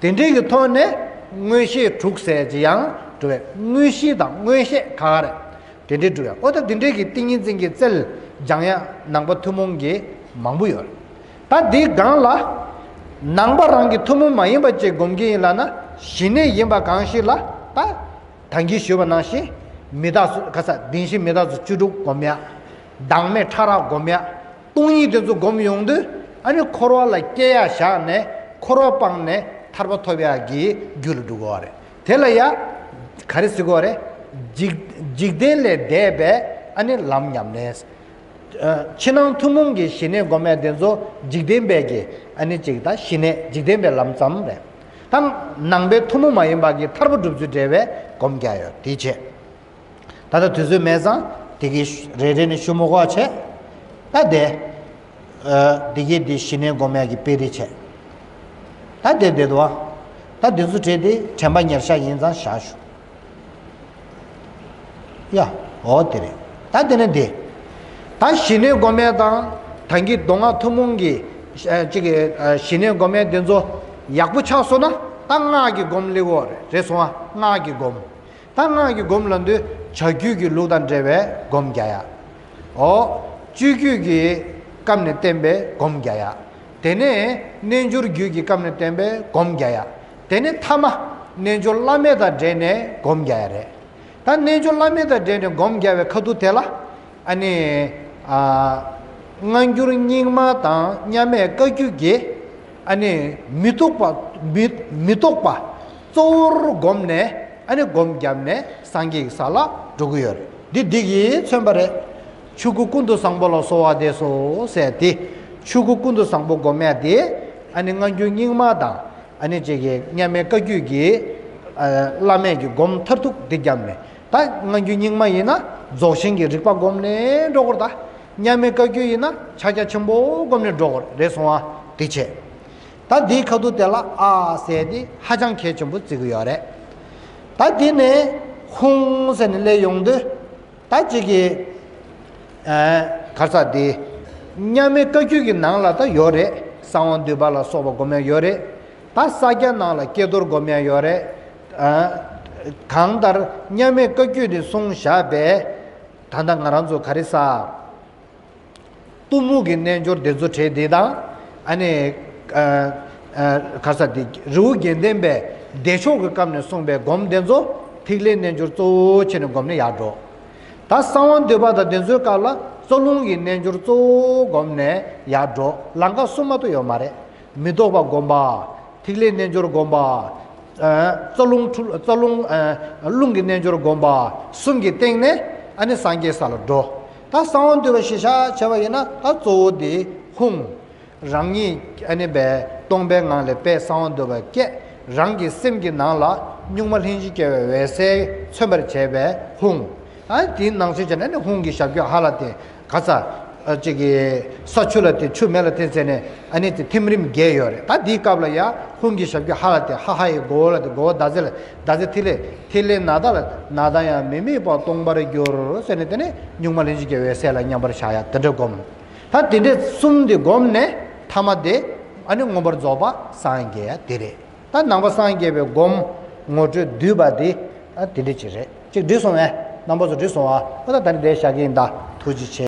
རེད། དེ་འདྲའི་གི་ཐོག་ནས་མངོན་ཤེས་དྲུག་ཟེར་གྱི་ཡང་གྲུབ་པས། མངོན་ཤེས་དང་མངོན་ཤེས་ག་ག་རེད། དེ་འདྲའི་གྲུབ་པས། ཨོ་ད་དེ་འདྲའི་གི་ཏིང་ངེ་འཛིན་གྱི་རྩལ་སྦྱང་ཡ་ནང་པ་ཐུན་མོང་གི་མང་པོ་ཡོད་རེད། ད་འདིའི་སྒང་ལ་ནང་པ་རང་གི་ཐུན་མོང་མ་ཡིན་པ་ཅིག་སྒོམ་གྱི་ཡིན་ལབ་ན། ཞི་གནས་ཡིན་པ་གང་ཞིག་ལ། ད་ད་གིན་ཞུས་པ་ནང་བཞིན་མི་རྟག་སོ་ག་ས་བདེན་བཞི་མི་རྟག་སོ་བཅུ་དྲུག་སྒོམ་ཡ། བདག་མེད་ཕྲ་རགས་སྒོམ་ཡ། སྟོང་ཉིད་དེ་ཚོ་སྒོམ་ཡོང་དུས། ཨ་ནི་འཁོར་བ་ལ་སྐྱེ་ཡ་བཞག་ནས་འཁོར་བ་སྤངས་ནས་ཐར་པ་ཐོབ་ཡ་གི་རྒྱུ་ལ་འགྲོ་དགོས་པ་རེད། དེ་ལ་ཡ་ག་རེ་ཟེར་དགོས་རེད། འཇིག་འཇིག་རྟེན་ལས་འདས་པའི་ཨ་ནི་ལམ་ཉམས་ལེན། ཕྱི་ནང་ཐུན་མོང་གི་ཞི་གནས་སྒོམ་ཡ་དེ་ཚོ་འཇིག་རྟེན་པའི་གི་ཨ་ནི་ཅིག་ད་ཞི་གནས་འཇིག་རྟེན་པའི་ལམ་ཙམ་རེད། ད་ནང་པའི་ཐུན་མོང་མ་ཡིན་པ་གི་ཐར་པ་སྒྲུབ་ཚུལ་འབྲེལ་བའི་སྒོམ་རྒྱག་ཡོད་དེ་བྱས། ད་ལྟ་དུས་ཚོད་མེད་ཙང་དེ་གི་རེ་རེ་ནས་ཞུ་མི་དགོས་པ་བྱས། ད་དེ། ཨ་དེ་གི་དེ་ཞི་གནས་སྒོམ་ཡ་གི་དཔེ་རེ་བྱས། ད་དེ་དེ་དུ་བ། ད་དེ་ཚོ་བྲིས་ཏེ་དྲན་པ་ཉེར་བཞག་ཡིན་ཙང་བཞག་ཞུ། ཡ། འོ་དེ་རེད། ད་དེ་ནས་དེ། ད་ཞི་གནས་སྒོམ་ཡ་དང་། ད་གིན་མདོ་སྔགས་ཐུན་མོང་གི་ཨ་ཅིག་གི་ཨ་ཞི་གནས་སྒོམ་ཡ་དེ་ཚོ་ཡག་པོ་ཆགས་སོང་ན། ད་སྔགས་ཀྱི་སྒོམ་སླེབས་ཡོད་རེད། རེད་སོང་ཨ། སྔགས་ཀྱི་སྒོམ། ད་སྔགས་ཀྱི་སྒོམ་ལབ་དུས་བྱ་རྒྱུད་ཀྱི་ལུགས་དང་འབྲེལ་བའི་སྒོམ་རྒྱག་ཡ། འོ། སྤྱོད་རྒྱུད་ཀྱི་སྐབས་ནས་བསྟན་པའི་སྒོམ་རྒྱག་ཡ། དེ་ནས་རྣལ་འབྱོར་རྒྱུད་ཀྱི་སྐབས་ནས་བསྟན་པའི་སྒོམ་རྒྱག་ཡ། དེ་ནས་ཐ་མ་རྣལ་འབྱོར་བླ་མེད་དང་འབྲེལ་ནས་སྒོམ་རྒྱག་ཡ་རེད། ད་རྣལ་འབྱོར་བླ་མེད་དང་འབྲེལ་ནས་སྒོམ་རྒྱག་པའི་ཁ་ཐུག་དེ་ལ། ཨ་ནི། ཨ། སྔ་འགྱུར་རྙིང་མ་དང་མཉམ་མེད་བཀའ་བརྒྱུད་ཀྱི། ཨ་ནི། མི་རྟོག་པ། མི་མི་རྟོག་པ་གཙོ་བོར་བསྒོམས་ནས། ཨ་ནི་སྒོམ་བརྒྱབ་ནས་སངས་རྒྱས་ཀྱི་ས་ལ་འགྲོ་གི་ཡོད་རེད། འདི་འདི་གིས་མཚོན་པ་རེད། ཆོས་སྐུ་ཀུན་ཏུ་བཟང་པོ་ལ་གསོལ་བ་འདེབས་སོ་ཟེར་ཏེ། ཆོས་སྐུ་ཀུན་ཏུ་བཟང་པོ་སྒོམ་ཡ་དེ། ཨ་ནི་སྔ་འགྱུར་རྙིང་མ་དང་། ཨ་ནི་ཅིག་གི་མཉམ་མེད་བཀའ་བརྒྱུད་ཀྱི། ཨ། བླ་མེད་ཀྱི་སྒོམ་མཐར་ཐུག་འདི་བརྒྱབ་ནས། ད་སྔ་འགྱུར་རྙིང་མ་ཡིན་ན་རྫོགས་ཆེན་གྱི་རིགས་པ་བསྒོམས་ནས་འགྲོ་དགོས་རེད་ད། མཉམ་མེད་བཀའ་བརྒྱུད་ཡིན་ན་ཕྱག་རྒྱ་ཆེན་པོ་བསྒོམས་ནས་འགྲོ་དགོས་རེད། རེད་སོང་ཨ། དེ་བྱས། ད་འདིའི་ཁ་ཐུག་དེ་ལ་ཨ་ཟེར་དེ་ཧ་ཅང་གལ་ཆེན་པོ་བརྩི་གི་ཡོད་རེད། ད་འདི་ནས་ཧཱུྃ་ཟེར་ནས་སླེབས་ཡོང་དུས། ད་ཅིག་གི། ཨ། ག་རེ་ཟེར་དེ། མཉམ་མེད་བཀའ་བརྒྱུད་ཀྱི་ནང་ལ་ད་ཡོད་རེད། གསང་བ་འདུས་པ་ལ་སོགས་པ་སྒོམ་ཡ་ཡོད་རེད། ད་ས་སྐྱ་ནང་ལ་ཀྱེ་རྡོར་སྒོམ་ཡ་ཡོད་རེད། ཨ། གང་ལྟར་མཉམ་མེད་བཀའ་བརྒྱུད་ནས་གསུངས་བཞག་པའི། ད་ལྟ་ང་རང་ཚོ་ག་རེ་ཟེར། གཏུམ་མོ་གི་རྣལ་འབྱོར་དེ་ཚོ་བྲིས་དེ་དང་། ཨ་ནི། ཨ། ཨ། ག་རེ་ཟེར་དེ། རི་བོ་དགེ་ལྡན་པའི་བདེ་མཆོག་གི་སྐབས་ནས་གསུངས་པའི་སྒོམ་དེ་ཚོ་ཐིག་ལེ་རྣལ་འབྱོར་གཙོ་བོ་བྱས་ནས་སྒོམ་ནས་ཡར་འགྲོ། ད་གསང་བ་འདུས་པ་དང་དེ་ཚོའི་སྐབས་ལ་རྩ་རླུང་གི་རྣལ་འབྱོར་གཙོ་བོ་སྒོམ་ནས་ཡར་འགྲོ། ལམ་ཁ་གསུམ་མ་གཏོགས་ཡོད་མ་རེད། མི་རྟོག་པ་སྒོམ་པ། ཐིག་ལེ་རྣལ་འབྱོར་སྒོམ་པ། ཨ། རྩ་རླུང་འཁྲུལ། རྩ་རླུང་། ཨ། རླུང་གི་རྣལ་འབྱོར་སྒོམ་པ། གསུམ་གྱི་སྟེང་ནས་ཨ་ནི་སངས་རྒྱས་ས་ལ་འགྲོ། ད་གསང་བ་འདུས་པ་གཞིར་བཞག་བྱས་པ་ཡིན་ན། ད་གཙོ་བོ་དེ་ཧཱུྃ། རང་ཉིད་ཨ་ནི་པའི་སྟོང་པའི་ངང་ལས་དཔལ་གསང་བ་འདུས་པ་སྐྱེས། རང་གི་སེམས་ཀྱི་ནང་ལ་གཉུག་མ་ལྷན་ཅིག་སྐྱེས་པའི་འོད་གསལ་མཚོན་པར་བྱས་པའི་ཧཱུྃ། ཨ། དེའི་ནང་གསེས་བྱས་ན་ནི་ཧཱུྃ་གི་ཞབས་ཀྱུ་ཧ་ལ་བརྟེན། ག་ས། ཨ། ཅིག་གི་ས་ཆུ་ལ་བརྟེན། ཆུ་མེ་ལ་བརྟེན་ཟེར་ནས། ཨ་ནི་དེ་ཐིམ་རིམ་བརྒྱད་ཡོད་རེད། ད་འདིའི་སྐབས་ལ་ཡ་ཧཱུྃ་གི་ཞབས་ཀྱུ་ཧ་ལ་བརྟེན། ཧ་ཧ་ཡི་མགོ་བོ་ལ་བརྟེན། མགོ་བོ་ཟླ་ཚེས་ལ། ཟླ་ཚེས་ཐིག་ལེ། ཐིག་ལེ་ནཱ་ད་ལ། ནཱ་ད་ཡང་མི་དམིགས་པ་སྟོང་པར་གྱུར་ཟེར་ནས། དེ་ནས་གཉུག་མ་ལྷན་ཅིག་སྐྱེས་པའི་འོད་གསལ་ལ་མཉམ་པར་བཞག་ཡ་དེ་འདྲ་སྒོམ། ད་དེ་འདྲའི་གསུམ་དེ་བསྒོམས་ནས་ཐ་མ་དེ། ཨ་ནི་མངོན་པར་རྫོགས་པ་སངས་རྒྱས་ཡ་དེ་རེད། ད་ནང་པ་སངས་རྒྱས་པའི་སྒོམ་ངོ་སྤྲོད་བསྡུས་པ་འདི་ཨ་དེ་འདྲ་ཅིག་རེད། ཅིག་འགྲིག་སོང་ངས། རྣམ་པ་ཚོ་འགྲིག་སོང་ཨ། ཨོ་ད་ད་ནི་འདིར་བཞག་གི་ཡིན་ད། ཐུགས་རྗེ་ཆེ།